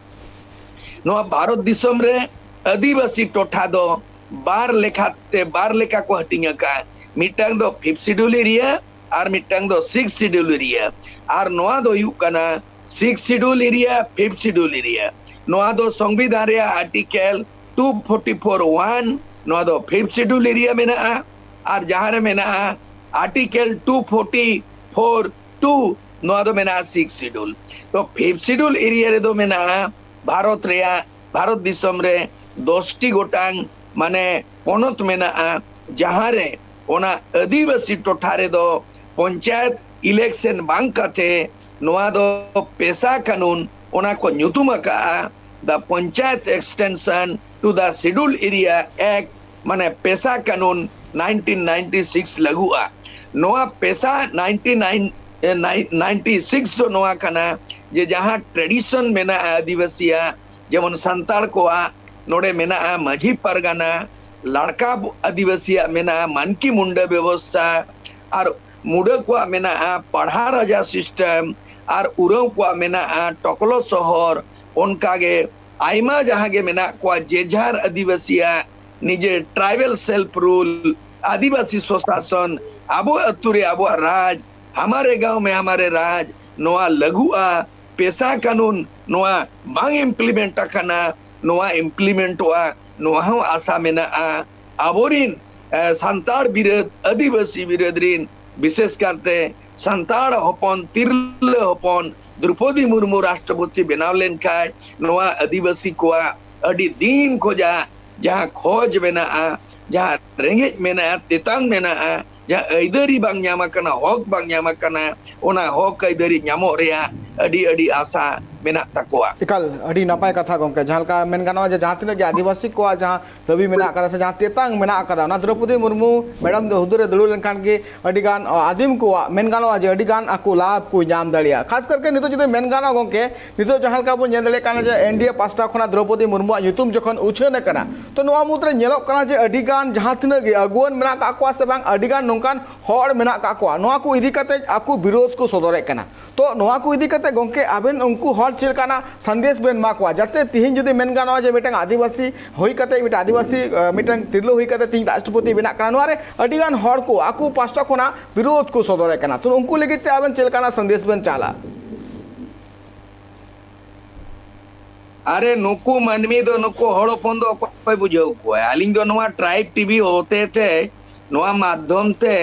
ᱱᱚᱣᱟ ᱵᱷᱟᱨᱚᱛ ᱫᱤᱥᱚᱢ ᱨᱮ ᱟᱹᱫᱤᱵᱟᱹᱥᱤ ᱴᱚᱴᱷᱟ ᱫᱚ ᱵᱟᱨ ᱞᱮᱠᱟᱛᱮ, ᱵᱟᱨ ᱞᱮᱠᱟ ᱠᱚ ᱦᱟᱹᱴᱤᱧ ᱟᱠᱟᱫᱼᱟ᱾ ᱢᱤᱫᱴᱟᱝ ᱫᱚ ᱯᱷᱤᱯᱛᱷ ᱥᱤᱰᱩᱞ ᱮᱨᱤᱭᱟ ᱟᱨ ᱢᱤᱫᱴᱟᱝ ᱫᱚ ᱥᱤᱠᱥ ᱥᱤᱰᱩᱞ ᱮᱨᱤᱭᱟ᱾ ᱟᱨ ᱱᱚᱣᱟ ᱫᱚ ᱦᱩᱭᱩᱜ ᱠᱟᱱᱟ six schedule area, fifth schedule area. ᱱᱚᱣᱟ ᱫᱚ ᱥᱚᱝᱵᱤᱫᱷᱟᱱ ᱨᱮᱭᱟᱜ article two forty four one, ᱱᱚᱣᱟ ᱫᱚ ᱯᱷᱤᱯᱛᱷ ᱥᱤᱰᱩᱞ ᱮᱨᱤᱭᱟ ᱢᱮᱱᱟᱜᱼᱟ᱾ ᱟᱨ ᱡᱟᱦᱟᱸ ᱨᱮ ᱢᱮᱱᱟᱜᱼᱟ article two forty four two, ᱱᱚᱣᱟ ᱫᱚ ᱢᱮᱱᱟᱜᱼᱟ ᱥᱤᱠᱥ ᱥᱤᱰᱩᱞ᱾ ᱛᱚ ᱯᱷᱤᱯᱛᱷ ᱥᱤᱰᱩᱞ ᱮᱨᱤᱭᱟ ᱨᱮᱫᱚ ᱢᱮᱱᱟᱜᱼᱟ ᱵᱷᱟᱨᱚᱛ ᱨᱮᱭᱟᱜ, ᱵᱷᱟᱨᱚᱛ ᱫᱤᱥᱚᱢ ᱨᱮ ᱫᱚᱥᱴᱤ ᱜᱚᱴᱟᱝ ᱢᱟᱱᱮ ᱯᱚᱱᱚᱛ ᱢᱮᱱᱟᱜᱼᱟ, ᱡᱟᱦᱟᱸ ᱨᱮ ᱚᱱᱟ ᱟᱹᱫᱤᱵᱟᱹᱥᱤ ᱴᱚᱴᱷᱟ ᱨᱮᱫᱚ ᱯᱚᱧᱪᱟᱭᱮᱛ ᱤᱞᱮᱠᱥᱚᱱ ᱵᱟᱝ ᱠᱟᱛᱮ ᱱᱚᱣᱟ ᱫᱚ ᱯᱮᱥᱟ ᱠᱟᱹᱱᱩᱱ ᱚᱱᱟ ᱠᱚ ᱧᱩᱛᱩᱢ ᱟᱠᱟᱫᱼᱟ, the Panchayat Extension to the Schedule Area Act, ᱢᱟᱱᱮ ᱯᱮᱥᱟ ᱠᱟᱹᱱᱩᱱ ᱱᱟᱭᱤᱱᱴᱤᱱ ᱱᱟᱭᱤᱱᱴᱤ ᱥᱤᱠᱥ ᱞᱟᱹᱜᱩᱜᱼᱟ᱾ ᱱᱚᱣᱟ ᱯᱮᱥᱟ ᱱᱟᱭᱤᱱᱴᱤ ᱱᱟᱭᱤᱱ, ᱮ, ᱱᱟᱭ-, ᱱᱟᱭᱤᱱᱴᱤ ᱥᱤᱠᱥ ᱫᱚ ᱱᱚᱣᱟ ᱠᱟᱱᱟ ᱡᱮ ᱡᱟᱦᱟᱸ ᱴᱨᱮᱰᱤᱥᱚᱱ ᱢᱮᱱᱟᱜᱼᱟ ᱟᱹᱫᱤᱵᱟᱹᱥᱤᱭᱟᱜ, ᱡᱮᱢᱚᱱ ᱥᱟᱱᱛᱟᱲ ᱠᱚᱣᱟᱜ ᱱᱚᱰᱮ ᱢᱮᱱᱟᱜᱼᱟ ᱢᱟᱹᱡᱷᱤ ᱯᱟᱨᱜᱟᱱᱟ, ᱞᱟᱲᱠᱟ ᱟᱹᱫᱤᱵᱟᱹᱥᱤᱭᱟᱜ ᱢᱮᱱᱟᱜᱼᱟ ᱢᱟᱱᱠᱤ ᱢᱩᱱᱰᱟᱹ ᱵᱮᱵᱚᱥᱛᱷᱟ, ᱟᱨ ᱢᱩᱰᱟᱹ ᱠᱚᱣᱟᱜ ᱢᱮᱱᱟᱜᱼᱟ ᱯᱟᱲᱦᱟ ᱨᱟᱡᱟ system, ᱟᱨ ᱩᱨᱟᱹᱣ ᱠᱚᱣᱟᱜ ᱢᱮᱱᱟᱜᱼᱟ ᱴᱚᱠᱞᱚ ᱥᱚᱦᱚᱨ᱾ ᱚᱱᱠᱟᱜᱮ ᱟᱭᱢᱟ ᱡᱟᱦᱟᱸ ᱜᱮ ᱢᱮᱱᱟᱜ ᱠᱚᱣᱟ ᱡᱮᱡᱷᱟᱨ ᱟᱹᱫᱤᱵᱟᱹᱥᱤᱭᱟᱜ ᱱᱤᱡᱮ tribal self rule, ᱟᱹᱫᱤᱵᱟᱹᱥᱤ ᱥᱚᱥᱟᱥᱚᱱ, ᱟᱵᱚ ᱟᱹᱛᱩ ᱨᱮ ᱟᱵᱚᱣᱟᱜ ᱨᱟᱡᱽ, ᱦᱟᱢᱟᱨᱮ ᱜᱟᱶ ᱢᱮ ᱦᱟᱢᱟᱨᱮ ᱨᱟᱡᱽ, ᱱᱚᱣᱟ ᱞᱟᱹᱜᱩᱜᱼᱟ᱾ ᱯᱮᱥᱟ ᱠᱟᱹᱱᱩᱱ ᱱᱚᱣᱟ ᱵᱟᱝ implement ᱟᱠᱟᱱᱟ, ᱱᱚᱣᱟ implementᱚᱜᱼᱟ, ᱱᱚᱣᱟ ᱦᱚᱸ ᱟᱥᱟ ᱢᱮᱱᱟᱜᱼᱟ᱾ ᱟᱵᱚᱨᱤᱱ, ᱮ, ᱥᱟᱱᱛᱟᱲ ᱵᱤᱨᱟᱹᱫ, ᱟᱹᱫᱤᱵᱟᱹᱥᱤ ᱵᱤᱨᱟᱹᱫ ᱨᱤᱱ, ᱵᱤᱥᱮᱥ ᱠᱟᱨᱛᱮ ᱥᱟᱱᱛᱟᱲ ᱦᱚᱯᱚᱱ, ᱛᱤᱨᱞᱟᱹ ᱦᱚᱯᱚᱱ ᱫᱨᱚᱯᱚᱫᱤ ᱢᱩᱨᱢᱩ ᱨᱟᱥᱴᱨᱚᱯᱚᱛᱤ ᱵᱮᱱᱟᱣ ᱞᱮᱱᱠᱷᱟᱱ ᱱᱚᱣᱟ ᱟᱹᱫᱤᱵᱟᱹᱥᱤ ᱠᱚᱣᱟᱜ ᱟᱹᱰᱤ ᱫᱤᱱ ᱠᱷᱚᱡᱟᱜ ᱡᱟᱦᱟᱸ ᱠᱷᱚᱡᱽ ᱢᱮᱱᱟᱜᱼᱟ, ᱡᱟᱦᱟᱸ ᱨᱮᱸᱜᱮᱡ ᱢᱮᱱᱟᱜᱼᱟ, ᱛᱮᱛᱟᱝ ᱢᱮᱱᱟᱜᱼᱟ, ᱡᱟᱦᱟᱸ ᱟᱹᱭᱫᱟᱹᱨᱤ ᱵᱟᱝ ᱧᱟᱢ ᱟᱠᱟᱱᱟ, ᱦᱚᱠ ᱵᱟᱝ ᱧᱟᱢ ᱟᱠᱟᱱᱟ, ᱚᱱᱟ ᱦᱚᱠ ᱟᱹᱭᱫᱟᱹᱨᱤ ᱧᱟᱢᱚᱜ ᱨᱮᱭᱟᱜ ᱟᱹᱰᱤ ᱟᱹᱰᱤ ᱟᱥᱟ ᱢᱮᱱᱟᱜ ᱛᱟᱠᱚᱣᱟ᱾ ᱮᱠᱟᱞ, ᱟᱹᱰᱤ ᱱᱟᱯᱟᱭ ᱠᱟᱛᱷᱟ ᱜᱚᱢᱠᱮ᱾ ᱡᱟᱦᱟᱸ ᱞᱮᱠᱟ ᱢᱮᱱ ᱜᱟᱱᱚᱜᱼᱟ ᱡᱮ ᱡᱟᱦᱟᱸ ᱛᱤᱱᱟᱹᱜ ᱜᱮ ᱟᱹᱫᱤᱵᱟᱹᱥᱤ ᱠᱚᱣᱟᱜ ᱡᱟᱦᱟᱸ ᱫᱟᱹᱵᱤ ᱢᱮᱱᱟᱜ ᱟᱠᱟᱫᱟ ᱥᱮ ᱡᱟᱦᱟᱸ ᱛᱮᱛᱟᱝ ᱢᱮᱱᱟᱜ ᱟᱠᱟᱫᱟ, ᱚᱱᱟ ᱫᱨᱚᱯᱚᱫᱤ ᱢᱩᱨᱢᱩ ᱢᱮᱰᱟᱢ ᱫᱚ ᱦᱩᱫᱟᱹ ᱨᱮ ᱫᱩᱲᱩᱵ ᱞᱮᱱᱠᱷᱟᱱ ᱜᱮ ᱟᱹᱰᱤ ᱜᱟᱱ, ᱟ, ᱟᱹᱫᱤᱢ ᱠᱚᱣᱟᱜ ᱢᱮᱱ ᱜᱟᱱᱚᱜᱼᱟ ᱡᱮ ᱟᱹᱰᱤ ᱜᱟᱱ ᱟᱠᱚ ᱞᱟᱵᱷ ᱠᱚ ᱧᱟᱢ ᱫᱟᱲᱮᱭᱟᱜᱼᱟ᱾ ᱠᱷᱟᱥ ᱠᱟᱨᱠᱮ ᱱᱤᱛᱚᱜ ᱡᱩᱫᱤ ᱢᱮᱱ ᱜᱟᱱᱚᱜᱼᱟ ᱜᱚᱢᱠᱮ, ᱱᱤᱛᱚᱜ ᱡᱟᱦᱟᱸ ᱞᱮᱠᱟ ᱵᱚᱱ ᱧᱮᱞ ᱫᱟᱲᱮᱭᱟᱜ ᱠᱟᱱᱟ ᱡᱮ ᱮᱱᱰᱤᱮ ᱯᱟᱥᱴᱟ ᱠᱷᱚᱱᱟᱜ ᱫᱨᱚᱯᱚᱫᱤ ᱢᱩᱨᱢᱩᱣᱟᱜ ᱧᱩᱛᱩᱢ ᱡᱚᱠᱷᱚᱱ ᱩᱪᱷᱟᱹᱱ ᱟᱠᱟᱱᱟ, ᱛᱚ ᱱᱚᱣᱟ ᱢᱩᱫᱽᱨᱮ ᱧᱮᱞᱚᱜ ᱠᱟᱱᱟ ᱡᱮ ᱟᱹᱰᱤ ᱜᱟᱱ ᱡᱟᱦᱟᱸ ᱛᱤᱱᱟᱹᱜ ᱜᱮ ᱟᱹᱜᱩᱣᱟᱹᱱ ᱢᱮᱱᱟᱜ ᱠᱟᱜ ᱠᱚᱣᱟ ᱥᱮ ᱵᱟᱝ, ᱟᱹᱰᱤ ᱜᱟᱱ ᱱᱚᱝᱠᱟᱱ ᱦᱚᱲ ᱢᱮᱱᱟᱜ ᱠᱟᱜ ᱠᱚᱣᱟ, ᱱᱚᱣᱟ ᱠᱚ ᱤᱫᱤ ᱠᱟᱛᱮ ᱟᱠᱚ ᱵᱤᱨᱳᱫᱷ ᱠᱚ ᱥᱚᱫᱚᱨᱮᱫ ᱠᱟᱱᱟ᱾ ᱛᱚ ᱱᱚᱣᱟ ᱠᱚ ᱤᱫᱤ ᱠᱟᱛᱮ ᱜᱚᱢᱠᱮ, ᱟᱵᱮᱱ ᱩᱱᱠᱩ ᱦᱚᱲ ᱪᱮᱫ ᱞᱮᱠᱟᱱᱟᱜ ᱥᱟᱸᱫᱮᱥ ᱵᱮᱱ ᱮᱢᱟ ᱠᱚᱣᱟ, ᱡᱟᱛᱮ ᱛᱤᱦᱤᱧ ᱡᱩᱫᱤ ᱢᱮᱱ ᱜᱟᱱᱚᱜᱼᱟ ᱡᱮ ᱢᱤᱫᱴᱟᱝ ᱟᱹᱫᱤᱵᱟᱹᱥᱤ ᱦᱩᱭ ᱠᱟᱛᱮ, ᱢᱤᱫᱴᱟᱝ ᱟᱹᱫᱤᱵᱟᱹᱥᱤ, ᱟ, ᱢᱤᱫᱴᱟᱝ ᱛᱤᱨᱞᱟᱹ ᱦᱩᱭ ᱠᱟᱛᱮ ᱛᱤᱦᱤᱧ ᱨᱟᱥᱴᱨᱚᱯᱚᱛᱤ ᱵᱮᱱᱟᱜ ᱠᱟᱱᱟ, ᱱᱚᱣᱟ ᱨᱮ ᱟᱹᱰᱤ ᱜᱟᱱ ᱦᱚᱲ ᱠᱚ ᱟᱠᱚ ᱯᱟᱥᱴᱟ ᱠᱷᱚᱱᱟᱜ ᱵᱤᱨᱳᱫᱷ ᱠᱚ ᱥᱚᱫᱚᱨᱮᱫ ᱠᱟᱱᱟ᱾ ᱛᱚ ᱩᱱᱠᱩ ᱞᱟᱹᱜᱤᱫ ᱛᱮ ᱟᱵᱮᱱ ᱪᱮᱫ ᱞᱮᱠᱟᱱᱟᱜ ᱥᱟᱸᱫᱮᱥ ᱵᱮᱱ ᱪᱟᱞᱟ? ᱟᱨᱮ, ᱱᱩᱠᱩ ᱢᱟᱹᱱᱢᱤ ᱫᱚ, ᱱᱩᱠᱩ ᱦᱚᱲ ᱦᱚᱯᱚᱱ ᱫᱚ ᱚᱠᱚᱭ ᱵᱩᱡᱷᱟᱹᱣ ᱠᱚᱣᱟᱭ? ᱟᱹᱞᱤᱧ ᱫᱚ ᱱᱚᱣᱟ ᱴᱨᱟᱭᱤᱵᱽ ᱴᱤᱵᱷᱤ ᱦᱚᱛᱮ ᱛᱮ, ᱱᱚᱣᱟ ᱢᱟᱫᱽᱫᱷᱚᱢ ᱛᱮ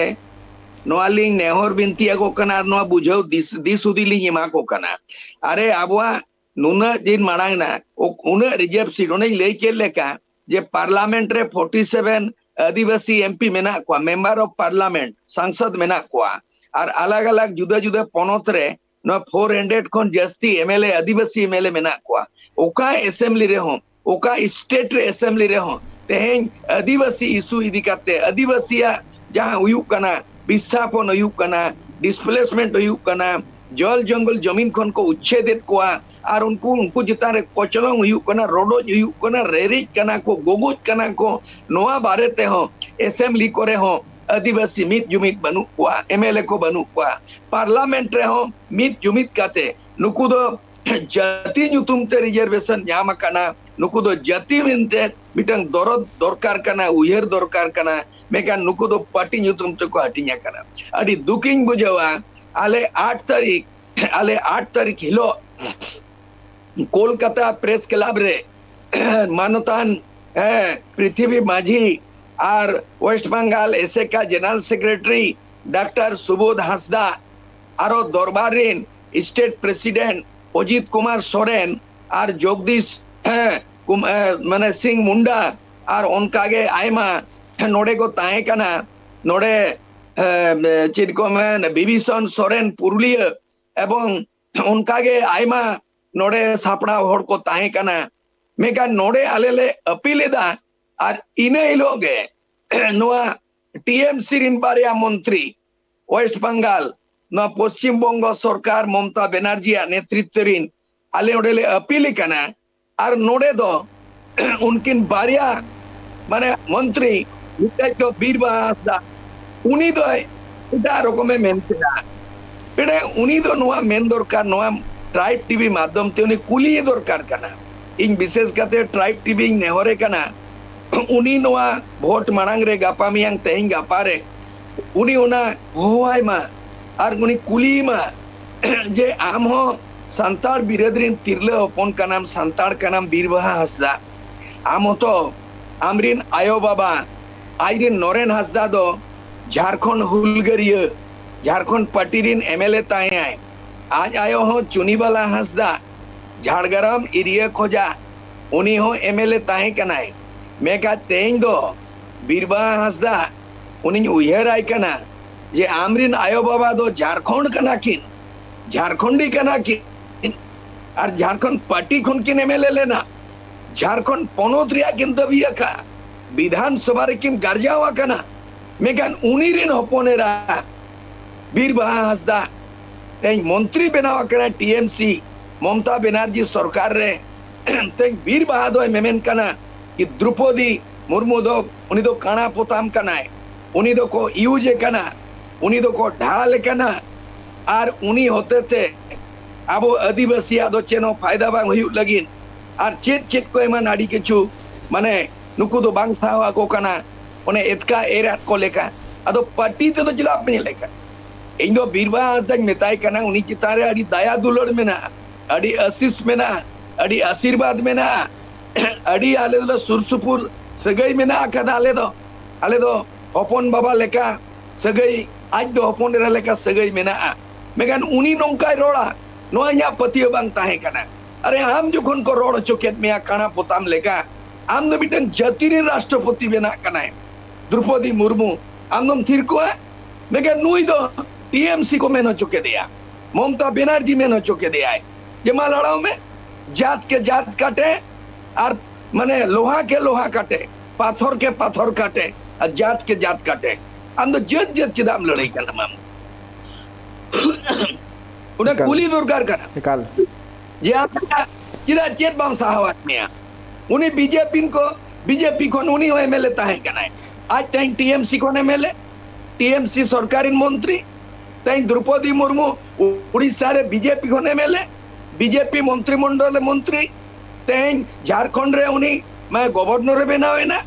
ᱱᱚᱣᱟ ᱞᱤᱧ ᱱᱮᱦᱚᱨ ᱵᱤᱱᱛᱤ ᱟᱠᱚ ᱠᱟᱱᱟ ᱟᱨ ᱱᱚᱣᱟ ᱵᱩᱡᱷᱟᱹᱣ ᱫᱤᱥ, ᱫᱤᱥ ᱦᱩᱫᱤᱥ ᱞᱤᱧ ᱮᱢᱟ ᱠᱚ ᱠᱟᱱᱟ᱾ ᱟᱨᱮ, ᱟᱵᱚᱣᱟᱜ ᱱᱩᱱᱟᱹᱜ ᱫᱤᱱ ᱢᱟᱲᱟᱝ ᱱᱟ, ᱩ-, ᱩᱱᱟᱹᱜ ᱨᱤᱡᱟᱨᱵᱷ ᱥᱤᱴ, ᱚᱱᱮᱧ ᱞᱟᱹᱭ ᱠᱮᱫ ᱞᱮᱠᱟ ᱡᱮ ᱯᱟᱨᱞᱟᱢᱮᱱᱴ ᱨᱮ ᱯᱷᱳᱨᱴᱤ ᱥᱮᱵᱷᱮᱱ ᱟᱹᱫᱤᱵᱟᱹᱥᱤ ᱮᱢᱯᱤ ᱢᱮᱱᱟᱜ ᱠᱚᱣᱟ, ᱢᱮᱢᱵᱟᱨ ᱚᱯᱷ ᱯᱟᱨᱞᱟᱢᱮᱱᱴ, ᱥᱟᱝᱥᱚᱫ ᱢᱮᱱᱟᱜ ᱠᱚᱣᱟ, ᱟᱨ ᱟᱞᱟᱜᱽ ᱟᱞᱟᱜᱽ ᱡᱩᱫᱟᱹ ᱡᱩᱫᱟᱹ ᱯᱚᱱᱚᱛ ᱨᱮ ᱱᱚᱣᱟ ᱯᱷᱳᱨ ᱦᱟᱱᱰᱨᱮᱰ ᱠᱷᱚᱱ ᱡᱟᱹᱥᱛᱤ ᱮᱢᱮᱞᱮ, ᱟᱹᱫᱤᱵᱟᱹᱥᱤ ᱮᱢᱮᱞᱮ ᱢᱮᱱᱟᱜ ᱠᱚᱣᱟ᱾ ᱚᱠᱟ ᱮᱥᱮᱢᱵᱞᱤ ᱨᱮᱦᱚᱸ, ᱚᱠᱟ ᱥᱴᱮᱴ ᱨᱮ ᱮᱥᱮᱢᱵᱞᱤ ᱨᱮᱦᱚᱸ ᱛᱮᱦᱮᱧ ᱟᱹᱫᱤᱵᱟᱹᱥᱤ ᱤᱥᱩ ᱤᱫᱤ ᱠᱟᱛᱮ, ᱟᱹᱫᱤᱵᱟᱹᱥᱤᱭᱟᱜ ᱡᱟᱦᱟᱸ ᱦᱩᱭᱩᱜ ᱠᱟᱱᱟ, ᱵᱤᱥᱛᱷᱟᱯᱚᱱ ᱦᱩᱭᱩᱜ ᱠᱟᱱᱟ, ᱰᱤᱥᱯᱞᱮᱥᱢᱮᱱᱴ ᱦᱩᱭᱩᱜ ᱠᱟᱱᱟ, ᱡᱚᱞ ᱡᱚᱝᱜᱚᱞ ᱡᱚᱢᱤᱱ ᱠᱷᱚᱱ ᱠᱚ ᱩᱪᱪᱷᱮᱫᱮᱫ ᱠᱚᱣᱟ, ᱟᱨ ᱩᱱᱠᱩ, ᱩᱱᱠᱩ ᱪᱮᱛᱟᱱ ᱨᱮ ᱠᱚᱪᱞᱚᱝ ᱦᱩᱭᱩᱜ ᱠᱟᱱᱟ, ᱨᱚᱰᱚᱡ ᱦᱩᱭᱩᱜ ᱠᱟᱱᱟ, ᱨᱮᱨᱮᱡ ᱠᱟᱱᱟ ᱠᱚ, ᱜᱚᱜᱚᱡ ᱠᱟᱱᱟ ᱠᱚ, ᱱᱚᱣᱟ ᱵᱟᱨᱮ ᱛᱮᱦᱚᱸ ᱮᱥᱮᱢᱵᱞᱤ ᱠᱚᱨᱮ ᱦᱚᱸ ᱟᱹᱫᱤᱵᱟᱹᱥᱤ ᱢᱤᱫ ᱡᱩᱢᱤᱫ ᱵᱟᱹᱱᱩᱜ ᱠᱚᱣᱟ, ᱮᱢᱮᱞᱮ ᱠᱚ ᱵᱟᱹᱱᱩᱜ ᱠᱚᱣᱟ, ᱯᱟᱨᱞᱟᱢᱮᱱᱴ ᱨᱮᱦᱚᱸ ᱢᱤᱫ ᱡᱩᱢᱤᱫ ᱠᱟᱛᱮ ᱱᱩᱠᱩ ᱫᱚ ᱡᱟᱹᱛᱤ ᱧᱩᱛᱩᱢ ᱛᱮ ᱨᱤᱡᱟᱨᱵᱷᱮᱥᱚᱱ ᱧᱟᱢ ᱟᱠᱟᱱᱟ, ᱱᱩᱠᱩ ᱫᱚ ᱡᱟᱹᱛᱤ ᱢᱮᱱᱛᱮ ᱢᱤᱫᱴᱟᱝ ᱫᱚᱨᱚᱫ ᱫᱚᱨᱠᱟᱨ ᱠᱟᱱᱟ, ᱩᱭᱦᱟᱹᱨ ᱫᱚᱨᱠᱟᱨ ᱠᱟᱱᱟ, ᱢᱮᱱᱠᱷᱟᱱ ᱱᱩᱠᱩ ᱫᱚ ᱯᱟᱨᱴᱤ ᱧᱩᱛᱩᱢ ᱛᱮᱠᱚ ᱦᱟᱹᱴᱤᱧ ᱟᱠᱟᱱᱟ᱾ ᱟᱹᱰᱤ ᱫᱩᱠᱤᱧ ᱵᱩᱡᱷᱟᱹᱣᱟ, ᱟᱞᱮ ᱟᱴ ᱛᱟᱹᱨᱤᱠᱷ, ᱟᱞᱮ ᱟᱴ ᱛᱟᱹᱨᱤᱠᱷ ᱦᱤᱞᱳᱜ ᱠᱳᱞᱠᱟᱛᱟ ᱯᱨᱮᱥ ᱠᱞᱟᱵᱽ ᱨᱮ ᱢᱟᱱᱚᱛᱟᱱ, ᱦᱮᱸ, ᱯᱨᱤᱛᱷᱤᱵᱤ ᱢᱟᱹᱡᱷᱤ ᱟᱨ West Bengal ASECA general secretary doctor Subodh Hansda, ᱟᱨᱚ ᱫᱚᱨᱵᱟᱨ ᱨᱤᱱ ᱥᱴᱮᱴ ᱯᱨᱮᱥᱤᱰᱮᱱᱴ ᱚᱡᱤᱛ ᱠᱩᱢᱟᱨ ᱥᱚᱨᱮᱱ ᱟᱨ ᱡᱚᱜᱽᱫᱤᱥ, ᱦᱮᱸ, ᱠᱩᱢ-, ᱮ, ᱢᱟᱱᱮ ᱥᱤᱝ ᱢᱩᱱᱰᱟ ᱟᱨ ᱚᱱᱠᱟᱜᱮ ᱟᱭᱢᱟ ᱱᱚᱰᱮ ᱠᱚ ᱛᱟᱦᱮᱸ ᱠᱟᱱᱟ᱾ ᱱᱚᱰᱮ, ᱮ, ᱪᱮᱫ ᱠᱚ ᱢᱮᱱ, ᱵᱤᱵᱷᱤᱥᱚᱱ ᱥᱚᱨᱮᱱ ᱯᱩᱨᱩᱞᱤᱭᱟᱹ ᱮᱵᱚᱝ ᱚᱱᱠᱟᱜᱮ ᱟᱭᱢᱟ ᱱᱚᱰᱮ ᱥᱟᱯᱲᱟᱣ ᱦᱚᱲ ᱠᱚ ᱛᱟᱦᱮᱸ ᱠᱟᱱᱟ᱾ ᱢᱮᱱᱠᱷᱟᱱ ᱱᱚᱰᱮ ᱟᱞᱮ ᱞᱮ ᱟᱹᱯᱤᱞ ᱮᱫᱟ ᱟᱨ ᱤᱱᱟᱹ ᱦᱤᱞᱳᱜ ᱜᱮ ᱱᱚᱣᱟ ᱴᱤ ᱮᱢ ᱥᱤ ᱨᱤᱱ ᱵᱟᱨᱭᱟ ᱢᱚᱱᱛᱨᱤ ᱳᱭᱮᱥᱴ ᱵᱟᱝᱜᱟᱞ, ᱱᱚᱣᱟ ᱯᱚᱥᱪᱤᱢ ᱵᱚᱝᱜᱚ ᱥᱚᱨᱠᱟᱨ ᱢᱚᱢᱚᱛᱟ ᱵᱮᱱᱟᱨᱡᱤᱭᱟᱜ ᱱᱮᱛᱨᱤᱛᱵ ᱨᱤᱱ ᱟᱞᱮ ᱚᱸᱰᱮ ᱞᱮ ᱟᱹᱯᱤᱞ ᱠᱟᱱᱟ᱾ ᱟᱨ ᱱᱚᱰᱮ ᱫᱚ ᱩᱱᱠᱤᱱ ᱵᱟᱨᱭᱟ ᱢᱟᱱᱮ ᱢᱚᱱᱛᱨᱤ, ᱢᱤᱫᱴᱟᱝ ᱫᱚ ᱵᱤᱨ ᱵᱟᱦᱟ ᱦᱟᱸᱥᱫᱟ, ᱩᱱᱤ ᱫᱚᱭ ᱮᱴᱟᱜ ᱨᱚᱠᱚᱢᱮ ᱢᱮᱱ ᱠᱮᱫᱟ᱾ ᱮᱸᱰᱮ ᱩᱱᱤ ᱫᱚ ᱱᱚᱣᱟ ᱢᱮᱱ ᱫᱚᱨᱠᱟᱨ, ᱱᱚᱣᱟ ᱴᱨᱟᱭᱤᱵᱽ ᱴᱤᱵᱷᱤ ᱢᱟᱫᱽᱫᱷᱚᱢ ᱛᱮ ᱩᱱᱤ ᱠᱩᱞᱤᱭᱮ ᱫᱚᱨᱠᱟᱨ ᱠᱟᱱᱟ᱾ ᱤᱧ ᱵᱤᱥᱮᱥ ᱠᱟᱛᱮ ᱴᱨᱟᱭᱤᱵᱽ ᱴᱤᱵᱷᱤᱧ ᱱᱮᱦᱚᱨᱮ ᱠᱟᱱᱟ, ᱩᱱᱤ ᱱᱚᱣᱟ ᱵᱷᱳᱴ ᱢᱟᱲᱟᱝ ᱨᱮ, ᱜᱟᱯᱟ ᱢᱮᱭᱟᱝ, ᱛᱮᱦᱮᱧ ᱜᱟᱯᱟ ᱨᱮ ᱩᱱᱤ ᱚᱱᱟ ᱦᱚᱦᱚᱣᱟᱭ ᱢᱟ ᱟᱨ ᱩᱱᱤ ᱠᱩᱞᱤᱭᱮ ᱢᱟ ᱡᱮ ᱟᱢ ᱦᱚᱸ ᱥᱟᱱᱛᱟᱲ ᱵᱤᱨᱟᱹᱫ ᱨᱤᱱ ᱛᱤᱨᱞᱟᱹ ᱦᱚᱯᱚᱱ ᱠᱟᱱᱟᱢ, ᱥᱟᱱᱛᱟᱲ ᱠᱟᱱᱟᱢ ᱵᱤᱨ ᱵᱟᱦᱟ ᱦᱟᱸᱥᱫᱟ, ᱟᱢ ᱦᱚᱸᱛᱚ ᱟᱢᱨᱤᱱ ᱟᱭᱳ ᱵᱟᱵᱟ, ᱟᱡᱨᱤᱱ ᱱᱚᱨᱮᱱ ᱦᱟᱸᱥᱫᱟ ᱫᱚ ᱡᱷᱟᱲᱠᱷᱚᱸᱰ ᱦᱩᱞᱜᱟᱹᱨᱤᱭᱟᱹ, ᱡᱷᱟᱲᱠᱷᱚᱸᱰ ᱯᱟᱨᱴᱤ ᱨᱤᱱ ᱮᱢ ᱮᱞ ᱮ ᱛᱟᱦᱮᱸᱭᱟᱭ᱾ ᱟᱡ ᱟᱭᱳ ᱦᱚᱸ ᱪᱩᱱᱤᱵᱟᱞᱟ ᱦᱟᱸᱥᱫᱟ, ᱡᱷᱟᱲᱜᱨᱟᱢ ᱮᱨᱤᱭᱟ ᱠᱷᱚᱡᱟᱜ, ᱩᱱᱤ ᱦᱚᱸ ᱮᱢ ᱮᱞ ᱮ ᱛᱟᱦᱮᱸ ᱠᱟᱱᱟᱭ᱾ ᱢᱮᱱᱠᱷᱟᱱ ᱛᱮᱦᱮᱧ ᱫᱚ ᱵᱤᱨ ᱵᱟᱦᱟ ᱦᱟᱸᱥᱫᱟ, ᱩᱱᱤᱧ ᱩᱭᱦᱟᱹᱨᱟᱭ ᱠᱟᱱᱟ ᱡᱮ ᱟᱢᱨᱤᱱ ᱟᱭᱳ ᱵᱟᱵᱟ ᱫᱚ ᱡᱷᱟᱲᱠᱷᱚᱸᱰ ᱠᱟᱱᱟ ᱠᱤᱱ, ᱡᱷᱟᱲᱠᱷᱚᱸᱰᱤ ᱠᱟᱱᱟ ᱠᱤᱱ, ᱟᱨ ᱡᱷᱟᱲᱠᱷᱚᱸᱰ ᱯᱟᱨᱴᱤ ᱠᱷᱚᱱ ᱠᱤᱱ ᱮᱢ ᱮᱞ ᱮ ᱞᱮᱱᱟ, ᱡᱷᱟᱲᱠᱷᱚᱸᱰ ᱯᱚᱱᱚᱛ ᱨᱮᱭᱟᱜ ᱠᱤᱱ ᱫᱟᱹᱵᱤ ᱟᱠᱟᱫ, ᱵᱤᱫᱷᱟᱱ ᱥᱚᱵᱷᱟ ᱨᱮᱠᱤᱱ ᱜᱟᱨᱡᱟᱣ ᱟᱠᱟᱱᱟ᱾ ᱢᱮᱱᱠᱷᱟᱱ ᱩᱱᱤ ᱨᱤᱱ ᱦᱚᱯᱚᱱ ᱮᱨᱟ ᱵᱤᱨ ᱵᱟᱦᱟ ᱦᱟᱸᱥᱫᱟ ᱛᱮᱦᱮᱧ ᱢᱚᱱᱛᱨᱤ ᱵᱮᱱᱟᱣ ᱟᱠᱟᱱᱟ ᱴᱤ ᱮᱢ ᱥᱤ, ᱢᱚᱢᱚᱛᱟ ᱵᱮᱱᱟᱨᱡᱤ ᱥᱚᱨᱠᱟᱨ ᱨᱮ᱾ ᱛᱮᱦᱮᱧ ᱵᱤᱨ ᱵᱟᱦᱟ ᱫᱚᱭ ᱢᱮᱢᱮᱱ ᱠᱟᱱᱟ ᱠᱤ ᱫᱨᱩᱯᱚᱫᱤ ᱢᱩᱨᱢᱩ ᱫᱚ, ᱩᱱᱤ ᱫᱚ ᱠᱟᱬᱟ ᱯᱚᱛᱟᱢ ᱠᱟᱱᱟᱭ᱾ ᱩᱱᱤ ᱫᱚᱠᱚ ᱤᱭᱩᱡᱽ ᱮ ᱠᱟᱱᱟ, ᱩᱱᱤ ᱫᱚᱠᱚ ᱰᱷᱟᱞ ᱮ ᱠᱟᱱᱟ᱾ ᱟᱨ ᱩᱱᱤ ᱦᱚᱛᱮᱛᱮ ᱟᱵᱚ ᱟᱹᱫᱤᱵᱟᱹᱥᱤᱭᱟᱜ ᱫᱚ ᱪᱮᱫ ᱦᱚᱸ ᱯᱷᱟᱭᱫᱟ ᱵᱟᱝ ᱦᱩᱭᱩᱜ ᱞᱟᱹᱜᱤᱫ᱾ ᱟᱨ ᱪᱮᱫ ᱪᱮᱫ ᱠᱚ ᱮᱢᱟᱱ ᱟᱹᱰᱤ ᱠᱤᱪᱷᱩ, ᱢᱟᱱᱮ, ᱱᱩᱠᱩ ᱫᱚ ᱵᱟᱝ ᱥᱟᱦᱟᱣ ᱟᱠᱚ ᱠᱟᱱᱟ, ᱚᱱᱮ ᱮᱛᱠᱟ ᱮᱨᱟᱜ ᱠᱚ ᱞᱮᱠᱟ᱾ ᱟᱫᱚ ᱯᱟᱨᱴᱤ ᱛᱮᱫᱚ ᱪᱮᱫᱟᱜ ᱯᱮ ᱧᱮᱞᱮ ᱠᱟᱱᱟ? ᱤᱧ ᱫᱚ ᱵᱤᱨᱵᱟᱦᱟ ᱦᱟᱸᱥᱫᱟᱧ ᱢᱮᱛᱟᱭ ᱠᱟᱱᱟ, ᱩᱱᱤ ᱪᱮᱛᱟᱱ ᱨᱮ ᱟᱹᱰᱤ ᱫᱟᱭᱟ ᱫᱩᱞᱟᱹᱲ ᱢᱮᱱᱟᱜᱼᱟ, ᱟᱹᱰᱤ ᱟᱥᱤᱥ ᱢᱮᱱᱟᱜᱼᱟ, ᱟᱹᱰᱤ ᱟᱥᱤᱨᱵᱟᱫᱽ ᱢᱮᱱᱟᱜᱼᱟ, ᱟᱹᱰᱤ ᱟᱞᱮ ᱫᱚᱞᱮ ᱥᱩᱨ ᱥᱩᱯᱩᱨ ᱥᱟᱹᱜᱟᱹᱭ ᱢᱮᱱᱟᱜ ᱟᱠᱟᱫᱟ᱾ ᱟᱞᱮ ᱫᱚ, ᱟᱞᱮ ᱫᱚ ᱦᱚᱯᱚᱱ ᱵᱟᱵᱟ ᱞᱮᱠᱟ ᱥᱟᱹᱜᱟᱹᱭ, ᱟᱡ ᱫᱚ ᱦᱚᱯᱚᱱ ᱮᱨᱟ ᱞᱮᱠᱟ ᱥᱟᱹᱜᱟᱹᱭ ᱢᱮᱱᱟᱜᱼᱟ᱾ ᱢᱮᱱᱠᱷᱟᱱ ᱩᱱᱤ ᱱᱚᱝᱠᱟᱭ ᱨᱚᱲᱟ, ᱱᱚᱣᱟ ᱤᱧᱟᱹᱜ ᱯᱟᱹᱛᱭᱟᱹᱣ ᱵᱟᱝ ᱛᱟᱦᱮᱸ ᱠᱟᱱᱟ᱾ ᱟᱨᱮ, ᱟᱢ ᱡᱚᱠᱷᱚᱱ ᱠᱚ ᱨᱚᱲ ᱦᱚᱪᱚ ᱠᱮᱫ ᱢᱮᱭᱟ ᱠᱟᱬᱟ ᱯᱚᱛᱟᱢ ᱞᱮᱠᱟ, ᱟᱢ ᱫᱚ ᱢᱤᱫᱴᱟᱝ ᱡᱟᱹᱛᱤ ᱨᱮᱱ ᱨᱟᱥᱴᱨᱚᱯᱚᱛᱤ ᱵᱮᱱᱟᱜ ᱠᱟᱱᱟᱭ ᱫᱨᱚᱯᱚᱫᱤ ᱢᱩᱨᱢᱩ, ᱟᱢ ᱫᱚᱢ ᱛᱷᱤᱨ ᱠᱚᱣᱟ? ᱢᱮᱱᱠᱷᱟᱱ ᱱᱩᱭ ᱫᱚ ᱴᱤ ᱮᱢ ᱥᱤ ᱠᱚ ᱢᱮᱱ ᱦᱚᱪᱚ ᱠᱮᱫᱮᱭᱟ, ᱢᱚᱢᱛᱟ ᱵᱮᱱᱟᱨᱡᱤ ᱢᱮᱱ ᱦᱚᱪᱚ ᱠᱮᱫᱮᱭᱟᱭ ᱡᱮ, "ᱢᱟ ᱞᱟᱲᱟᱣ ᱢᱮ, ᱡᱟᱛ ᱠᱮ ᱡᱟᱛ ᱠᱟᱴᱮ, ᱟᱨ, ᱢᱟᱱᱮ, ᱞᱳᱦᱟ ᱠᱮ ᱞᱳᱦᱟ ᱠᱟᱴᱮ, ᱯᱟᱛᱷᱚᱨ ᱠᱮ ᱯᱟᱛᱷᱚᱨ ᱠᱟᱴᱮ, ᱟᱨ ᱡᱟᱛ ᱠᱮ ᱡᱟᱛ ᱠᱟᱴᱮ᱾" ᱟᱢ ᱫᱚ ᱡᱟᱹᱛ ᱡᱟᱹᱛ ᱪᱮᱫᱟᱜ ᱮᱢ ᱞᱟᱹᱲᱦᱟᱹᱭ ᱠᱟᱱᱟ? ᱟᱢ ᱚᱱᱟ ᱮᱠᱟᱞ᱾ ᱠᱩᱞᱤ ᱫᱚᱨᱠᱟᱨ ᱠᱟᱱᱟ᱾ ᱮᱠᱟᱞ᱾ ᱡᱮ ᱟᱢ ᱪᱮᱫᱟᱜ, ᱪᱮᱫᱟᱜ ᱪᱮᱫ ᱵᱟᱢ ᱥᱟᱦᱟᱣᱟᱫ ᱢᱮᱭᱟ? ᱩᱱᱤ ᱵᱤᱡᱮᱯᱤ ᱠᱚ, ᱵᱤᱡᱮᱯᱤ ᱠᱷᱚᱱ ᱩᱱᱤ ᱦᱚᱸ ᱮᱢ ᱮᱞ ᱮ ᱛᱟᱦᱮᱸ ᱠᱟᱱᱟᱭ, ᱟᱡ ᱛᱮᱦᱮᱧ ᱴᱤ ᱮᱢ ᱥᱤ ᱠᱷᱚᱱ ᱮᱢ ᱮᱞ ᱮ, ᱴᱤ ᱮᱢ ᱥᱤ ᱥᱚᱨᱠᱟᱨ ᱨᱮᱱ ᱢᱚᱱᱛᱨᱤ᱾ ᱛᱮᱦᱮᱧ ᱫᱨᱚᱯᱚᱫᱤ ᱢᱩᱨᱢᱩ ᱩᱲᱤᱥᱥᱟ ᱨᱮ ᱵᱤᱡᱮᱯᱤ ᱠᱷᱚᱱ ᱮᱢ ᱮᱞ ᱮ, ᱵᱤᱡᱮᱯᱤ ᱢᱚᱱᱛᱨᱤ ᱢᱚᱱᱰᱚᱞ ᱨᱮ ᱢᱚᱱᱛᱨᱤ᱾ ᱛᱮᱦᱮᱧ ᱡᱷᱟᱲᱠᱷᱚᱸᱰ ᱨᱮ ᱩᱱᱤ, ᱢᱟᱱᱮ, ᱜᱚᱵᱚᱨᱱᱚᱨ ᱮ ᱵᱮᱱᱟᱣ ᱮᱱᱟ᱾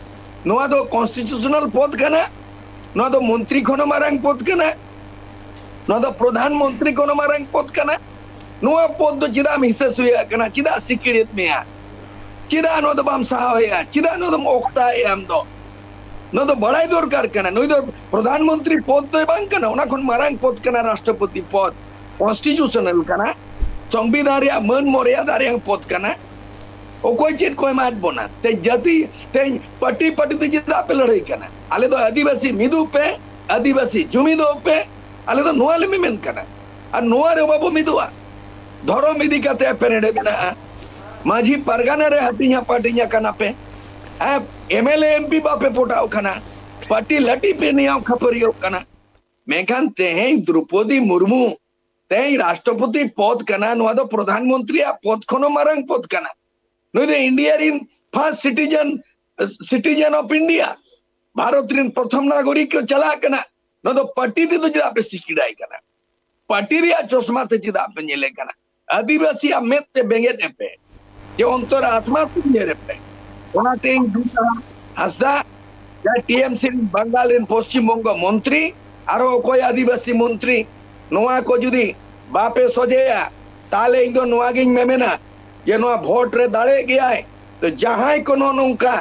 ᱱᱚᱣᱟ ᱫᱚ ᱠᱚᱱᱥᱴᱤᱴᱤᱭᱩᱥᱚᱱᱟᱞ ᱯᱚᱫᱽ ᱠᱟᱱᱟ, ᱱᱚᱣᱟ ᱫᱚ ᱢᱚᱱᱛᱨᱤ ᱠᱷᱚᱱ ᱦᱚᱸ ᱢᱟᱨᱟᱝ ᱯᱚᱫᱽ ᱠᱟᱱᱟ, ᱱᱚᱣᱟ ᱫᱚ ᱯᱨᱚᱫᱷᱟᱱ ᱢᱚᱱᱛᱨᱤ ᱠᱷᱚᱱ ᱦᱚᱸ ᱢᱟᱨᱟᱝ ᱯᱚᱫᱽ ᱠᱟᱱᱟ᱾ ᱱᱚᱣᱟ ᱯᱚᱫᱽ ᱫᱚ ᱪᱮᱫᱟᱜ ᱮᱢ ᱦᱤᱥᱟᱹ ᱥᱩᱭᱟᱹᱜ ᱠᱟᱱᱟ? ᱪᱮᱫᱟᱜ ᱥᱤᱠᱤᱲᱮᱫ ᱢᱮᱭᱟ? ᱪᱮᱫᱟᱜ ᱱᱚᱣᱟ ᱫᱚ ᱵᱟᱢ ᱥᱟᱦᱟᱣᱮᱫᱼᱟ? ᱪᱮᱫᱟᱜ ᱱᱚᱣᱟ ᱫᱚᱢ ᱚᱠᱛᱟᱭᱮᱫᱼᱟ ᱟᱢ ᱫᱚ? ᱱᱚᱣᱟ ᱫᱚ ᱵᱟᱲᱟᱭ ᱫᱚᱨᱠᱟᱨ ᱠᱟᱱᱟ᱾ ᱱᱩᱭ ᱫᱚ ᱯᱨᱚᱫᱷᱟᱱ ᱢᱚᱱᱛᱨᱤ ᱯᱚᱫᱽ ᱫᱚᱭ ᱵᱟᱝ ᱠᱟᱱᱟ, ᱚᱱᱟ ᱠᱷᱚᱱ ᱢᱟᱨᱟᱝ ᱯᱚᱫᱽ ᱠᱟᱱᱟ ᱨᱟᱥᱴᱨᱚᱯᱚᱛᱤ ᱯᱚᱫᱽ, ᱠᱚᱱᱥᱴᱤᱴᱤᱭᱩᱥᱚᱱᱟᱞ ᱠᱟᱱᱟ, ᱥᱚᱝᱵᱤᱫᱷᱟᱱ ᱨᱮᱭᱟᱜ ᱢᱟᱹᱱ ᱢᱚᱨᱭᱟᱫᱟ ᱨᱮᱭᱟᱜ ᱯᱚᱫᱽ ᱠᱟᱱᱟ᱾ ᱚᱠᱚᱭ ᱪᱮᱫ ᱠᱚ ᱮᱢᱟᱫ ᱵᱚᱱᱟ? ᱛᱮ ᱡᱟᱹᱛᱤ, ᱛᱮᱦᱮᱧ ᱯᱟᱹᱴᱤ ᱯᱟᱹᱴᱤ ᱛᱮ ᱪᱮᱫᱟᱜ ᱯᱮ ᱞᱟᱹᱲᱦᱟᱹᱭ ᱠᱟᱱᱟ? ᱟᱞᱮ ᱫᱚ ᱟᱹᱫᱤᱵᱟᱹᱥᱤ ᱢᱤᱫᱚᱜ ᱯᱮ, ᱟᱹᱫᱤᱵᱟᱹᱥᱤ ᱡᱩᱢᱤᱫᱚᱜ ᱯᱮ, ᱟᱞᱮ ᱫᱚ ᱱᱚᱣᱟ ᱞᱮ ᱢᱮᱢᱮᱱ ᱠᱟᱱᱟ᱾ ᱟᱨ ᱱᱚᱣᱟ ᱨᱮ ᱵᱟᱵᱚ ᱢᱤᱫᱚᱜᱼᱟ᱾ ᱫᱷᱚᱨᱚᱢ ᱤᱫᱤ ᱠᱟᱛᱮ ᱮᱯᱮᱨᱦᱮᱸᱰᱮ ᱢᱮᱱᱟᱜᱼᱟ, ᱢᱟᱹᱡᱷᱤ ᱯᱟᱨᱜᱟᱱᱟ ᱨᱮ ᱦᱟᱹᱴᱤᱧ ᱦᱟᱯᱟᱴᱤᱧ ᱟᱠᱟᱱᱟ ᱯᱮ, ᱮᱢ ᱮᱞ ᱮ ᱮᱢ ᱯᱤ ᱵᱟᱯᱮ ᱯᱚᱴᱟᱣ ᱠᱟᱱᱟ, ᱯᱟᱹᱴᱤ ᱞᱟᱹᱴᱤ ᱯᱮ ᱱᱤᱭᱟᱢ ᱠᱷᱟᱹᱯᱟᱹᱨᱤᱭᱟᱹᱜ ᱠᱟᱱᱟ᱾ ᱢᱮᱱᱠᱷᱟᱱ ᱛᱮᱦᱮᱧ ᱫᱨᱚᱯᱚᱫᱤ ᱢᱩᱨᱢᱩ, ᱛᱮᱦᱮᱧ ᱨᱟᱥᱴᱨᱚᱯᱚᱛᱤ ᱯᱚᱫᱽ ᱠᱟᱱᱟ, ᱱᱚᱣᱟ ᱫᱚ ᱯᱨᱚᱫᱷᱟᱱ ᱢᱚᱱᱛᱨᱤᱭᱟᱜ ᱯᱚᱫᱽ ᱠᱷᱚᱱ ᱦᱚᱸ ᱢᱟᱨᱟᱝ ᱯᱚᱫᱽ ᱠᱟᱱᱟ᱾ ᱱᱩᱭ ᱫᱚ ᱤᱱᱰᱤᱭᱟ ᱨᱤᱱ first citizen, citizen of India. Bharat ᱨᱮᱱ ᱯᱨᱚᱛᱷᱚᱢ ᱱᱟᱜᱚᱨᱤᱠ ᱠᱚ ᱪᱟᱞᱟᱜ ᱠᱟᱱᱟ᱾ ᱱᱚᱣᱟ ᱫᱚ ᱯᱟᱹᱴᱤ ᱛᱮᱫᱚ ᱪᱮᱫᱟᱜ ᱯᱮ ᱥᱤᱠᱤᱲᱟᱭ ᱠᱟᱱᱟ? ᱯᱟᱹᱴᱤ ᱨᱮᱭᱟᱜ ᱪᱚᱥᱢᱟ ᱛᱮ ᱪᱮᱫᱟᱜ ᱯᱮ ᱧᱮᱞᱮ ᱠᱟᱱᱟ? ᱟᱹᱫᱤᱵᱟᱹᱥᱤᱭᱟᱜ ᱢᱮᱫ ᱛᱮ ᱵᱮᱸᱜᱮᱫ ᱮᱯᱮ᱾ ᱡᱮ ᱚᱱᱛᱚᱨ ᱟᱛᱢᱟ ᱛᱮ ᱧᱮᱞ ᱮᱯᱮ᱾ ᱚᱱᱟᱛᱮ ᱤᱧ ᱫᱩᱠᱟ ᱦᱟᱸᱥᱫᱟ, ᱡᱟᱦᱟᱸᱭ ᱴᱤ ᱮᱢ ᱥᱤ ᱨᱮᱱ ᱵᱟᱝᱜᱟᱞ ᱨᱮᱱ ᱯᱚᱥᱪᱤᱢ ᱵᱚᱝᱜᱚ ᱢᱚᱱᱛᱨᱤ, ᱟᱨᱚ ᱚᱠᱚᱭ ᱟᱹᱫᱤᱵᱟᱹᱥᱤ ᱢᱚᱱᱛᱨᱤ, ᱱᱚᱣᱟ ᱠᱚ ᱡᱩᱫᱤ ᱵᱟᱯᱮ ᱥᱚᱡᱷᱮᱭᱟ, ᱛᱟᱦᱞᱮ ᱤᱧ ᱫᱚ ᱱᱚᱣᱟ ᱜᱤᱧ ᱢᱮᱢᱮᱱᱟ ᱡᱮ ᱱᱚᱣᱟ ᱵᱷᱳᱴ ᱨᱮ ᱫᱟᱲᱮᱭᱟᱜ ᱜᱮᱭᱟᱭ᱾ ᱛᱚ ᱡᱟᱦᱟᱸᱭ ᱠᱚ ᱱᱚᱜᱼᱚ ᱱᱚᱝᱠᱟ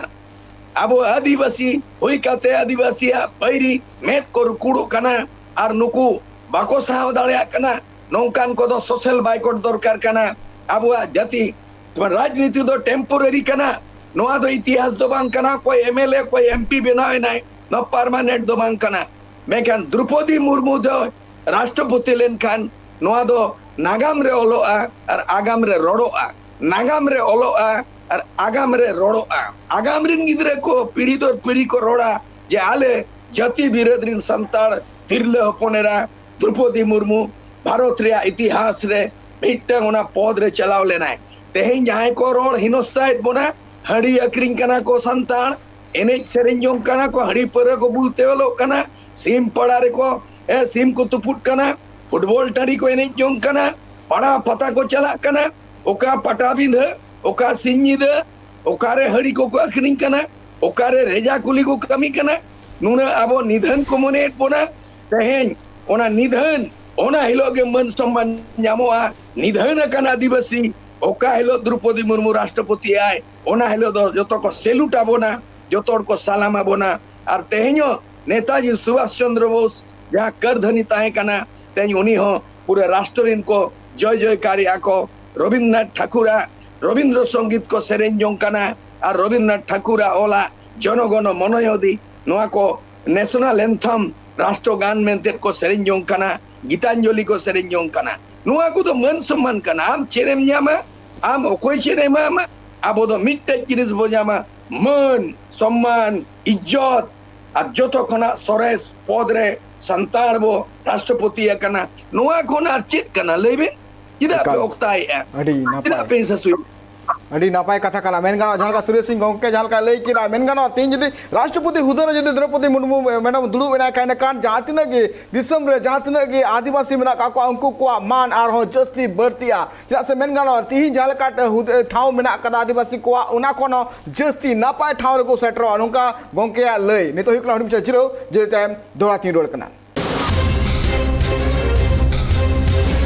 ᱟᱵᱚ ᱟᱹᱫᱤᱵᱟᱹᱥᱤ ᱦᱩᱭ ᱠᱟᱛᱮ ᱟᱹᱫᱤᱵᱟᱹᱥᱤᱭᱟᱜ ᱯᱟᱹᱭᱨᱤ ᱢᱮᱫ ᱠᱚ ᱨᱩᱠᱩᱲᱚᱜ ᱠᱟᱱᱟ ᱟᱨ ᱱᱩᱠᱩ ᱵᱟᱠᱚ ᱥᱟᱦᱟᱣ ᱫᱟᱲᱮᱭᱟᱜ ᱠᱟᱱᱟ, ᱱᱚᱝᱠᱟᱱ ᱠᱚᱫᱚ social boycott ᱫᱚᱨᱠᱟᱨ ᱠᱟᱱᱟ᱾ ᱟᱵᱚᱣᱟᱜ ᱡᱟᱹᱛᱤ ᱨᱟᱡᱽᱱᱤᱛᱤ ᱫᱚ temporary ᱠᱟᱱᱟ᱾ ᱱᱚᱣᱟ ᱫᱚ ᱤᱛᱤᱦᱟᱥ ᱫᱚ ᱵᱟᱝ ᱠᱟᱱᱟ, ᱚᱠᱚᱭ ᱮᱢ ᱮᱞ ᱮ, ᱚᱠᱚᱭ ᱮᱢ ᱯᱤ ᱵᱮᱱᱟᱣ ᱮᱱᱟᱭ, ᱱᱚᱣᱟ permanent ᱫᱚ ᱵᱟᱝ ᱠᱟᱱᱟ᱾ ᱢᱮᱱᱠᱷᱟᱱ ᱫᱨᱚᱯᱚᱫᱤ ᱢᱩᱨᱢᱩ ᱫᱚ ᱨᱟᱥᱴᱨᱚᱯᱚᱛᱤ ᱞᱮᱱᱠᱷᱟᱱ ᱱᱚᱣᱟ ᱫᱚ ᱱᱟᱜᱟᱢ ᱨᱮ ᱚᱞᱚᱜᱼᱟ ᱟᱨ ᱟᱜᱟᱢ ᱨᱮ ᱨᱚᱲᱚᱜᱼᱟ᱾ ᱱᱟᱜᱟᱢ ᱨᱮ ᱚᱞᱚᱜᱼᱟ ᱟᱨ ᱟᱜᱟᱢ ᱨᱮ ᱨᱚᱲᱚᱜᱼᱟ᱾ ᱟᱜᱟᱢ ᱨᱮᱱ ᱜᱤᱫᱽᱨᱟᱹ ᱠᱚ ᱯᱤᱲᱦᱤ ᱫᱚᱨ ᱯᱤᱲᱦᱤ ᱠᱚ ᱨᱚᱲᱟ ᱡᱮ ᱟᱞᱮ ᱡᱟᱹᱛᱤ ᱵᱤᱨᱟᱹᱫ ᱨᱮᱱ ᱥᱟᱱᱛᱟᱲ ᱛᱤᱨᱞᱟᱹ ᱦᱚᱯᱚᱱ ᱮᱨᱟ ᱫᱨᱚᱯᱚᱫᱤ ᱢᱩᱨᱢᱩ ᱵᱷᱟᱨᱚᱛ ᱨᱮᱭᱟᱜ ᱤᱛᱤᱦᱟᱥ ᱨᱮ ᱢᱤᱫᱴᱟᱝ ᱚᱱᱟ ᱯᱚᱫ ᱨᱮ ᱪᱟᱞᱟᱣ ᱞᱮᱱᱟᱭ᱾ ᱛᱮᱦᱮᱧ ᱡᱟᱦᱟᱸᱭ ᱠᱚ ᱨᱚᱲ ᱦᱤᱱᱚᱥᱛᱟᱭᱮᱫ ᱵᱚᱱᱟ, ᱦᱟᱺᱰᱤ ᱟᱹᱠᱷᱨᱤᱧ ᱠᱟᱱᱟ ᱠᱚ ᱥᱟᱱᱛᱟᱲ, ᱮᱱᱮᱡ ᱥᱮᱨᱮᱧ ᱡᱚᱝ ᱠᱟᱱᱟ ᱠᱚ, ᱦᱟᱺᱰᱤ ᱯᱟᱹᱣᱨᱟᱹ ᱠᱚ ᱵᱩᱞ ᱛᱮᱣᱞᱚᱜ ᱠᱟᱱᱟ, ᱥᱤᱢ ᱯᱟᱲᱟ ᱨᱮᱠᱚ, ᱮ, ᱥᱤᱢ ᱠᱚ ᱛᱩᱯᱩᱫ ᱠᱟᱱᱟ, ᱯᱷᱩᱴᱵᱚᱞ ᱴᱟᱺᱰᱤ ᱠᱚ ᱮᱱᱮᱡ ᱡᱚᱝ ᱠᱟᱱᱟ, ᱯᱟᱲᱟ ᱯᱟᱛᱟ ᱠᱚ ᱪᱟᱞᱟᱜ ᱠᱟᱱᱟ, ᱚᱠᱟ ᱯᱟᱴᱟᱵᱤᱸᱫᱷᱟᱹ, ᱚᱠᱟ ᱥᱤᱧ ᱧᱤᱫᱟᱹ, ᱚᱠᱟᱨᱮ ᱦᱟᱺᱰᱤ ᱠᱚᱠᱚ ᱟᱹᱠᱷᱨᱤᱧ ᱠᱟᱱᱟ, ᱚᱠᱟᱨᱮ ᱨᱮᱡᱟ ᱠᱩᱞᱤ ᱠᱚ ᱠᱟᱹᱢᱤ ᱠᱟᱱᱟ, ᱱᱩᱱᱟᱹᱜ ᱟᱵᱚ ᱱᱤᱫᱷᱟᱹᱱ ᱠᱚ ᱢᱚᱱᱮᱭᱮᱫ ᱵᱚᱱᱟ᱾ ᱛᱮᱦᱮᱧ ᱚᱱᱟ ᱱᱤᱫᱷᱟᱹᱱ, ᱚᱱᱟ ᱦᱤᱞᱳᱜ ᱜᱮ ᱢᱟᱹᱱ ᱥᱚᱢᱢᱟᱱ ᱧᱟᱢᱚᱜᱼᱟ᱾ ᱱᱤᱫᱷᱟᱹᱱ ᱟᱠᱟᱱ ᱟᱹᱫᱤᱵᱟᱹᱥᱤ ᱚᱠᱟ ᱦᱤᱞᱳᱜ ᱫᱨᱚᱯᱚᱫᱤ ᱢᱩᱨᱢᱩ ᱨᱟᱥᱴᱨᱚᱯᱚᱛᱤ ᱟᱭ, ᱚᱱᱟ ᱦᱤᱞᱳᱜ ᱫᱚ ᱡᱚᱛᱚ ᱠᱚ salute ᱟᱵᱚᱱᱟ, ᱡᱚᱛᱚ ᱦᱚᱲ ᱠᱚ ᱥᱟᱞᱟᱢ ᱟᱵᱚᱱᱟ᱾ ᱟᱨ ᱛᱮᱦᱮᱧ ᱦᱚᱸ ᱱᱮᱛᱟᱡᱤ ᱥᱩᱵᱷᱟᱥ ᱪᱚᱱᱫᱨᱚ ᱵᱳᱥ ᱡᱟᱦᱟᱸ ᱠᱟᱹᱨᱫᱷᱟᱹᱱᱤ ᱛᱟᱦᱮᱸ ᱠᱟᱱᱟ, ᱛᱮᱦᱮᱧ ᱩᱱᱤ ᱦᱚᱸ ᱯᱩᱨᱟᱹ ᱨᱟᱥᱴᱨᱚ ᱨᱮᱱ ᱠᱚ ᱡᱚᱭ ᱡᱚᱭᱠᱟᱨᱮᱜᱼᱟ ᱠᱚ᱾ ᱨᱚᱵᱤᱱᱫᱨᱚᱱᱟᱛᱷ ᱴᱷᱟᱠᱩᱨᱟᱜ ᱨᱚᱵᱤᱱᱫᱨᱚ ᱥᱚᱝᱜᱤᱛ ᱠᱚ ᱥᱮᱨᱮᱧ ᱡᱚᱝ ᱠᱟᱱᱟ ᱟᱨ ᱨᱚᱵᱤᱱᱫᱨᱚᱱᱟᱛᱷ ᱴᱷᱟᱠᱩᱨᱟᱜ ᱚᱞᱟᱜ ᱡᱚᱱᱚ ᱜᱚᱱᱚ ᱢᱚᱱᱚᱭᱚᱫᱤ, ᱱᱚᱣᱟ ᱠᱚ national anthem, ᱨᱟᱥᱴᱨᱚ ᱜᱟᱱ ᱢᱮᱱᱛᱮ ᱠᱚ ᱥᱮᱨᱮᱧ ᱡᱚᱝ ᱠᱟᱱᱟ, ᱜᱤᱛᱟᱧᱡᱚᱞᱤ ᱠᱚ ᱥᱮᱨᱮᱧ ᱡᱚᱝ ᱠᱟᱱᱟ᱾ ᱱᱚᱣᱟ ᱠᱚᱫᱚ ᱢᱟᱹᱱ ᱥᱚᱢᱢᱟᱱ ᱠᱟᱱᱟ᱾ ᱟᱢ ᱪᱮᱫ ᱮᱢ ᱧᱟᱢᱟ, ᱟᱢ ᱚᱠᱚᱭ ᱪᱮᱫ ᱮ ᱮᱢᱟᱢᱟ, ᱟᱵᱚ ᱫᱚ ᱢᱤᱫᱴᱮᱡ ᱡᱤᱱᱤᱥ ᱵᱚ ᱧᱟᱢᱟ, ᱢᱟᱹᱱ, ᱥᱚᱢᱢᱟᱱ, ᱤᱡᱽᱡᱚᱛ᱾ ᱟᱨ ᱡᱚᱛᱚ ᱠᱷᱚᱱᱟᱜ ᱥᱚᱨᱮᱥ ᱯᱚᱫ ᱨᱮ ᱥᱟᱱᱛᱟᱲ ᱵᱚ ᱨᱟᱥᱴᱨᱚᱯᱚᱛᱤ ᱟᱠᱟᱱᱟ᱾ ᱱᱚᱣᱟ ᱠᱷᱚᱱ ᱟᱨ ᱪᱮᱫ ᱠᱟᱱᱟ ᱞᱟᱹᱭ ᱵᱤᱱ? ᱪᱮᱫᱟᱜ ᱯᱮ ᱮᱠᱟᱞ᱾ ᱚᱠᱛᱟᱭᱮᱜᱼᱟ? ᱟᱹᱰᱤ ᱱᱟᱯᱟᱭ᱾ ᱪᱮᱫᱟᱜ ᱯᱮ ᱦᱤᱸᱥᱟᱹ ᱥᱩᱭᱟᱹ? ᱟᱹᱰᱤ ᱱᱟᱯᱟᱭ ᱠᱟᱛᱷᱟ ᱠᱟᱱᱟ᱾ ᱢᱮᱱ ᱜᱟᱱᱚᱜᱼᱟ, ᱡᱟᱦᱟᱸ ᱞᱮᱠᱟ ᱥᱩᱨᱮᱥ ᱥᱤᱝ ᱜᱚᱢᱠᱮ ᱡᱟᱦᱟᱸ ᱞᱮᱠᱟ ᱞᱟᱹᱭ ᱠᱮᱫᱟ, ᱢᱮᱱ ᱜᱟᱱᱚᱜᱼᱟ, ᱛᱮᱦᱮᱧ ᱡᱩᱫᱤ ᱨᱟᱥᱴᱨᱚᱯᱚᱛᱤ ᱦᱩᱫᱟᱹ ᱨᱮ ᱡᱩᱫᱤ ᱫᱨᱚᱯᱚᱫᱤ ᱢᱩᱨᱢᱩ ᱢᱮᱰᱟᱢ ᱫᱩᱲᱩᱵ ᱮᱱᱟᱭ ᱠᱷᱟᱱ, ᱮᱸᱰᱮᱠᱷᱟᱱ ᱡᱟᱦᱟᱸ ᱛᱤᱱᱟᱹᱜ ᱜᱮ ᱫᱤᱥᱚᱢ ᱨᱮ ᱡᱟᱦᱟᱸ ᱛᱤᱱᱟᱹᱜ ᱜᱮ ᱟᱹᱫᱤᱵᱟᱹᱥᱤ ᱢᱮᱱᱟᱜ ᱠᱟᱜ ᱠᱚᱣᱟ, ᱩᱱᱠᱩ ᱠᱚᱣᱟᱜ ᱢᱟᱱ ᱟᱨᱦᱚᱸ ᱡᱟᱹᱥᱛᱤ ᱵᱟᱹᱲᱛᱤᱜᱼᱟ᱾ ᱪᱮᱫᱟᱜ ᱥᱮ ᱢᱮᱱ ᱜᱟᱱᱚᱜᱼᱟ, ᱛᱮᱦᱮᱧ ᱡᱟᱦᱟᱸ ᱞᱮᱠᱟ ᱦᱩᱫᱟᱹ, ᱴᱷᱟᱶ ᱢᱮᱱᱟᱜ ᱠᱟᱫᱟ ᱟᱹᱫᱤᱵᱟᱹᱥᱤ ᱠᱚᱣᱟᱜ, ᱚᱱᱟ ᱠᱷᱚᱱ ᱦᱚᱸ ᱡᱟᱹᱥᱛᱤ ᱱᱟᱯᱟᱭ ᱴᱷᱟᱶ ᱨᱮᱠᱚ ᱥᱮᱴᱮᱨᱚᱜᱼᱟ, ᱱᱚᱝᱠᱟ ᱜᱚᱢᱠᱮᱭᱟᱜ ᱞᱟᱹᱭ᱾ ᱱᱤᱛᱚᱜ ᱦᱩᱭᱩᱜ ᱠᱟᱱᱟ ᱦᱩᱰᱤᱧ ᱢᱟᱪᱷᱟ ᱡᱤᱨᱟᱹᱣ, ᱡᱤᱨᱟᱹᱣ ᱛᱟᱭᱚᱢ ᱫᱚᱦᱲᱟ ᱛᱤᱧ ᱨᱩᱣᱟᱹᱲ ᱠᱟᱱᱟ᱾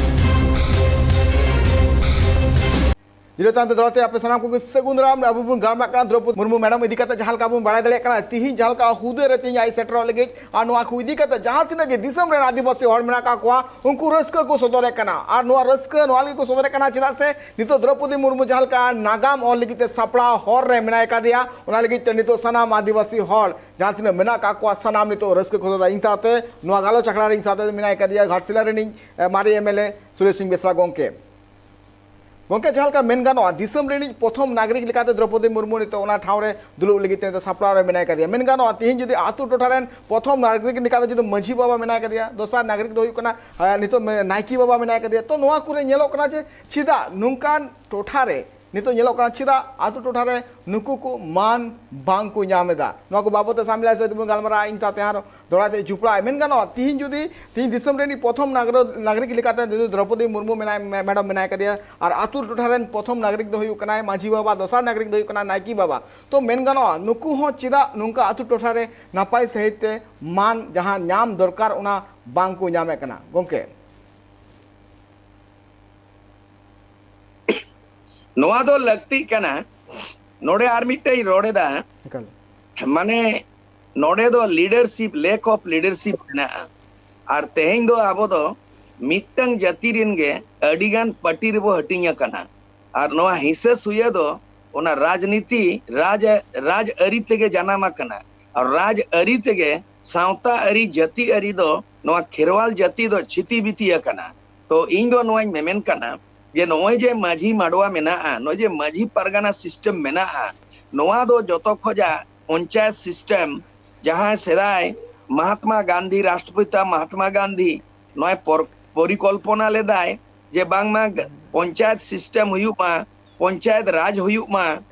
ᱡᱤᱨᱟᱹᱣ ᱛᱟᱭᱚᱢ ᱛᱮ ᱫᱚᱦᱲᱟ ᱛᱮ ᱟᱯᱮ ᱥᱟᱱᱟᱢ ᱠᱚᱜᱮ ᱥᱟᱹᱜᱩᱱ ᱫᱟᱨᱟᱢ᱾ ᱟᱵᱚ ᱵᱚᱱ ᱜᱟᱞᱢᱟᱨᱟᱜ ᱠᱟᱱᱟ ᱫᱨᱚᱯᱚᱫᱤ ᱢᱩᱨᱢᱩ ᱢᱮᱰᱟᱢ ᱤᱫᱤ ᱠᱟᱛᱮ, ᱡᱟᱦᱟᱸ ᱞᱮᱠᱟ ᱵᱚᱱ ᱵᱟᱲᱟᱭ ᱫᱟᱲᱮᱭᱟᱜ ᱠᱟᱱᱟ, ᱛᱤᱦᱤᱧ ᱡᱟᱦᱟᱸ ᱞᱮᱠᱟ ᱦᱩᱫᱟᱹ ᱨᱮ ᱛᱤᱦᱤᱧ ᱟᱡ ᱥᱮᱴᱮᱨᱚᱜ ᱞᱟᱹᱜᱤᱫ, ᱟᱨ ᱱᱚᱣᱟ ᱠᱚ ᱤᱫᱤ ᱠᱟᱛᱮ ᱡᱟᱦᱟᱸ ᱛᱤᱱᱟᱹᱜ ᱜᱮ ᱫᱤᱥᱚᱢ ᱨᱮᱱ ᱟᱹᱫᱤᱵᱟᱹᱥᱤ ᱦᱚᱲ ᱢᱮᱱᱟᱜ ᱠᱟᱜ ᱠᱚᱣᱟ, ᱩᱱᱠᱩ ᱨᱟᱹᱥᱠᱟᱹ ᱠᱚ ᱥᱚᱫᱚᱨᱮᱫ ᱠᱟᱱᱟ᱾ ᱟᱨ ᱱᱚᱣᱟ ᱨᱟᱹᱥᱠᱟᱹ ᱱᱚᱣᱟ ᱞᱟᱹᱜᱤᱫ ᱠᱚ ᱥᱚᱫᱚᱨᱮᱫ ᱠᱟᱱᱟ, ᱪᱮᱫᱟᱜ ᱥᱮ ᱱᱤᱛᱚᱜ ᱫᱨᱚᱯᱚᱫᱤ ᱢᱩᱨᱢᱩ ᱡᱟᱦᱟᱸ ᱞᱮᱠᱟ ᱱᱟᱜᱟᱢ ᱚᱞ ᱞᱟᱹᱜᱤᱫ ᱛᱮ ᱥᱟᱯᱲᱟᱣ ᱦᱚᱨ ᱨᱮ ᱢᱮᱱᱟᱭ ᱠᱟᱫᱮᱭᱟ, ᱚᱱᱟ ᱞᱟᱹᱜᱤᱫ ᱛᱮ ᱱᱤᱛᱚᱜ ᱥᱟᱱᱟᱢ ᱟᱹᱫᱤᱵᱟᱹᱥᱤ ᱦᱚᱲ ᱡᱟᱦᱟᱸ ᱛᱤᱱᱟᱹᱜ ᱢᱮᱱᱟᱜ ᱠᱟᱜ ᱠᱚᱣᱟ, ᱥᱟᱱᱟᱢ ᱱᱤᱛᱚᱜ ᱨᱟᱹᱥᱠᱟᱹ ᱠᱚ ᱥᱚᱫᱚᱨᱮᱫᱟ᱾ ᱤᱧ ᱥᱟᱶᱛᱮ ᱱᱚᱣᱟ ᱜᱟᱞᱚᱪ ᱟᱠᱷᱲᱟ ᱨᱮ ᱤᱧ ᱥᱟᱶᱛᱮ ᱢᱮᱱᱟᱭ ᱠᱟᱫᱮᱭᱟ ᱜᱷᱟᱴᱥᱤᱞᱟ ᱨᱤᱱᱤᱡ, ᱮ, ᱢᱟᱨᱮ ᱮᱢ ᱮᱞ ᱮ ᱥᱩᱨᱮᱥ ᱥᱤᱝ ᱵᱮᱥᱨᱟ ᱜᱚᱢᱠᱮ᱾ ᱜᱚᱢᱠᱮ, ᱡᱟᱦᱟᱸ ᱞᱮᱠᱟ ᱢᱮᱱ ᱜᱟᱱᱚᱜᱼᱟ, ᱫᱤᱥᱚᱢ ᱨᱤᱱᱤᱡ ᱯᱨᱚᱛᱷᱚᱢ ᱱᱟᱜᱚᱨᱤᱠ ᱞᱮᱠᱟᱛᱮ ᱫᱨᱚᱯᱚᱫᱤ ᱢᱩᱨᱢᱩ ᱱᱤᱛᱚᱜ ᱚᱱᱟ ᱴᱷᱟᱶ ᱨᱮ ᱫᱩᱲᱩᱵ ᱞᱟᱹᱜᱤᱫ ᱛᱮ ᱱᱤᱛᱚᱜ ᱥᱟᱯᱲᱟᱣ ᱨᱮ ᱢᱮᱱᱟᱭ ᱠᱟᱫᱮᱭᱟ᱾ ᱢᱮᱱ ᱜᱟᱱᱚᱜᱼᱟ, ᱛᱮᱦᱮᱧ ᱡᱩᱫᱤ ᱟᱹᱛᱩ ᱴᱚᱴᱷᱟ ᱨᱮᱱ ᱯᱨᱚᱛᱷᱚᱢ ᱱᱟᱜᱚᱨᱤᱠ ᱞᱮᱠᱟᱛᱮ ᱡᱩᱫᱤ ᱢᱟᱹᱡᱷᱤ ᱵᱟᱵᱟ ᱢᱮᱱᱟᱭ ᱠᱟᱫᱮᱭᱟ, ᱫᱚᱥᱟᱨ ᱱᱟᱜᱚᱨᱤᱠ ᱫᱚ ᱦᱩᱭᱩᱜ ᱠᱟᱱᱟ, ᱮ, ᱱᱤᱛᱚᱜ ᱢᱮ-, ᱱᱟᱭᱠᱮ ᱵᱟᱵᱟ ᱢᱮᱱᱟᱭ ᱠᱟᱫᱮᱭᱟ, ᱛᱚ ᱱᱚᱣᱟ ᱠᱚᱨᱮ ᱧᱮᱞᱚᱜ ᱠᱟᱱᱟ ᱡᱮ ᱪᱮᱫᱟᱜ ᱱᱚᱝᱠᱟᱱ ᱴᱚᱴᱷᱟ ᱨᱮ ᱱᱤᱛᱚᱜ ᱧᱮᱞᱚᱜ ᱠᱟᱱᱟ, ᱪᱮᱫᱟᱜ ᱟᱹᱛᱩ ᱴᱚᱴᱷᱟ ᱨᱮ ᱱᱩᱠᱩ ᱠᱚ ᱢᱟᱹᱱ ᱵᱟᱝ ᱠᱚ ᱧᱟᱢ ᱮᱫᱟ? ᱱᱚᱣᱟ ᱠᱚ ᱵᱟᱵᱚᱛ ᱛᱮ ᱥᱟᱢᱤᱞ ᱥᱮᱫ ᱵᱚᱱ ᱜᱟᱞᱢᱟᱨᱟᱜᱼᱟ᱾ ᱤᱧ ᱥᱟᱶᱛᱮ ᱟᱨ ᱫᱚᱦᱲᱟ ᱛᱮ ᱡᱚᱯᱲᱟᱜᱼᱟᱭ᱾ ᱢᱮᱱ ᱜᱟᱱᱚᱜᱼᱟ, ᱛᱤᱦᱤᱧ ᱡᱩᱫᱤ ᱛᱤᱦᱤᱧ ᱫᱤᱥᱚᱢ ᱨᱤᱱᱤᱡ ᱯᱨᱚᱛᱷᱚᱢ ᱱᱟᱜᱽᱨᱚ-, ᱱᱟᱜᱚᱨᱤᱠ ᱞᱮᱠᱟᱛᱮ ᱡᱩᱫᱤ ᱫᱨᱚᱯᱚᱫᱤ ᱢᱩᱨᱢᱩ ᱢᱮᱱᱟᱭ, ᱢᱮ-, ᱢᱮᱰᱟᱢ ᱢᱮᱱᱟᱭ ᱠᱟᱫᱮᱭᱟ, ᱟᱨ ᱟᱹᱛᱩ ᱴᱚᱴᱷᱟ ᱨᱮᱱ ᱯᱨᱚᱛᱷᱚᱢ ᱱᱟᱜᱚᱨᱤᱠ ᱫᱚ ᱦᱩᱭᱩᱜ ᱠᱟᱱᱟᱭ ᱢᱟᱹᱡᱷᱤ ᱵᱟᱵᱟ, ᱫᱚᱥᱟᱨ ᱱᱟᱜᱚᱨᱤᱠ ᱫᱚ ᱦᱩᱭᱩᱜ ᱠᱟᱱᱟ ᱱᱟᱭᱠᱮ ᱵᱟᱵᱟ, ᱛᱚ ᱢᱮᱱ ᱜᱟᱱᱚᱜᱼᱟ, ᱱᱩᱠᱩ ᱦᱚᱸ ᱪᱮᱫᱟᱜ ᱱᱚᱝᱠᱟ ᱟᱹᱛᱩ ᱴᱚᱴᱷᱟ ᱨᱮ ᱱᱟᱯᱟᱭ ᱥᱟᱺᱦᱤᱡ ᱛᱮ ᱢᱟᱹᱱ ᱡᱟᱦᱟᱸ ᱧᱟᱢ ᱫᱚᱨᱠᱟᱨ, ᱚᱱᱟ ᱵᱟᱝ ᱠᱚ ᱧᱟᱢᱮᱫ ᱠᱟᱱᱟ? ᱜᱚᱢᱠᱮ᱾ ᱱᱚᱣᱟ ᱫᱚ ᱞᱟᱹᱠᱛᱤᱜ ᱠᱟᱱᱟ᱾ ᱱᱚᱰᱮ ᱟᱨ ᱢᱤᱫᱴᱮᱡ ᱨᱚᱲ ᱮᱫᱟ, ᱮᱠᱟᱞ᱾ ᱢᱟᱱᱮ ᱱᱚᱰᱮ ᱫᱚ leadership, lack of leadership ᱢᱮᱱᱟᱜᱼᱟ᱾ ᱟᱨ ᱛᱮᱦᱮᱧ ᱫᱚ ᱟᱵᱚ ᱫᱚ ᱢᱤᱫᱴᱟᱝ ᱡᱟᱹᱛᱤ ᱨᱮᱱ ᱜᱮ ᱟᱹᱰᱤᱜᱟᱱ ᱯᱟᱹᱴᱤ ᱨᱮᱵᱚ ᱦᱟᱹᱴᱤᱧ ᱟᱠᱟᱱᱟ᱾ ᱟᱨ ᱱᱚᱣᱟ ᱦᱤᱸᱥᱟᱹ ᱥᱩᱭᱟᱹ ᱫᱚ ᱚᱱᱟ ᱨᱟᱡᱽᱱᱤᱛᱤ, ᱨᱟᱡᱽ, ᱨᱟᱡᱽ ᱟᱹᱨᱤ ᱛᱮᱜᱮ ᱡᱟᱱᱟᱢ ᱟᱠᱟᱱᱟ᱾ ᱟᱨ ᱨᱟᱡᱽ ᱟᱹᱨᱤ ᱛᱮᱜᱮ ᱥᱟᱶᱛᱟ ᱟᱹᱨᱤ, ᱡᱟᱹᱛᱤ ᱟᱹᱨᱤ ᱫᱚ ᱱᱚᱣᱟ ᱠᱷᱮᱨᱣᱟᱞ ᱡᱟᱹᱛᱤ ᱫᱚ ᱪᱷᱤᱛᱤ ᱵᱤᱛᱤ ᱟᱠᱟᱱᱟ᱾ ᱛᱚ ᱤᱧ ᱫᱚ ᱱᱚᱣᱟᱧ ᱢᱮᱢᱮᱱ ᱠᱟᱱᱟ ᱡᱮ ᱱᱚᱜᱼᱚᱭ ᱡᱮ ᱢᱟᱹᱡᱷᱤ ᱢᱟᱰᱣᱟ ᱢᱮᱱᱟᱜᱼᱟ, ᱱᱚᱜᱼᱚᱭ ᱡᱮ ᱢᱟᱹᱡᱷᱤ ᱯᱟᱨᱜᱟᱱᱟ system ᱢᱮᱱᱟᱜᱼᱟ, ᱱᱚᱣᱟ ᱫᱚ ᱡᱚᱛᱚ ᱠᱷᱚᱡᱟᱜ ᱯᱚᱧᱪᱟᱭᱮᱛ system, ᱡᱟᱦᱟᱸ ᱥᱮᱫᱟᱭ ᱢᱚᱦᱟᱛᱢᱟ ᱜᱟᱱᱫᱷᱤ, ᱨᱟᱥᱴᱨᱚᱯᱤᱛᱟ ᱢᱚᱦᱟᱛᱢᱟ ᱜᱟᱱᱫᱷᱤ ᱱᱚᱣᱟᱭ ᱯᱚᱨ-, ᱯᱚᱨᱤᱠᱚᱞᱯᱚᱱᱟ ᱞᱮᱫᱟᱭ ᱡᱮ ᱵᱟᱝᱢᱟ ᱯᱚᱧᱪᱟᱭᱮᱛ system ᱦᱩᱭᱩᱜ ᱢᱟ, ᱯᱚᱧᱪᱟᱭᱮᱛ ᱨᱟᱡᱽ ᱦᱩᱭᱩᱜ ᱢᱟ᱾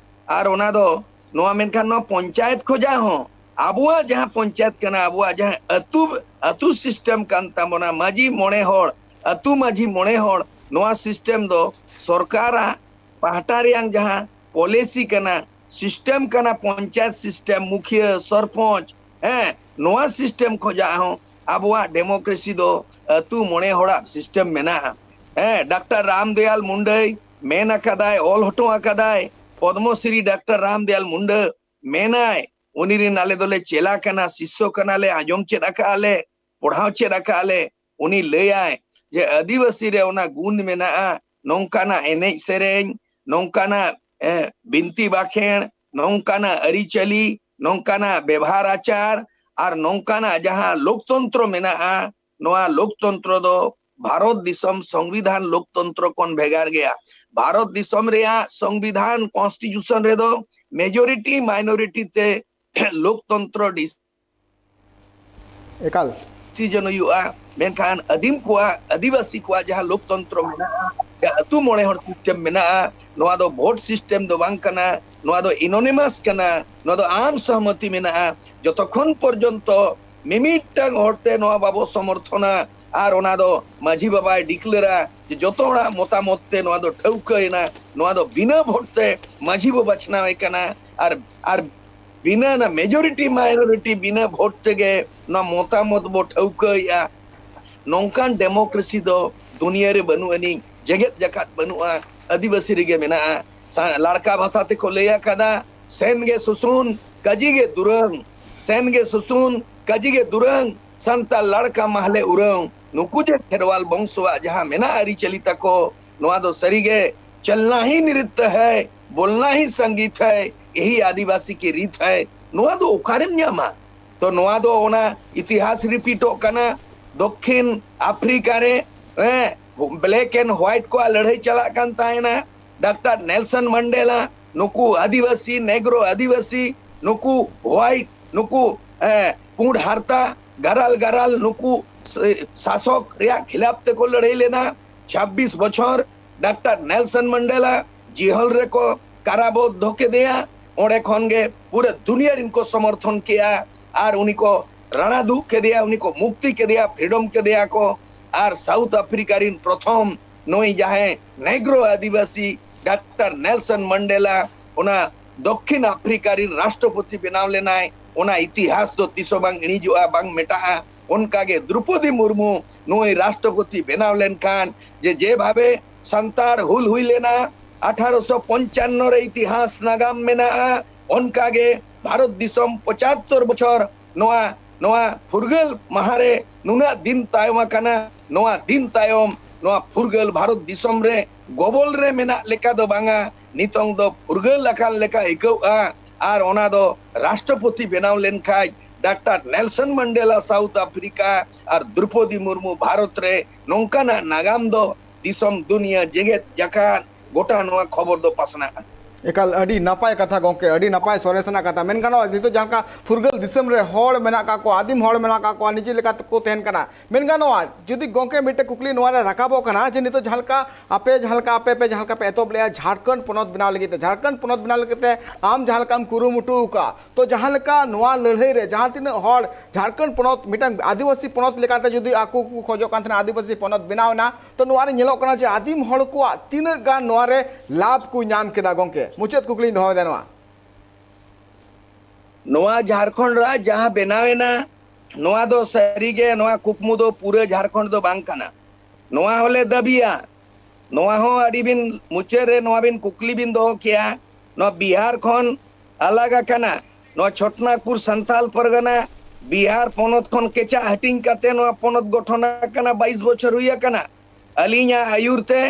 ᱟᱨ ᱚᱱᱟ ᱫᱚ ᱱᱚᱣᱟ, ᱢᱮᱱᱠᱷᱟᱱ ᱱᱚᱣᱟ ᱯᱚᱧᱪᱟᱭᱮᱛ ᱠᱷᱚᱡᱟᱜ ᱦᱚᱸ ᱟᱵᱚᱣᱟᱜ ᱡᱟᱦᱟᱸ ᱯᱚᱧᱪᱟᱭᱮᱛ ᱠᱟᱱᱟ, ᱟᱵᱚᱣᱟᱜ ᱡᱟᱦᱟᱸ ᱟᱹᱛᱩ, ᱟᱹᱛᱩ ᱥᱤᱥᱴᱮᱢ ᱠᱟᱱ ᱛᱟᱵᱚᱱᱟ, ᱢᱟᱹᱡᱷᱤ ᱢᱚᱬᱮ ᱦᱚᱲ, ᱟᱹᱛᱩ ᱢᱟᱹᱡᱷᱤ ᱢᱚᱬᱮ ᱦᱚᱲ, ᱱᱚᱣᱟ ᱥᱤᱥᱴᱮᱢ ᱫᱚ ᱥᱚᱨᱠᱟᱨᱟᱜ ᱯᱟᱦᱴᱟ ᱨᱮᱭᱟᱝ ᱡᱟᱦᱟᱸ ᱯᱚᱞᱤᱥᱤ ᱠᱟᱱᱟ, ᱥᱤᱥᱴᱮᱢ ᱠᱟᱱᱟ, ᱯᱚᱧᱪᱟᱭᱮᱛ ᱥᱤᱥᱴᱮᱢ, ᱢᱩᱠᱷᱤᱭᱟᱹ, ᱥᱚᱨᱯᱚᱧᱪ, ᱦᱮᱸ, ᱱᱚᱣᱟ ᱥᱤᱥᱴᱮᱢ ᱠᱷᱚᱡᱟᱜ ᱦᱚᱸ ᱟᱵᱚᱣᱟᱜ ᱰᱮᱢᱳᱠᱨᱮᱥᱤ ᱫᱚ ᱟᱹᱛᱩ ᱢᱚᱬᱮ ᱦᱚᱲᱟᱜ ᱥᱤᱥᱴᱮᱢ ᱢᱮᱱᱟᱜᱼᱟ᱾ ᱦᱮᱸ, ᱰᱟᱠᱛᱟᱨ ᱨᱟᱢᱫᱮᱭᱟᱞ ᱢᱩᱱᱰᱟᱹᱭ ᱢᱮᱱ ᱟᱠᱟᱫᱟᱭ, ᱚᱞ ᱦᱚᱴᱚ ᱟᱠᱟᱫᱟᱭ, ᱯᱚᱫᱢᱚᱥᱨᱤ ᱰᱟᱠᱛᱟᱨ ᱨᱟᱢᱫᱮᱭᱟᱞ ᱢᱩᱱᱰᱟᱹ ᱢᱮᱱᱟᱭ, ᱩᱱᱤ ᱨᱮᱱ ᱟᱞᱮ ᱫᱚᱞᱮ ᱪᱮᱞᱟ ᱠᱟᱱᱟ, ᱥᱤᱥᱥᱚ ᱠᱟᱱᱟᱞᱮ, ᱟᱸᱡᱚᱢ ᱪᱮᱫ ᱟᱠᱟᱫᱼᱟ ᱞᱮ, ᱯᱚᱲᱦᱟᱣ ᱪᱮᱫ ᱟᱠᱟᱫᱼᱟ ᱞᱮ, ᱩᱱᱤ ᱞᱟᱹᱭᱟᱭ ᱡᱮ ᱟᱹᱫᱤᱵᱟᱹᱥᱤ ᱨᱮ ᱚᱱᱟ ᱜᱩᱱ ᱢᱮᱱᱟᱜᱼᱟ, ᱱᱚᱝᱠᱟᱱᱟᱜ ᱮᱱᱮᱡ ᱥᱮᱨᱮᱧ, ᱱᱚᱝᱠᱟᱱᱟᱜ, ᱮ, ᱵᱤᱱᱛᱤ ᱵᱟᱠᱷᱮᱬ, ᱱᱚᱝᱠᱟᱱᱟᱜ ᱟᱹᱨᱤᱪᱟᱹᱞᱤ, ᱱᱚᱝᱠᱟᱱᱟᱜ ᱵᱮᱵᱷᱟᱨ ᱟᱪᱟᱨ ᱟᱨ ᱱᱚᱝᱠᱟᱱᱟᱜ ᱡᱟᱦᱟᱸ ᱞᱳᱠᱛᱚᱱᱛᱨᱚ ᱢᱮᱱᱟᱜᱼᱟ, ᱱᱚᱣᱟ ᱞᱳᱠᱛᱚᱱᱛᱨᱚ ᱫᱚ ᱵᱷᱟᱨᱚᱛ ᱫᱤᱥᱚᱢ ᱥᱚᱝᱵᱤᱫᱷᱟᱱ ᱞᱳᱠᱛᱚᱱᱛᱨᱚ ᱠᱷᱚᱱ ᱵᱷᱮᱜᱟᱨ ᱜᱮᱭᱟ᱾ ᱵᱷᱟᱨᱚᱛ ᱫᱤᱥᱚᱢ ᱨᱮᱭᱟᱜ ᱥᱚᱝᱵᱤᱫᱷᱟᱱ, ᱠᱚᱱᱥᱴᱤᱴᱤᱭᱩᱥᱚᱱ ᱨᱮᱫᱚ ᱢᱮᱡᱚᱨᱤᱴᱤ ᱢᱟᱭᱱᱚᱨᱤᱴᱤ ᱛᱮ ᱞᱳᱠᱛᱚᱱᱛᱨᱚ ᱮᱠᱟᱞ᱾ ᱰᱤᱥᱤᱡᱚᱱ ᱦᱩᱭᱩᱜᱼᱟ, ᱢᱮᱱᱠᱷᱟᱱ ᱟᱹᱫᱤᱢ ᱠᱚᱣᱟᱜ, ᱟᱹᱫᱤᱵᱟᱹᱥᱤ ᱠᱚᱣᱟᱜ ᱡᱟᱦᱟᱸ ᱞᱳᱠᱛᱚᱱᱛᱨᱚ ᱢᱮᱱᱟᱜᱼᱟ, ᱡᱟᱦᱟᱸ ᱟᱹᱛᱩ ᱢᱚᱬᱮ ᱦᱚᱲ ᱥᱤᱥᱴᱮᱢ ᱢᱮᱱᱟᱜᱼᱟ, ᱱᱚᱣᱟ ᱫᱚ ᱵᱷᱳᱴ ᱥᱤᱥᱴᱮᱢ ᱫᱚ ᱵᱟᱝ ᱠᱟᱱᱟ, ᱱᱚᱣᱟ ᱫᱚ ᱤᱱᱚᱱᱤᱢᱟᱥ ᱠᱟᱱᱟ, ᱱᱚᱣᱟ ᱫᱚ ᱟᱢ ᱥᱚᱦᱢᱚᱛᱤ ᱢᱮᱱᱟᱜᱼᱟ᱾ ᱡᱚᱛᱚᱠᱷᱚᱱ ᱯᱚᱨᱡᱚᱱᱛᱚ ᱢᱤᱢᱤᱫᱴᱟᱝ ᱦᱚᱲᱛᱮ ᱱᱚᱣᱟ ᱵᱟᱵᱚ ᱥᱚᱢᱚᱨᱛᱷᱚᱱᱟ ᱟᱨ ᱚᱱᱟ ᱫᱚ ᱢᱟᱹᱡᱷᱤ ᱵᱟᱵᱟᱭ ᱰᱤᱠᱞᱮᱭᱟᱨᱟ ᱡᱮ ᱡᱚᱛᱚ ᱦᱚᱲᱟᱜ ᱢᱚᱛᱟᱢᱚᱛ ᱛᱮ ᱱᱚᱣᱟ ᱫᱚ ᱴᱷᱟᱹᱣᱠᱟᱹᱭᱮᱱᱟ, ᱱᱚᱣᱟ ᱫᱚ ᱵᱤᱱᱟᱹ ᱵᱷᱳᱴ ᱛᱮ ᱢᱟᱹᱡᱷᱤ ᱵᱚ ᱵᱟᱪᱷᱱᱟᱣᱮ ᱠᱟᱱᱟ ᱟᱨ, ᱟᱨ ᱵᱤᱱᱟᱹ ᱚᱱᱟ ᱢᱮᱡᱚᱨᱤᱴᱤ ᱢᱟᱭᱱᱚᱨᱤᱴᱤ ᱵᱤᱱᱟᱹ ᱵᱷᱳᱴ ᱛᱮᱜᱮ ᱱᱚᱣᱟ ᱢᱚᱛᱟᱢᱚᱛ ᱵᱚ ᱴᱷᱟᱹᱣᱠᱟᱹᱭᱮᱜᱼᱟ᱾ ᱱᱚᱝᱠᱟᱱ ᱰᱮᱢᱳᱠᱨᱮᱥᱤ ᱫᱚ ᱫᱩᱱᱤᱭᱟᱹ ᱨᱮ ᱵᱟᱹᱱᱩᱜ ᱟᱹᱱᱤᱡ, ᱡᱮᱜᱮᱛ ᱡᱟᱠᱟᱛ ᱵᱟᱹᱱᱩᱜᱼᱟ, ᱟᱹᱫᱤᱵᱟᱹᱥᱤ ᱨᱮᱜᱮ ᱢᱮᱱᱟᱜᱼᱟ᱾ ᱥᱟ-, ᱞᱟᱲᱠᱟ ᱵᱷᱟᱥᱟ ᱛᱮᱠᱚ ᱞᱟᱹᱭ ᱟᱠᱟᱫᱟ, "ᱥᱮᱱ ᱜᱮ ᱥᱩᱥᱩᱱ, ᱠᱟᱡᱤ ᱜᱮ ᱫᱩᱨᱟᱹᱝ, ᱥᱮᱱ ᱜᱮ ᱥᱩᱥᱩᱱ, ᱠᱟᱡᱤ ᱜᱮ ᱫᱩᱨᱟᱹᱝ, ᱥᱟᱱᱛᱟᱲ ᱞᱟᱲᱠᱟ ᱢᱟᱦᱞᱮ ᱩᱨᱟᱹᱝ᱾" ᱱᱩᱠᱩ ᱡᱮ ᱠᱷᱮᱨᱣᱟᱞ ᱵᱚᱝᱥᱚᱣᱟᱜ ᱡᱟᱦᱟᱸ ᱢᱮᱱᱟᱜᱼᱟ ᱟᱹᱨᱤᱪᱟᱹᱞᱤ ᱛᱟᱠᱚ, ᱱᱚᱣᱟ ᱫᱚ ᱥᱟᱹᱨᱤᱜᱮ "चलना ही नृत्य है, बोलना ही संगीत है, यही आदिवासी की रीत है", ᱱᱚᱣᱟ ᱫᱚ ᱚᱠᱟᱨᱮᱢ ᱧᱟᱢᱟ? ᱛᱚ ᱱᱚᱣᱟ ᱫᱚ ᱚᱱᱟ ᱤᱛᱤᱦᱟᱥ ᱨᱤᱯᱤᱴᱚᱜ ᱠᱟᱱᱟ᱾ ᱫᱚᱠᱠᱷᱤᱱ ᱟᱯᱷᱨᱤᱠᱟ ᱨᱮ, ᱦᱮᱸ, black and white ᱠᱚᱣᱟᱜ ᱞᱟᱹᱲᱦᱟᱹᱭ ᱪᱟᱞᱟᱜ ᱠᱟᱱ ᱛᱟᱦᱮᱱᱟ᱾ ᱰᱟᱠᱛᱟᱨ ᱱᱮᱞᱥᱚᱱ ᱢᱟᱱᱰᱮᱞᱟ, ᱱᱩᱠᱩ ᱟᱹᱫᱤᱵᱟᱹᱥᱤ, ᱱᱮᱜᱨᱳ ᱟᱹᱫᱤᱵᱟᱹᱥᱤ, ᱱᱩᱠᱩ white, ᱱᱩᱠᱩ, ᱦᱮᱸ, ᱯᱩᱸᱰ ᱦᱟᱨᱛᱟ, ᱜᱟᱨᱟᱞ ᱜᱟᱨᱟᱞ, ᱱᱩᱠᱩ ᱥ-, ᱥᱟᱥᱚᱠ ᱨᱮᱭᱟᱜ ᱠᱷᱤᱞᱟᱯ ᱛᱮᱠᱚ ᱞᱟᱹᱲᱦᱟᱹᱭ ᱞᱮᱫᱟ᱾ ᱪᱷᱟᱵᱵᱤᱥ ᱵᱚᱪᱷᱚᱨ ᱰᱟᱠᱛᱟᱨ ᱱᱮᱞᱥᱚᱱ ᱢᱟᱱᱰᱮᱞᱟ ᱡᱤᱦᱚᱞ ᱨᱮᱠᱚ ᱠᱟᱨᱟᱵᱚᱫᱽᱫᱷᱚ ᱠᱮᱫᱮᱭᱟ᱾ ᱚᱸᱰᱮ ᱠᱷᱚᱱ ᱜᱮ ᱯᱩᱨᱟᱹ ᱫᱩᱱᱤᱭᱟᱹ ᱨᱤᱱ ᱠᱚ ᱥᱚᱢᱚᱨᱛᱷᱚᱱ ᱠᱮᱫᱼᱟ ᱟᱨ ᱩᱱᱤ ᱠᱚ ᱨᱟᱲᱟ ᱫᱩᱜ ᱠᱮᱫᱮᱭᱟ, ᱩᱱᱤ ᱠᱚ ᱢᱩᱠᱛᱤ ᱠᱮᱫᱮᱭᱟ, ᱯᱷᱨᱤᱰᱚᱢ ᱠᱮᱫᱮᱭᱟ ᱠᱚ᱾ ᱟᱨ ᱥᱟᱣᱩᱛᱷ ᱟᱯᱷᱨᱤᱠᱟ ᱨᱤᱱ ᱯᱨᱚᱛᱷᱚᱢ ᱱᱩᱭ ᱡᱟᱦᱟᱸᱭ ᱱᱮᱜᱽᱨᱳ ᱟᱹᱫᱤᱵᱟᱹᱥᱤ ᱰᱟᱠᱛᱟᱨ ᱱᱮᱞᱥᱚᱱ ᱢᱟᱱᱰᱮᱞᱟ ᱚᱱᱟ ᱫᱚᱠᱠᱷᱤᱱ ᱟᱯᱷᱨᱤᱠᱟ ᱨᱤᱱ ᱨᱟᱥᱴᱨᱚᱯᱚᱛᱤ ᱵᱮᱱᱟᱣ ᱞᱮᱱᱟᱭ, ᱚᱱᱟ ᱤᱛᱤᱦᱟᱥ ᱫᱚ ᱛᱤᱥ ᱦᱚᱸ ᱵᱟᱝ ᱤᱬᱤᱡᱚᱜᱼᱟ, ᱵᱟᱝ ᱢᱮᱴᱟᱜᱼᱟ᱾ ᱚᱱᱠᱟ ᱜᱮ ᱫᱨᱩᱯᱚᱫᱤ ᱢᱩᱨᱢᱩ ᱱᱩᱭ ᱨᱟᱥᱴᱨᱚᱯᱚᱛᱤ ᱵᱮᱱᱟᱣ ᱞᱮᱱᱠᱷᱟᱱ ᱡᱮ, ᱡᱮ ᱵᱷᱟᱵᱮ ᱥᱟᱱᱛᱟᱲ ᱦᱩᱞ ᱦᱩᱭ ᱞᱮᱱᱟ ᱟᱴᱷᱟᱨᱚᱥᱚ ᱯᱚᱧᱪᱟᱱᱱᱚ ᱨᱮ ᱤᱛᱤᱦᱟᱥ ᱱᱟᱜᱟᱢ ᱢᱮᱱᱟᱜᱼᱟ, ᱚᱱᱠᱟ ᱜᱮ ᱵᱷᱟᱨᱚᱛ ᱫᱤᱥᱚᱢ ᱯᱚᱸᱪᱟᱛᱛᱳᱨ ᱵᱚᱪᱷᱚᱨ ᱱᱚᱣᱟ, ᱱᱚᱣᱟ ᱯᱷᱩᱨᱜᱟᱹᱞ ᱢᱟᱦᱟ ᱨᱮ ᱱᱩᱱᱟᱹᱜ ᱫᱤᱱ ᱛᱟᱭᱚᱢ ᱟᱠᱟᱱᱟ, ᱱᱚᱣᱟ ᱫᱤᱱ ᱛᱟᱭᱚᱢ ᱱᱚᱣᱟ ᱯᱷᱩᱨᱜᱟᱹᱞ ᱵᱷᱟᱨᱚᱛ ᱫᱤᱥᱚᱢ ᱨᱮ ᱜᱚᱵᱚᱞ ᱨᱮ ᱢᱮᱱᱟᱜ ᱞᱮᱠᱟ ᱫᱚ ᱵᱟᱝᱟ, ᱱᱤᱛᱚᱝ ᱫᱚ ᱯᱷᱩᱨᱜᱟᱹᱞ ᱟᱠᱟᱱ ᱞᱮᱠᱟ ᱟᱹᱭᱠᱟᱹᱣᱜᱼᱟ᱾ ᱟᱨ ᱚᱱᱟ ᱫᱚ ᱨᱟᱥᱴᱨᱚᱯᱚᱛᱤ ᱵᱮᱱᱟᱣ ᱞᱮᱱᱠᱷᱟᱡ ᱰᱟᱠᱛᱟᱨ ᱱᱮᱞᱥᱚᱱ ᱢᱟᱱᱰᱮᱞᱟ ᱥᱟᱣᱩᱛᱷ ᱟᱯᱷᱨᱤᱠᱟ ᱟᱨ ᱫᱨᱩᱯᱚᱫᱤ ᱢᱩᱨᱢᱩ ᱵᱷᱟᱨᱚᱛ ᱨᱮ ᱱᱚᱝᱠᱟᱱᱟᱜ ᱱᱟᱜᱟᱢ ᱫᱚ ᱫᱤᱥᱚᱢ ᱫᱩᱱᱤᱭᱟᱹ ᱡᱮᱜᱮᱛ ᱡᱟᱠᱟᱛ ᱜᱚᱴᱟ ᱱᱚᱣᱟ ᱠᱷᱚᱵᱚᱨ ᱫᱚ ᱯᱟᱥᱱᱟᱜᱼᱟ᱾ ᱮᱠᱟᱞ ᱟᱹᱰᱤ ᱱᱟᱯᱟᱭ ᱠᱟᱛᱷᱟ ᱜᱚᱢᱠᱮ, ᱟᱹᱰᱤ ᱱᱟᱯᱟᱭ ᱥᱚᱨᱮᱥ ᱨᱮᱱᱟᱜ ᱠᱟᱛᱷᱟ᱾ ᱢᱮᱱ ᱜᱟᱱᱚᱜᱼᱟ, ᱱᱤᱛᱚᱜ ᱡᱟᱦᱟᱸ ᱞᱮᱠᱟ ᱯᱷᱩᱨᱜᱟᱹᱞ ᱫᱤᱥᱚᱢ ᱨᱮ ᱦᱚᱲ ᱢᱮᱱᱟᱜ ᱠᱟᱜ ᱠᱚᱣᱟ, ᱟᱹᱫᱤᱢ ᱦᱚᱲ ᱢᱮᱱᱟᱜ ᱠᱟᱜ ᱠᱚᱣᱟ, ᱱᱤᱡᱮ ᱞᱮᱠᱟ ᱛᱮᱠᱚ ᱛᱟᱦᱮᱱ ᱠᱟᱱᱟ᱾ ᱢᱮᱱ ᱜᱟᱱᱚᱜᱼᱟ, ᱡᱩᱫᱤ ᱜᱚᱢᱠᱮ ᱢᱤᱫᱴᱮᱱ ᱠᱩᱠᱞᱤ ᱱᱚᱣᱟ ᱨᱮ ᱨᱟᱠᱟᱵᱚᱜ ᱠᱟᱱᱟ ᱡᱮ ᱱᱤᱛᱚᱜ ᱡᱟᱦᱟᱸ ᱞᱮᱠᱟ ᱟᱯᱮ, ᱡᱟᱦᱟᱸ ᱞᱮᱠᱟ ᱟᱯᱮ ᱯᱮ, ᱡᱟᱦᱟᱸ ᱞᱮᱠᱟ ᱯᱮ ᱮᱛᱚᱦᱚᱵ ᱞᱮᱜᱼᱟ ᱡᱷᱟᱲᱠᱷᱚᱸᱰ ᱯᱚᱱᱚᱛ ᱵᱮᱱᱟᱣ ᱞᱟᱹᱜᱤᱫ ᱛᱮ, ᱡᱷᱟᱲᱠᱷᱚᱸᱰ ᱯᱚᱱᱚᱛ ᱵᱮᱱᱟᱣ ᱞᱟᱹᱜᱤᱫ ᱛᱮ ᱟᱢ ᱡᱟᱦᱟᱸ ᱞᱮᱠᱟᱢ ᱠᱩᱨᱩᱢᱩᱴᱩ ᱟᱠᱟᱫ, ᱛᱚ ᱡᱟᱦᱟᱸ ᱞᱮᱠᱟ ᱱᱚᱣᱟ ᱞᱟᱹᱲᱦᱟᱹᱭ ᱨᱮ ᱡᱟᱦᱟᱸ ᱛᱤᱱᱟᱹᱜ ᱦᱚᱲ ᱡᱷᱟᱲᱠᱷᱚᱸᱰ ᱯᱚᱱᱚᱛ ᱢᱤᱫᱴᱟᱝ ᱟᱹᱫᱤᱵᱟᱹᱥᱤ ᱯᱚᱱᱚᱛ ᱞᱮᱠᱟᱛᱮ ᱡᱩᱫᱤ ᱟᱠᱚ ᱠᱚ ᱠᱷᱚᱡᱚᱜ ᱠᱟᱱ ᱛᱟᱦᱮᱱᱟ, ᱟᱹᱫᱤᱵᱟᱹᱥᱤ ᱯᱚᱱᱚᱛ ᱵᱮᱱᱟᱣ ᱮᱱᱟ, ᱛᱚ ᱱᱚᱣᱟ ᱨᱮ ᱧᱮᱞᱚᱜ ᱠᱟᱱᱟ ᱡᱮ ᱟᱹᱫᱤᱢ ᱦᱚᱲ ᱠᱚᱣᱟᱜ ᱛᱤᱱᱟᱹᱜ ᱜᱟᱱ ᱱᱚᱣᱟ ᱨᱮ ᱞᱟᱵᱷ ᱠᱚ ᱧᱟᱢ ᱠᱮᱫᱟ? ᱜᱚᱢᱠᱮ, ᱢᱩᱪᱟᱹᱫ ᱠᱩᱠᱞᱤᱧ ᱫᱚᱦᱚᱭᱮᱫᱟ ᱱᱚᱣᱟ᱾ ᱱᱚᱣᱟ ᱡᱷᱟᱲᱠᱷᱚᱸᱰ ᱨᱟᱡᱽ ᱡᱟᱦᱟᱸ ᱵᱮᱱᱟᱣ ᱮᱱᱟ, ᱱᱚᱣᱟ ᱫᱚ ᱥᱟᱹᱨᱤᱜᱮ, ᱱᱚᱣᱟ ᱠᱩᱠᱢᱩ ᱫᱚ ᱯᱩᱨᱟᱹ ᱡᱷᱟᱲᱠᱷᱚᱸᱰ ᱫᱚ ᱵᱟᱝ ᱠᱟᱱᱟ᱾ ᱱᱚᱣᱟ ᱦᱚᱸᱞᱮ ᱫᱟᱹᱵᱤᱭᱟ᱾ ᱱᱚᱣᱟ ᱦᱚᱸ ᱟᱹᱰᱤ ᱵᱤᱱ, ᱢᱩᱪᱟᱹᱫ ᱨᱮ ᱱᱚᱣᱟ ᱵᱤᱱ ᱠᱩᱠᱞᱤ ᱵᱤᱱ ᱫᱚᱦᱚ ᱠᱮᱭᱟ, ᱱᱚᱣᱟ ᱵᱤᱦᱟᱨ ᱠᱷᱚᱱ ᱟᱞᱟᱜᱽ ᱟᱠᱟᱱᱟ, ᱱᱚᱣᱟ ᱪᱷᱚᱴᱱᱟᱜᱽᱯᱩᱨ ᱥᱟᱱᱛᱟᱞ ᱯᱟᱨᱜᱟᱱᱟ ᱵᱤᱦᱟᱨ ᱯᱚᱱᱚᱛ ᱠᱷᱚᱱ ᱠᱮᱪᱟᱜ ᱦᱟᱹᱴᱤᱧ ᱠᱟᱛᱮ ᱱᱚᱣᱟ ᱯᱚᱱᱚᱛ ᱜᱚᱴᱷᱚᱱ ᱟᱠᱟᱱᱟ, ᱵᱟᱭᱤᱥ ᱵᱚᱪᱷᱚᱨ ᱦᱩᱭ ᱟᱠᱟᱱᱟ᱾ ᱟᱹᱞᱤᱧᱟᱜ ᱟᱹᱭᱩᱨ ᱛᱮ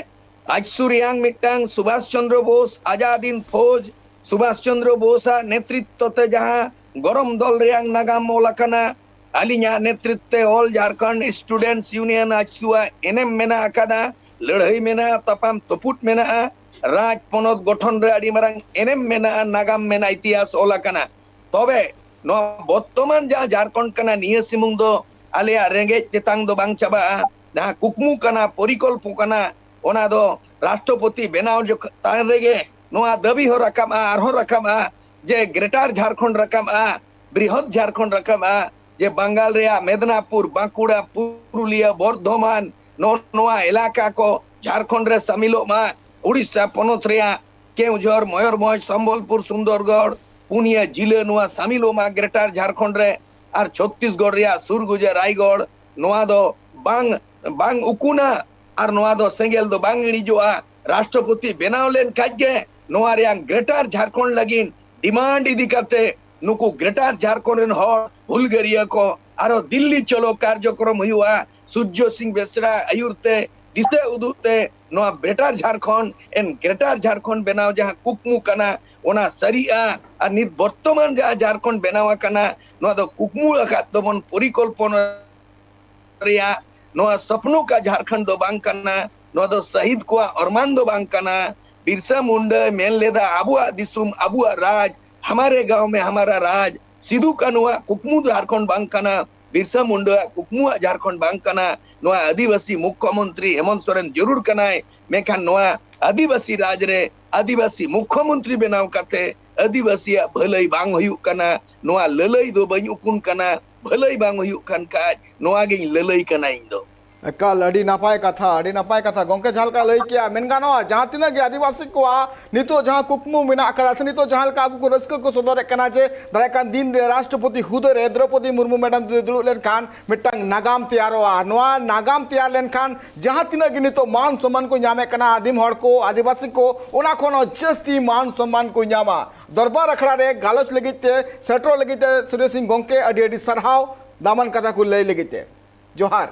ᱟᱡᱥᱩ ᱨᱮᱭᱟᱝ ᱢᱤᱫᱴᱟᱝ ᱥᱩᱵᱷᱟᱥ ᱪᱚᱱᱫᱨᱚ ᱵᱳᱥ ᱟᱡᱟᱫᱤᱱ ᱯᱷᱳᱡᱽ, ᱥᱩᱵᱷᱟᱥ ᱪᱚᱱᱫᱨᱚ ᱵᱳᱥ ᱟᱜ ᱱᱮᱛᱨᱤᱛᱛᱚ ᱛᱮ ᱡᱟᱦᱟᱸ ᱜᱚᱨᱚᱢ ᱫᱚᱞ ᱨᱮᱭᱟᱝ ᱱᱟᱜᱟᱢ ᱚᱞ ᱟᱠᱟᱱᱟ, ᱟᱹᱞᱤᱧᱟᱜ ᱱᱮᱛᱨᱤᱛᱛᱚ ᱛᱮ ᱚᱞ ᱡᱷᱟᱨᱠᱷᱚᱸᱰ ᱥᱴᱩᱰᱮᱱᱴᱥ ᱤᱭᱩᱱᱤᱭᱚᱱ ᱟᱡᱥᱩ ᱟᱜ ᱮᱱᱮᱢ ᱢᱮᱱᱟᱜ ᱟᱠᱟᱫᱟ, ᱞᱟᱹᱲᱦᱟᱹᱭ ᱢᱮᱱᱟᱜᱼᱟ, ᱛᱟᱯᱟᱢ ᱛᱩᱯᱩᱫ ᱢᱮᱱᱟᱜᱼᱟ, ᱨᱟᱡᱽ ᱯᱚᱱᱚᱛ ᱜᱚᱴᱷᱚᱱ ᱨᱮ ᱟᱹᱰᱤ ᱢᱟᱨᱟᱝ ᱮᱱᱮᱢ ᱢᱮᱱᱟᱜᱼᱟ, ᱱᱟᱜᱟᱢ ᱢᱮᱱᱟᱜᱼᱟ, ᱤᱛᱤᱦᱟᱥ ᱚᱞ ᱟᱠᱟᱱᱟ᱾ ᱛᱚᱵᱮ ᱱᱚᱣᱟ ᱵᱚᱨᱛᱚᱢᱟᱱ ᱡᱟᱦᱟᱸ ᱡᱷᱟᱨᱠᱷᱚᱸᱰ ᱠᱟᱱᱟ, ᱱᱤᱭᱟᱹ ᱥᱩᱢᱩᱝ ᱫᱚ ᱟᱞᱮᱭᱟᱜ ᱨᱮᱸᱜᱮᱡ ᱛᱮᱛᱟᱝ ᱫᱚ ᱵᱟᱝ ᱪᱟᱵᱟᱜᱼᱟ᱾ ᱡᱟᱦᱟᱸ ᱠᱩᱠᱢᱩ ᱠᱟᱱᱟ, ᱯᱚᱨᱤᱠᱚᱞᱯᱚ ᱠᱟᱱᱟ, ᱚᱱᱟ ᱫᱚ ᱨᱟᱥᱴᱨᱚᱯᱚᱛᱤ ᱵᱮᱱᱟᱣ ᱡᱚᱠᱷᱚᱱ ᱨᱮᱜᱮ ᱱᱚᱣᱟ ᱫᱟᱹᱵᱤ ᱦᱚᱸ ᱨᱟᱠᱟᱵᱼᱟ, ᱟᱨᱦᱚᱸ ᱨᱟᱠᱟᱵᱼᱟ ᱡᱮ ᱜᱨᱮᱴᱟᱨ ᱡᱷᱟᱲᱠᱷᱚᱸᱰ ᱨᱟᱠᱟᱵᱼᱟ, ᱵᱨᱤᱦᱚᱫ ᱡᱷᱟᱲᱠᱷᱚᱸᱰ ᱨᱟᱠᱟᱵᱼᱟ, ᱡᱮ ᱵᱟᱝᱜᱟᱞ ᱨᱮᱭᱟᱜ ᱢᱮᱫᱽᱱᱟᱯᱩᱨ, ᱵᱟᱸᱠᱩᱲᱟ, ᱯᱩᱨᱩᱞᱤᱭᱟᱹ, ᱵᱚᱨᱫᱷᱚᱢᱟᱱ, ᱱᱚᱜᱼᱚ ᱱᱚᱣᱟ ᱮᱞᱟᱠᱟ ᱠᱚ ᱡᱷᱟᱲᱠᱷᱚᱸᱰ ᱨᱮ ᱥᱟᱢᱤᱞᱚᱜ ᱢᱟ, ᱩᱲᱤᱥᱥᱟ ᱯᱚᱱᱚᱛ ᱨᱮᱭᱟᱜ ᱠᱮᱣᱡᱷᱚᱨ, ᱢᱚᱭᱩᱨᱵᱷᱚᱸᱡᱽ, ᱥᱚᱢᱵᱚᱞᱯᱩᱨ, ᱥᱩᱱᱫᱚᱨᱜᱚᱲ, ᱯᱩᱱᱭᱟᱹ ᱡᱤᱞᱟᱹ ᱱᱚᱣᱟ ᱥᱟᱢᱤᱞᱚᱜ ᱢᱟ ᱜᱨᱮᱴᱟᱨ ᱡᱷᱟᱲᱠᱷᱚᱸᱰ ᱨᱮ, ᱟᱨ ᱪᱷᱚᱛᱛᱤᱥᱜᱚᱲ ᱨᱮᱭᱟᱜ ᱥᱩᱨᱜᱩᱡᱟ ᱨᱟᱭᱜᱚᱲ, ᱱᱚᱣᱟ ᱫᱚ ᱵᱟᱝ, ᱵᱟᱝ ᱩᱠᱩᱱᱟ, ᱟᱨ ᱱᱚᱣᱟ ᱫᱚ ᱥᱮᱸᱜᱮᱞ ᱫᱚ ᱵᱟᱝ ᱤᱬᱤᱡᱚᱜᱼᱟ᱾ ᱨᱟᱥᱴᱨᱚᱯᱚᱛᱤ ᱵᱮᱱᱟᱣ ᱞᱮᱱ ᱠᱷᱟᱡ ᱜᱮ ᱱᱚᱣᱟ ᱨᱮᱭᱟᱜ ᱜᱨᱮᱴᱟᱨ ᱡᱷᱟᱲᱠᱷᱚᱸᱰ ᱞᱟᱹᱜᱤᱫ ᱰᱤᱢᱟᱱᱰ ᱤᱫᱤ ᱠᱟᱛᱮ ᱱᱩᱠᱩ ᱜᱨᱮᱴᱟᱨ ᱡᱷᱟᱲᱠᱷᱚᱸᱰ ᱨᱮᱱ ᱦᱚᱲ ᱦᱩᱞᱜᱟᱹᱨᱤᱭᱟᱹ ᱠᱚ ᱟᱨᱚ ᱫᱤᱞᱞᱤ ᱪᱚᱞᱚ ᱠᱟᱨᱡᱚᱠᱨᱚᱢ ᱦᱩᱭᱩᱜᱼᱟ᱾ ᱥᱩᱨᱡᱚ ᱥᱤᱝ ᱵᱮᱥᱨᱟ ᱟᱹᱭᱩᱨ ᱛᱮ, ᱫᱤᱥᱟᱹ ᱩᱫᱩᱜ ᱛᱮ ᱱᱚᱣᱟ ᱜᱨᱮᱴᱟᱨ ᱡᱷᱟᱲᱠᱷᱚᱸᱰ ᱮᱱ ᱜᱨᱮᱴᱟᱨ ᱡᱷᱟᱲᱠᱷᱚᱸᱰ ᱵᱮᱱᱟᱣ ᱡᱟᱦᱟᱸ ᱠᱩᱠᱢᱩ ᱠᱟᱱᱟ, ᱚᱱᱟ ᱥᱟᱹᱨᱤᱜᱼᱟ᱾ ᱟᱨ ᱱᱤᱛ ᱵᱚᱨᱛᱚᱢᱟᱱ ᱡᱟᱦᱟᱸ ᱡᱷᱟᱲᱠᱷᱚᱸᱰ ᱵᱮᱱᱟᱣ ᱟᱠᱟᱱᱟ, ᱱᱚᱣᱟ ᱫᱚ ᱠᱩᱠᱢᱩ ᱟᱠᱟᱫ ᱛᱟᱵᱚᱱ ᱯᱚᱨᱤᱠᱚᱞᱯᱚᱱᱟ ᱨᱮᱭᱟᱜ ᱱᱚᱣᱟ ᱥᱚᱯᱱᱚ ᱠᱟ ᱡᱷᱟᱲᱠᱷᱚᱸᱰ ᱫᱚ ᱵᱟᱝ ᱠᱟᱱᱟ᱾ ᱱᱚᱣᱟ ᱫᱚ ᱥᱟᱹᱦᱤᱫ ᱠᱚᱣᱟᱜ ᱚᱨᱢᱟᱱ ᱫᱚ ᱵᱟᱝ ᱠᱟᱱᱟ᱾ ᱵᱤᱨᱥᱟ ᱢᱩᱱᱰᱟᱭ ᱢᱮᱱ ᱞᱮᱫᱟ, "ᱟᱵᱚᱣᱟᱜ ᱫᱤᱥᱚᱢ, ᱟᱵᱚᱣᱟᱜ ᱨᱟᱡᱽ, ᱦᱟᱢᱟᱨᱮ ᱜᱟᱸᱣ ᱢᱮ ᱦᱟᱢᱟᱨᱟ ᱨᱟᱡᱽ᱾" ᱥᱤᱫᱩ ᱠᱟᱹᱱᱩᱣᱟᱜ ᱠᱩᱠᱢᱩ ᱡᱷᱟᱲᱠᱷᱚᱸᱰ ᱵᱟᱝ ᱠᱟᱱᱟ᱾ ᱵᱤᱨᱥᱟ ᱢᱩᱱᱰᱟᱣᱟᱜ ᱠᱩᱠᱢᱩᱣᱟᱜ ᱡᱷᱟᱲᱠᱷᱚᱸᱰ ᱵᱟᱝ ᱠᱟᱱᱟ᱾ ᱱᱚᱣᱟ ᱟᱹᱫᱤᱵᱟᱹᱥᱤ ᱢᱩᱠᱠᱷᱚᱢᱚᱱᱛᱨᱤ ᱦᱮᱢᱚᱱᱛ ᱥᱚᱨᱮᱱ ᱡᱟᱹᱨᱩᱲ ᱠᱟᱱᱟᱭ, ᱢᱮᱱᱠᱷᱟᱱ ᱱᱚᱣᱟ ᱟᱹᱫᱤᱵᱟᱹᱥᱤ ᱨᱟᱡᱽ ᱨᱮ ᱟᱹᱫᱤᱵᱟᱹᱥᱤ ᱢᱩᱠᱠᱷᱚᱢᱚᱱᱛᱨᱤ ᱵᱮᱱᱟᱣ ᱠᱟᱛᱮ ᱟᱹᱫᱤᱵᱟᱹᱥᱤᱭᱟᱜ ᱵᱷᱟᱹᱞᱟᱹᱭ ᱵᱟᱝ ᱦᱩᱭᱩᱜ ᱠᱟᱱᱟ᱾ ᱱᱚᱣᱟ ᱞᱟᱹᱞᱟᱹᱭ ᱫᱚ ᱵᱟᱹᱧ ᱩᱠᱩᱱ ᱠᱟᱱᱟ, ᱵᱷᱟᱹᱞᱟᱹᱭ ᱵᱟᱝ ᱦᱩᱭᱩᱜ ᱠᱟᱱ ᱠᱷᱟᱡ ᱱᱚᱣᱟ ᱜᱤᱧ ᱞᱟᱹᱞᱟᱹᱭ ᱠᱟᱱᱟ ᱤᱧ ᱫᱚ᱾ ᱮᱠᱟᱞ, ᱟᱹᱰᱤ ᱱᱟᱯᱟᱭ ᱠᱟᱛᱷᱟ, ᱟᱹᱰᱤ ᱱᱟᱯᱟᱭ ᱠᱟᱛᱷᱟ᱾ ᱜᱚᱝᱠᱮ ᱡᱟᱦᱟᱸ ᱞᱮᱠᱟ ᱞᱟᱹᱭ ᱠᱮᱜᱼᱟ, ᱢᱮᱱ ᱜᱟᱱᱚᱜᱼᱟ, ᱡᱟᱦᱟᱸ ᱛᱤᱱᱟᱹᱜ ᱜᱮ ᱟᱹᱫᱤᱵᱟᱹᱥᱤ ᱠᱚᱣᱟᱜ ᱱᱤᱛᱚᱜ ᱡᱟᱦᱟᱸ ᱠᱩᱠᱢᱩ ᱢᱮᱱᱟᱜ ᱟᱠᱟᱫᱟ, ᱥᱮ ᱱᱤᱛᱚᱜ ᱡᱟᱦᱟᱸ ᱞᱮᱠᱟ ᱟᱠᱚ ᱠᱚ ᱨᱟᱹᱥᱠᱟᱹ ᱠᱚ ᱥᱚᱫᱚᱨᱮᱫ ᱠᱟᱱᱟ ᱡᱮ ᱫᱟᱨᱟᱭ ᱠᱟᱱ ᱫᱤᱱ ᱨᱮ ᱨᱟᱥᱴᱨᱚᱯᱚᱛᱤ ᱦᱩᱫᱟᱹ ᱨᱮ ᱫᱨᱚᱯᱚᱫᱤ ᱢᱩᱨᱢᱩ ᱢᱮᱰᱟᱢ ᱡᱩᱫᱤ ᱫᱩᱲᱩᱵ ᱞᱮᱱᱠᱷᱟᱱ ᱢᱤᱫᱴᱟᱝ ᱱᱟᱜᱟᱢ ᱛᱮᱭᱟᱨᱚᱜᱼᱟ᱾ ᱱᱚᱣᱟ ᱱᱟᱜᱟᱢ ᱛᱮᱭᱟᱨ ᱞᱮᱱᱠᱷᱟᱱ ᱡᱟᱦᱟᱸ ᱛᱤᱱᱟᱹᱜ ᱜᱮ ᱱᱤᱛᱚᱜ ᱢᱟᱱ ᱥᱚᱱᱢᱟᱱ ᱠᱚ ᱧᱟᱢᱮᱫ ᱠᱟᱱᱟ ᱟᱹᱫᱤᱢ ᱦᱚᱲ ᱠᱚ, ᱟᱹᱫᱤᱵᱟᱹᱥᱤ ᱠᱚ, ᱚᱱᱟ ᱠᱷᱚᱱ ᱦᱚᱸ ᱡᱟᱹᱥᱛᱤ ᱢᱟᱱ ᱥᱚᱱᱢᱟᱱ ᱠᱚ ᱧᱟᱢᱟ᱾ ᱫᱚᱨᱵᱟᱨ ᱟᱠᱷᱲᱟ ᱨᱮ ᱜᱟᱞᱚᱪ ᱞᱟᱹᱜᱤᱫ ᱛᱮ ᱥᱮᱴᱮᱨᱚᱜ ᱞᱟᱹᱜᱤᱫ ᱛᱮ ᱥᱩᱨᱮᱥ ᱥᱤᱝ ᱜᱚᱝᱠᱮ, ᱟᱹᱰᱤ ᱟᱹᱰᱤ ᱥᱟᱨᱦᱟᱣ ᱫᱟᱢᱟᱱ ᱠᱟᱛᱷᱟ ᱠᱚ ᱞᱟᱹᱭ ᱞᱟᱹᱜᱤᱫ ᱛᱮ᱾ ᱡᱚᱦᱟᱨ᱾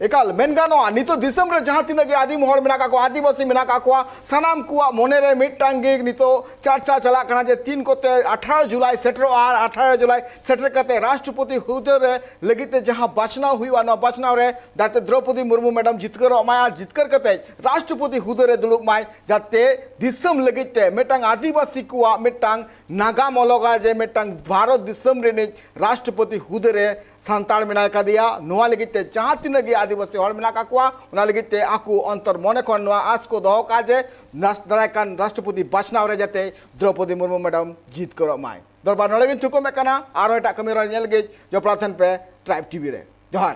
ᱮᱠᱟᱞ, ᱢᱮᱱ ᱜᱟᱱᱚᱜᱼᱟ, ᱱᱤᱛᱚᱜ ᱫᱤᱥᱚᱢ ᱨᱮ ᱡᱟᱦᱟᱸ ᱛᱤᱱᱟᱹᱜ ᱜᱮ ᱟᱹᱫᱤᱢ ᱦᱚᱲ ᱢᱮᱱᱟᱜ ᱠᱟᱜ ᱠᱚᱣᱟ, ᱟᱹᱫᱤᱵᱟᱹᱥᱤ ᱢᱮᱱᱟᱜ ᱠᱟᱜ ᱠᱚᱣᱟ, ᱥᱟᱱᱟᱢ ᱠᱚᱣᱟᱜ ᱢᱚᱱᱮ ᱨᱮ ᱢᱤᱫᱴᱟᱝ ᱜᱮ ᱱᱤᱛᱚᱜ ᱪᱟᱨᱪᱟ ᱪᱟᱞᱟᱜ ᱠᱟᱱᱟ ᱡᱮ ᱛᱤᱱ ᱠᱚᱛᱮ ᱟᱴᱷᱟᱨᱚ ᱡᱩᱞᱟᱭ ᱥᱮᱴᱮᱨᱚᱜᱼᱟ ᱟᱨ ᱟᱴᱷᱟᱨᱚ ᱡᱩᱞᱟᱭ ᱥᱮᱴᱮᱨ ᱠᱟᱛᱮ ᱨᱟᱥᱴᱨᱚᱯᱚᱛᱤ ᱦᱩᱫᱟᱹ ᱨᱮ ᱞᱟᱹᱜᱤᱫ ᱛᱮ ᱡᱟᱦᱟᱸ ᱵᱟᱪᱷᱱᱟᱣ ᱦᱩᱭᱩᱜᱼᱟ, ᱱᱚᱣᱟ ᱵᱟᱪᱷᱱᱟᱣ ᱨᱮ ᱡᱟᱛᱮ ᱫᱨᱚᱯᱚᱫᱤ ᱢᱩᱨᱢᱩ ᱢᱮᱰᱟᱢ ᱡᱤᱛᱠᱟᱹᱨᱚᱜ ᱢᱟᱭ ᱟᱨ ᱡᱤᱛᱠᱟᱹᱨ ᱠᱟᱛᱮ ᱨᱟᱥᱴᱨᱚᱯᱚᱛᱤ ᱦᱩᱫᱟᱹ ᱨᱮ ᱫᱩᱲᱩᱵ ᱢᱟᱭ, ᱡᱟᱛᱮ ᱫᱤᱥᱚᱢ ᱞᱟᱹᱜᱤᱫ ᱛᱮ ᱢᱤᱫᱴᱟᱝ ᱟᱹᱫᱤᱵᱟᱹᱥᱤ ᱠᱚᱣᱟᱜ ᱢᱤᱫᱴᱟᱝ ᱱᱟᱜᱟᱢ ᱚᱞᱚᱜᱟ, ᱡᱮ ᱢᱤᱫᱴᱟᱝ ᱵᱷᱟᱨᱚᱛ ᱫᱤᱥᱚᱢ ᱨᱤᱱᱤᱡ ᱨᱟᱥᱴᱨᱚᱯᱚᱛᱤ ᱦᱩᱫᱟᱹ ᱨᱮ ᱥᱟᱱᱛᱟᱲ ᱢᱮᱱᱟᱭ ᱠᱟᱫᱮᱭᱟ, ᱱᱚᱣᱟ ᱞᱟᱹᱜᱤᱫ ᱛᱮ ᱡᱟᱦᱟᱸ ᱛᱤᱱᱟᱹᱜ ᱜᱮ ᱟᱹᱫᱤᱵᱟᱹᱥᱤ ᱦᱚᱲ ᱢᱮᱱᱟᱜ ᱠᱟᱜ ᱠᱚᱣᱟ, ᱚᱱᱟ ᱞᱟᱹᱜᱤᱫ ᱛᱮ ᱟᱠᱚ ᱚᱱᱛᱚᱨ ᱢᱚᱱᱮ ᱠᱷᱚᱱ ᱱᱚᱣᱟ ᱟᱸᱥ ᱠᱚ ᱫᱚᱦᱚ ᱠᱟᱜᱼᱟ ᱡᱮ ᱱᱟᱥ-, ᱫᱟᱨᱟᱭ ᱠᱟᱱ ᱨᱟᱥᱴᱨᱚᱯᱚᱛᱤ ᱵᱟᱪᱷᱱᱟᱣ ᱨᱮ ᱡᱟᱛᱮ ᱫᱨᱚᱯᱚᱫᱤ ᱢᱩᱨᱢᱩ ᱢᱮᱰᱟᱢ ᱡᱤᱛᱠᱟᱹᱨᱚᱜ ᱢᱟᱭ᱾ ᱫᱚᱨᱵᱟᱨ ᱱᱚᱰᱮ ᱜᱤᱧ ᱛᱷᱩᱠᱩᱢᱮᱫ ᱠᱟᱱᱟ, ᱟᱨᱦᱚᱸ ᱮᱴᱟᱜ ᱠᱟᱹᱢᱤ ᱦᱚᱨᱟ ᱧᱮᱞ ᱞᱟᱹᱜᱤᱫ ᱡᱚᱯᱲᱟᱣ ᱛᱟᱦᱮᱱ ᱯᱮ ᱴᱨᱟᱭᱤᱵᱽ ᱴᱤᱵᱷᱤ ᱨᱮ᱾ ᱡᱚᱦᱟᱨ᱾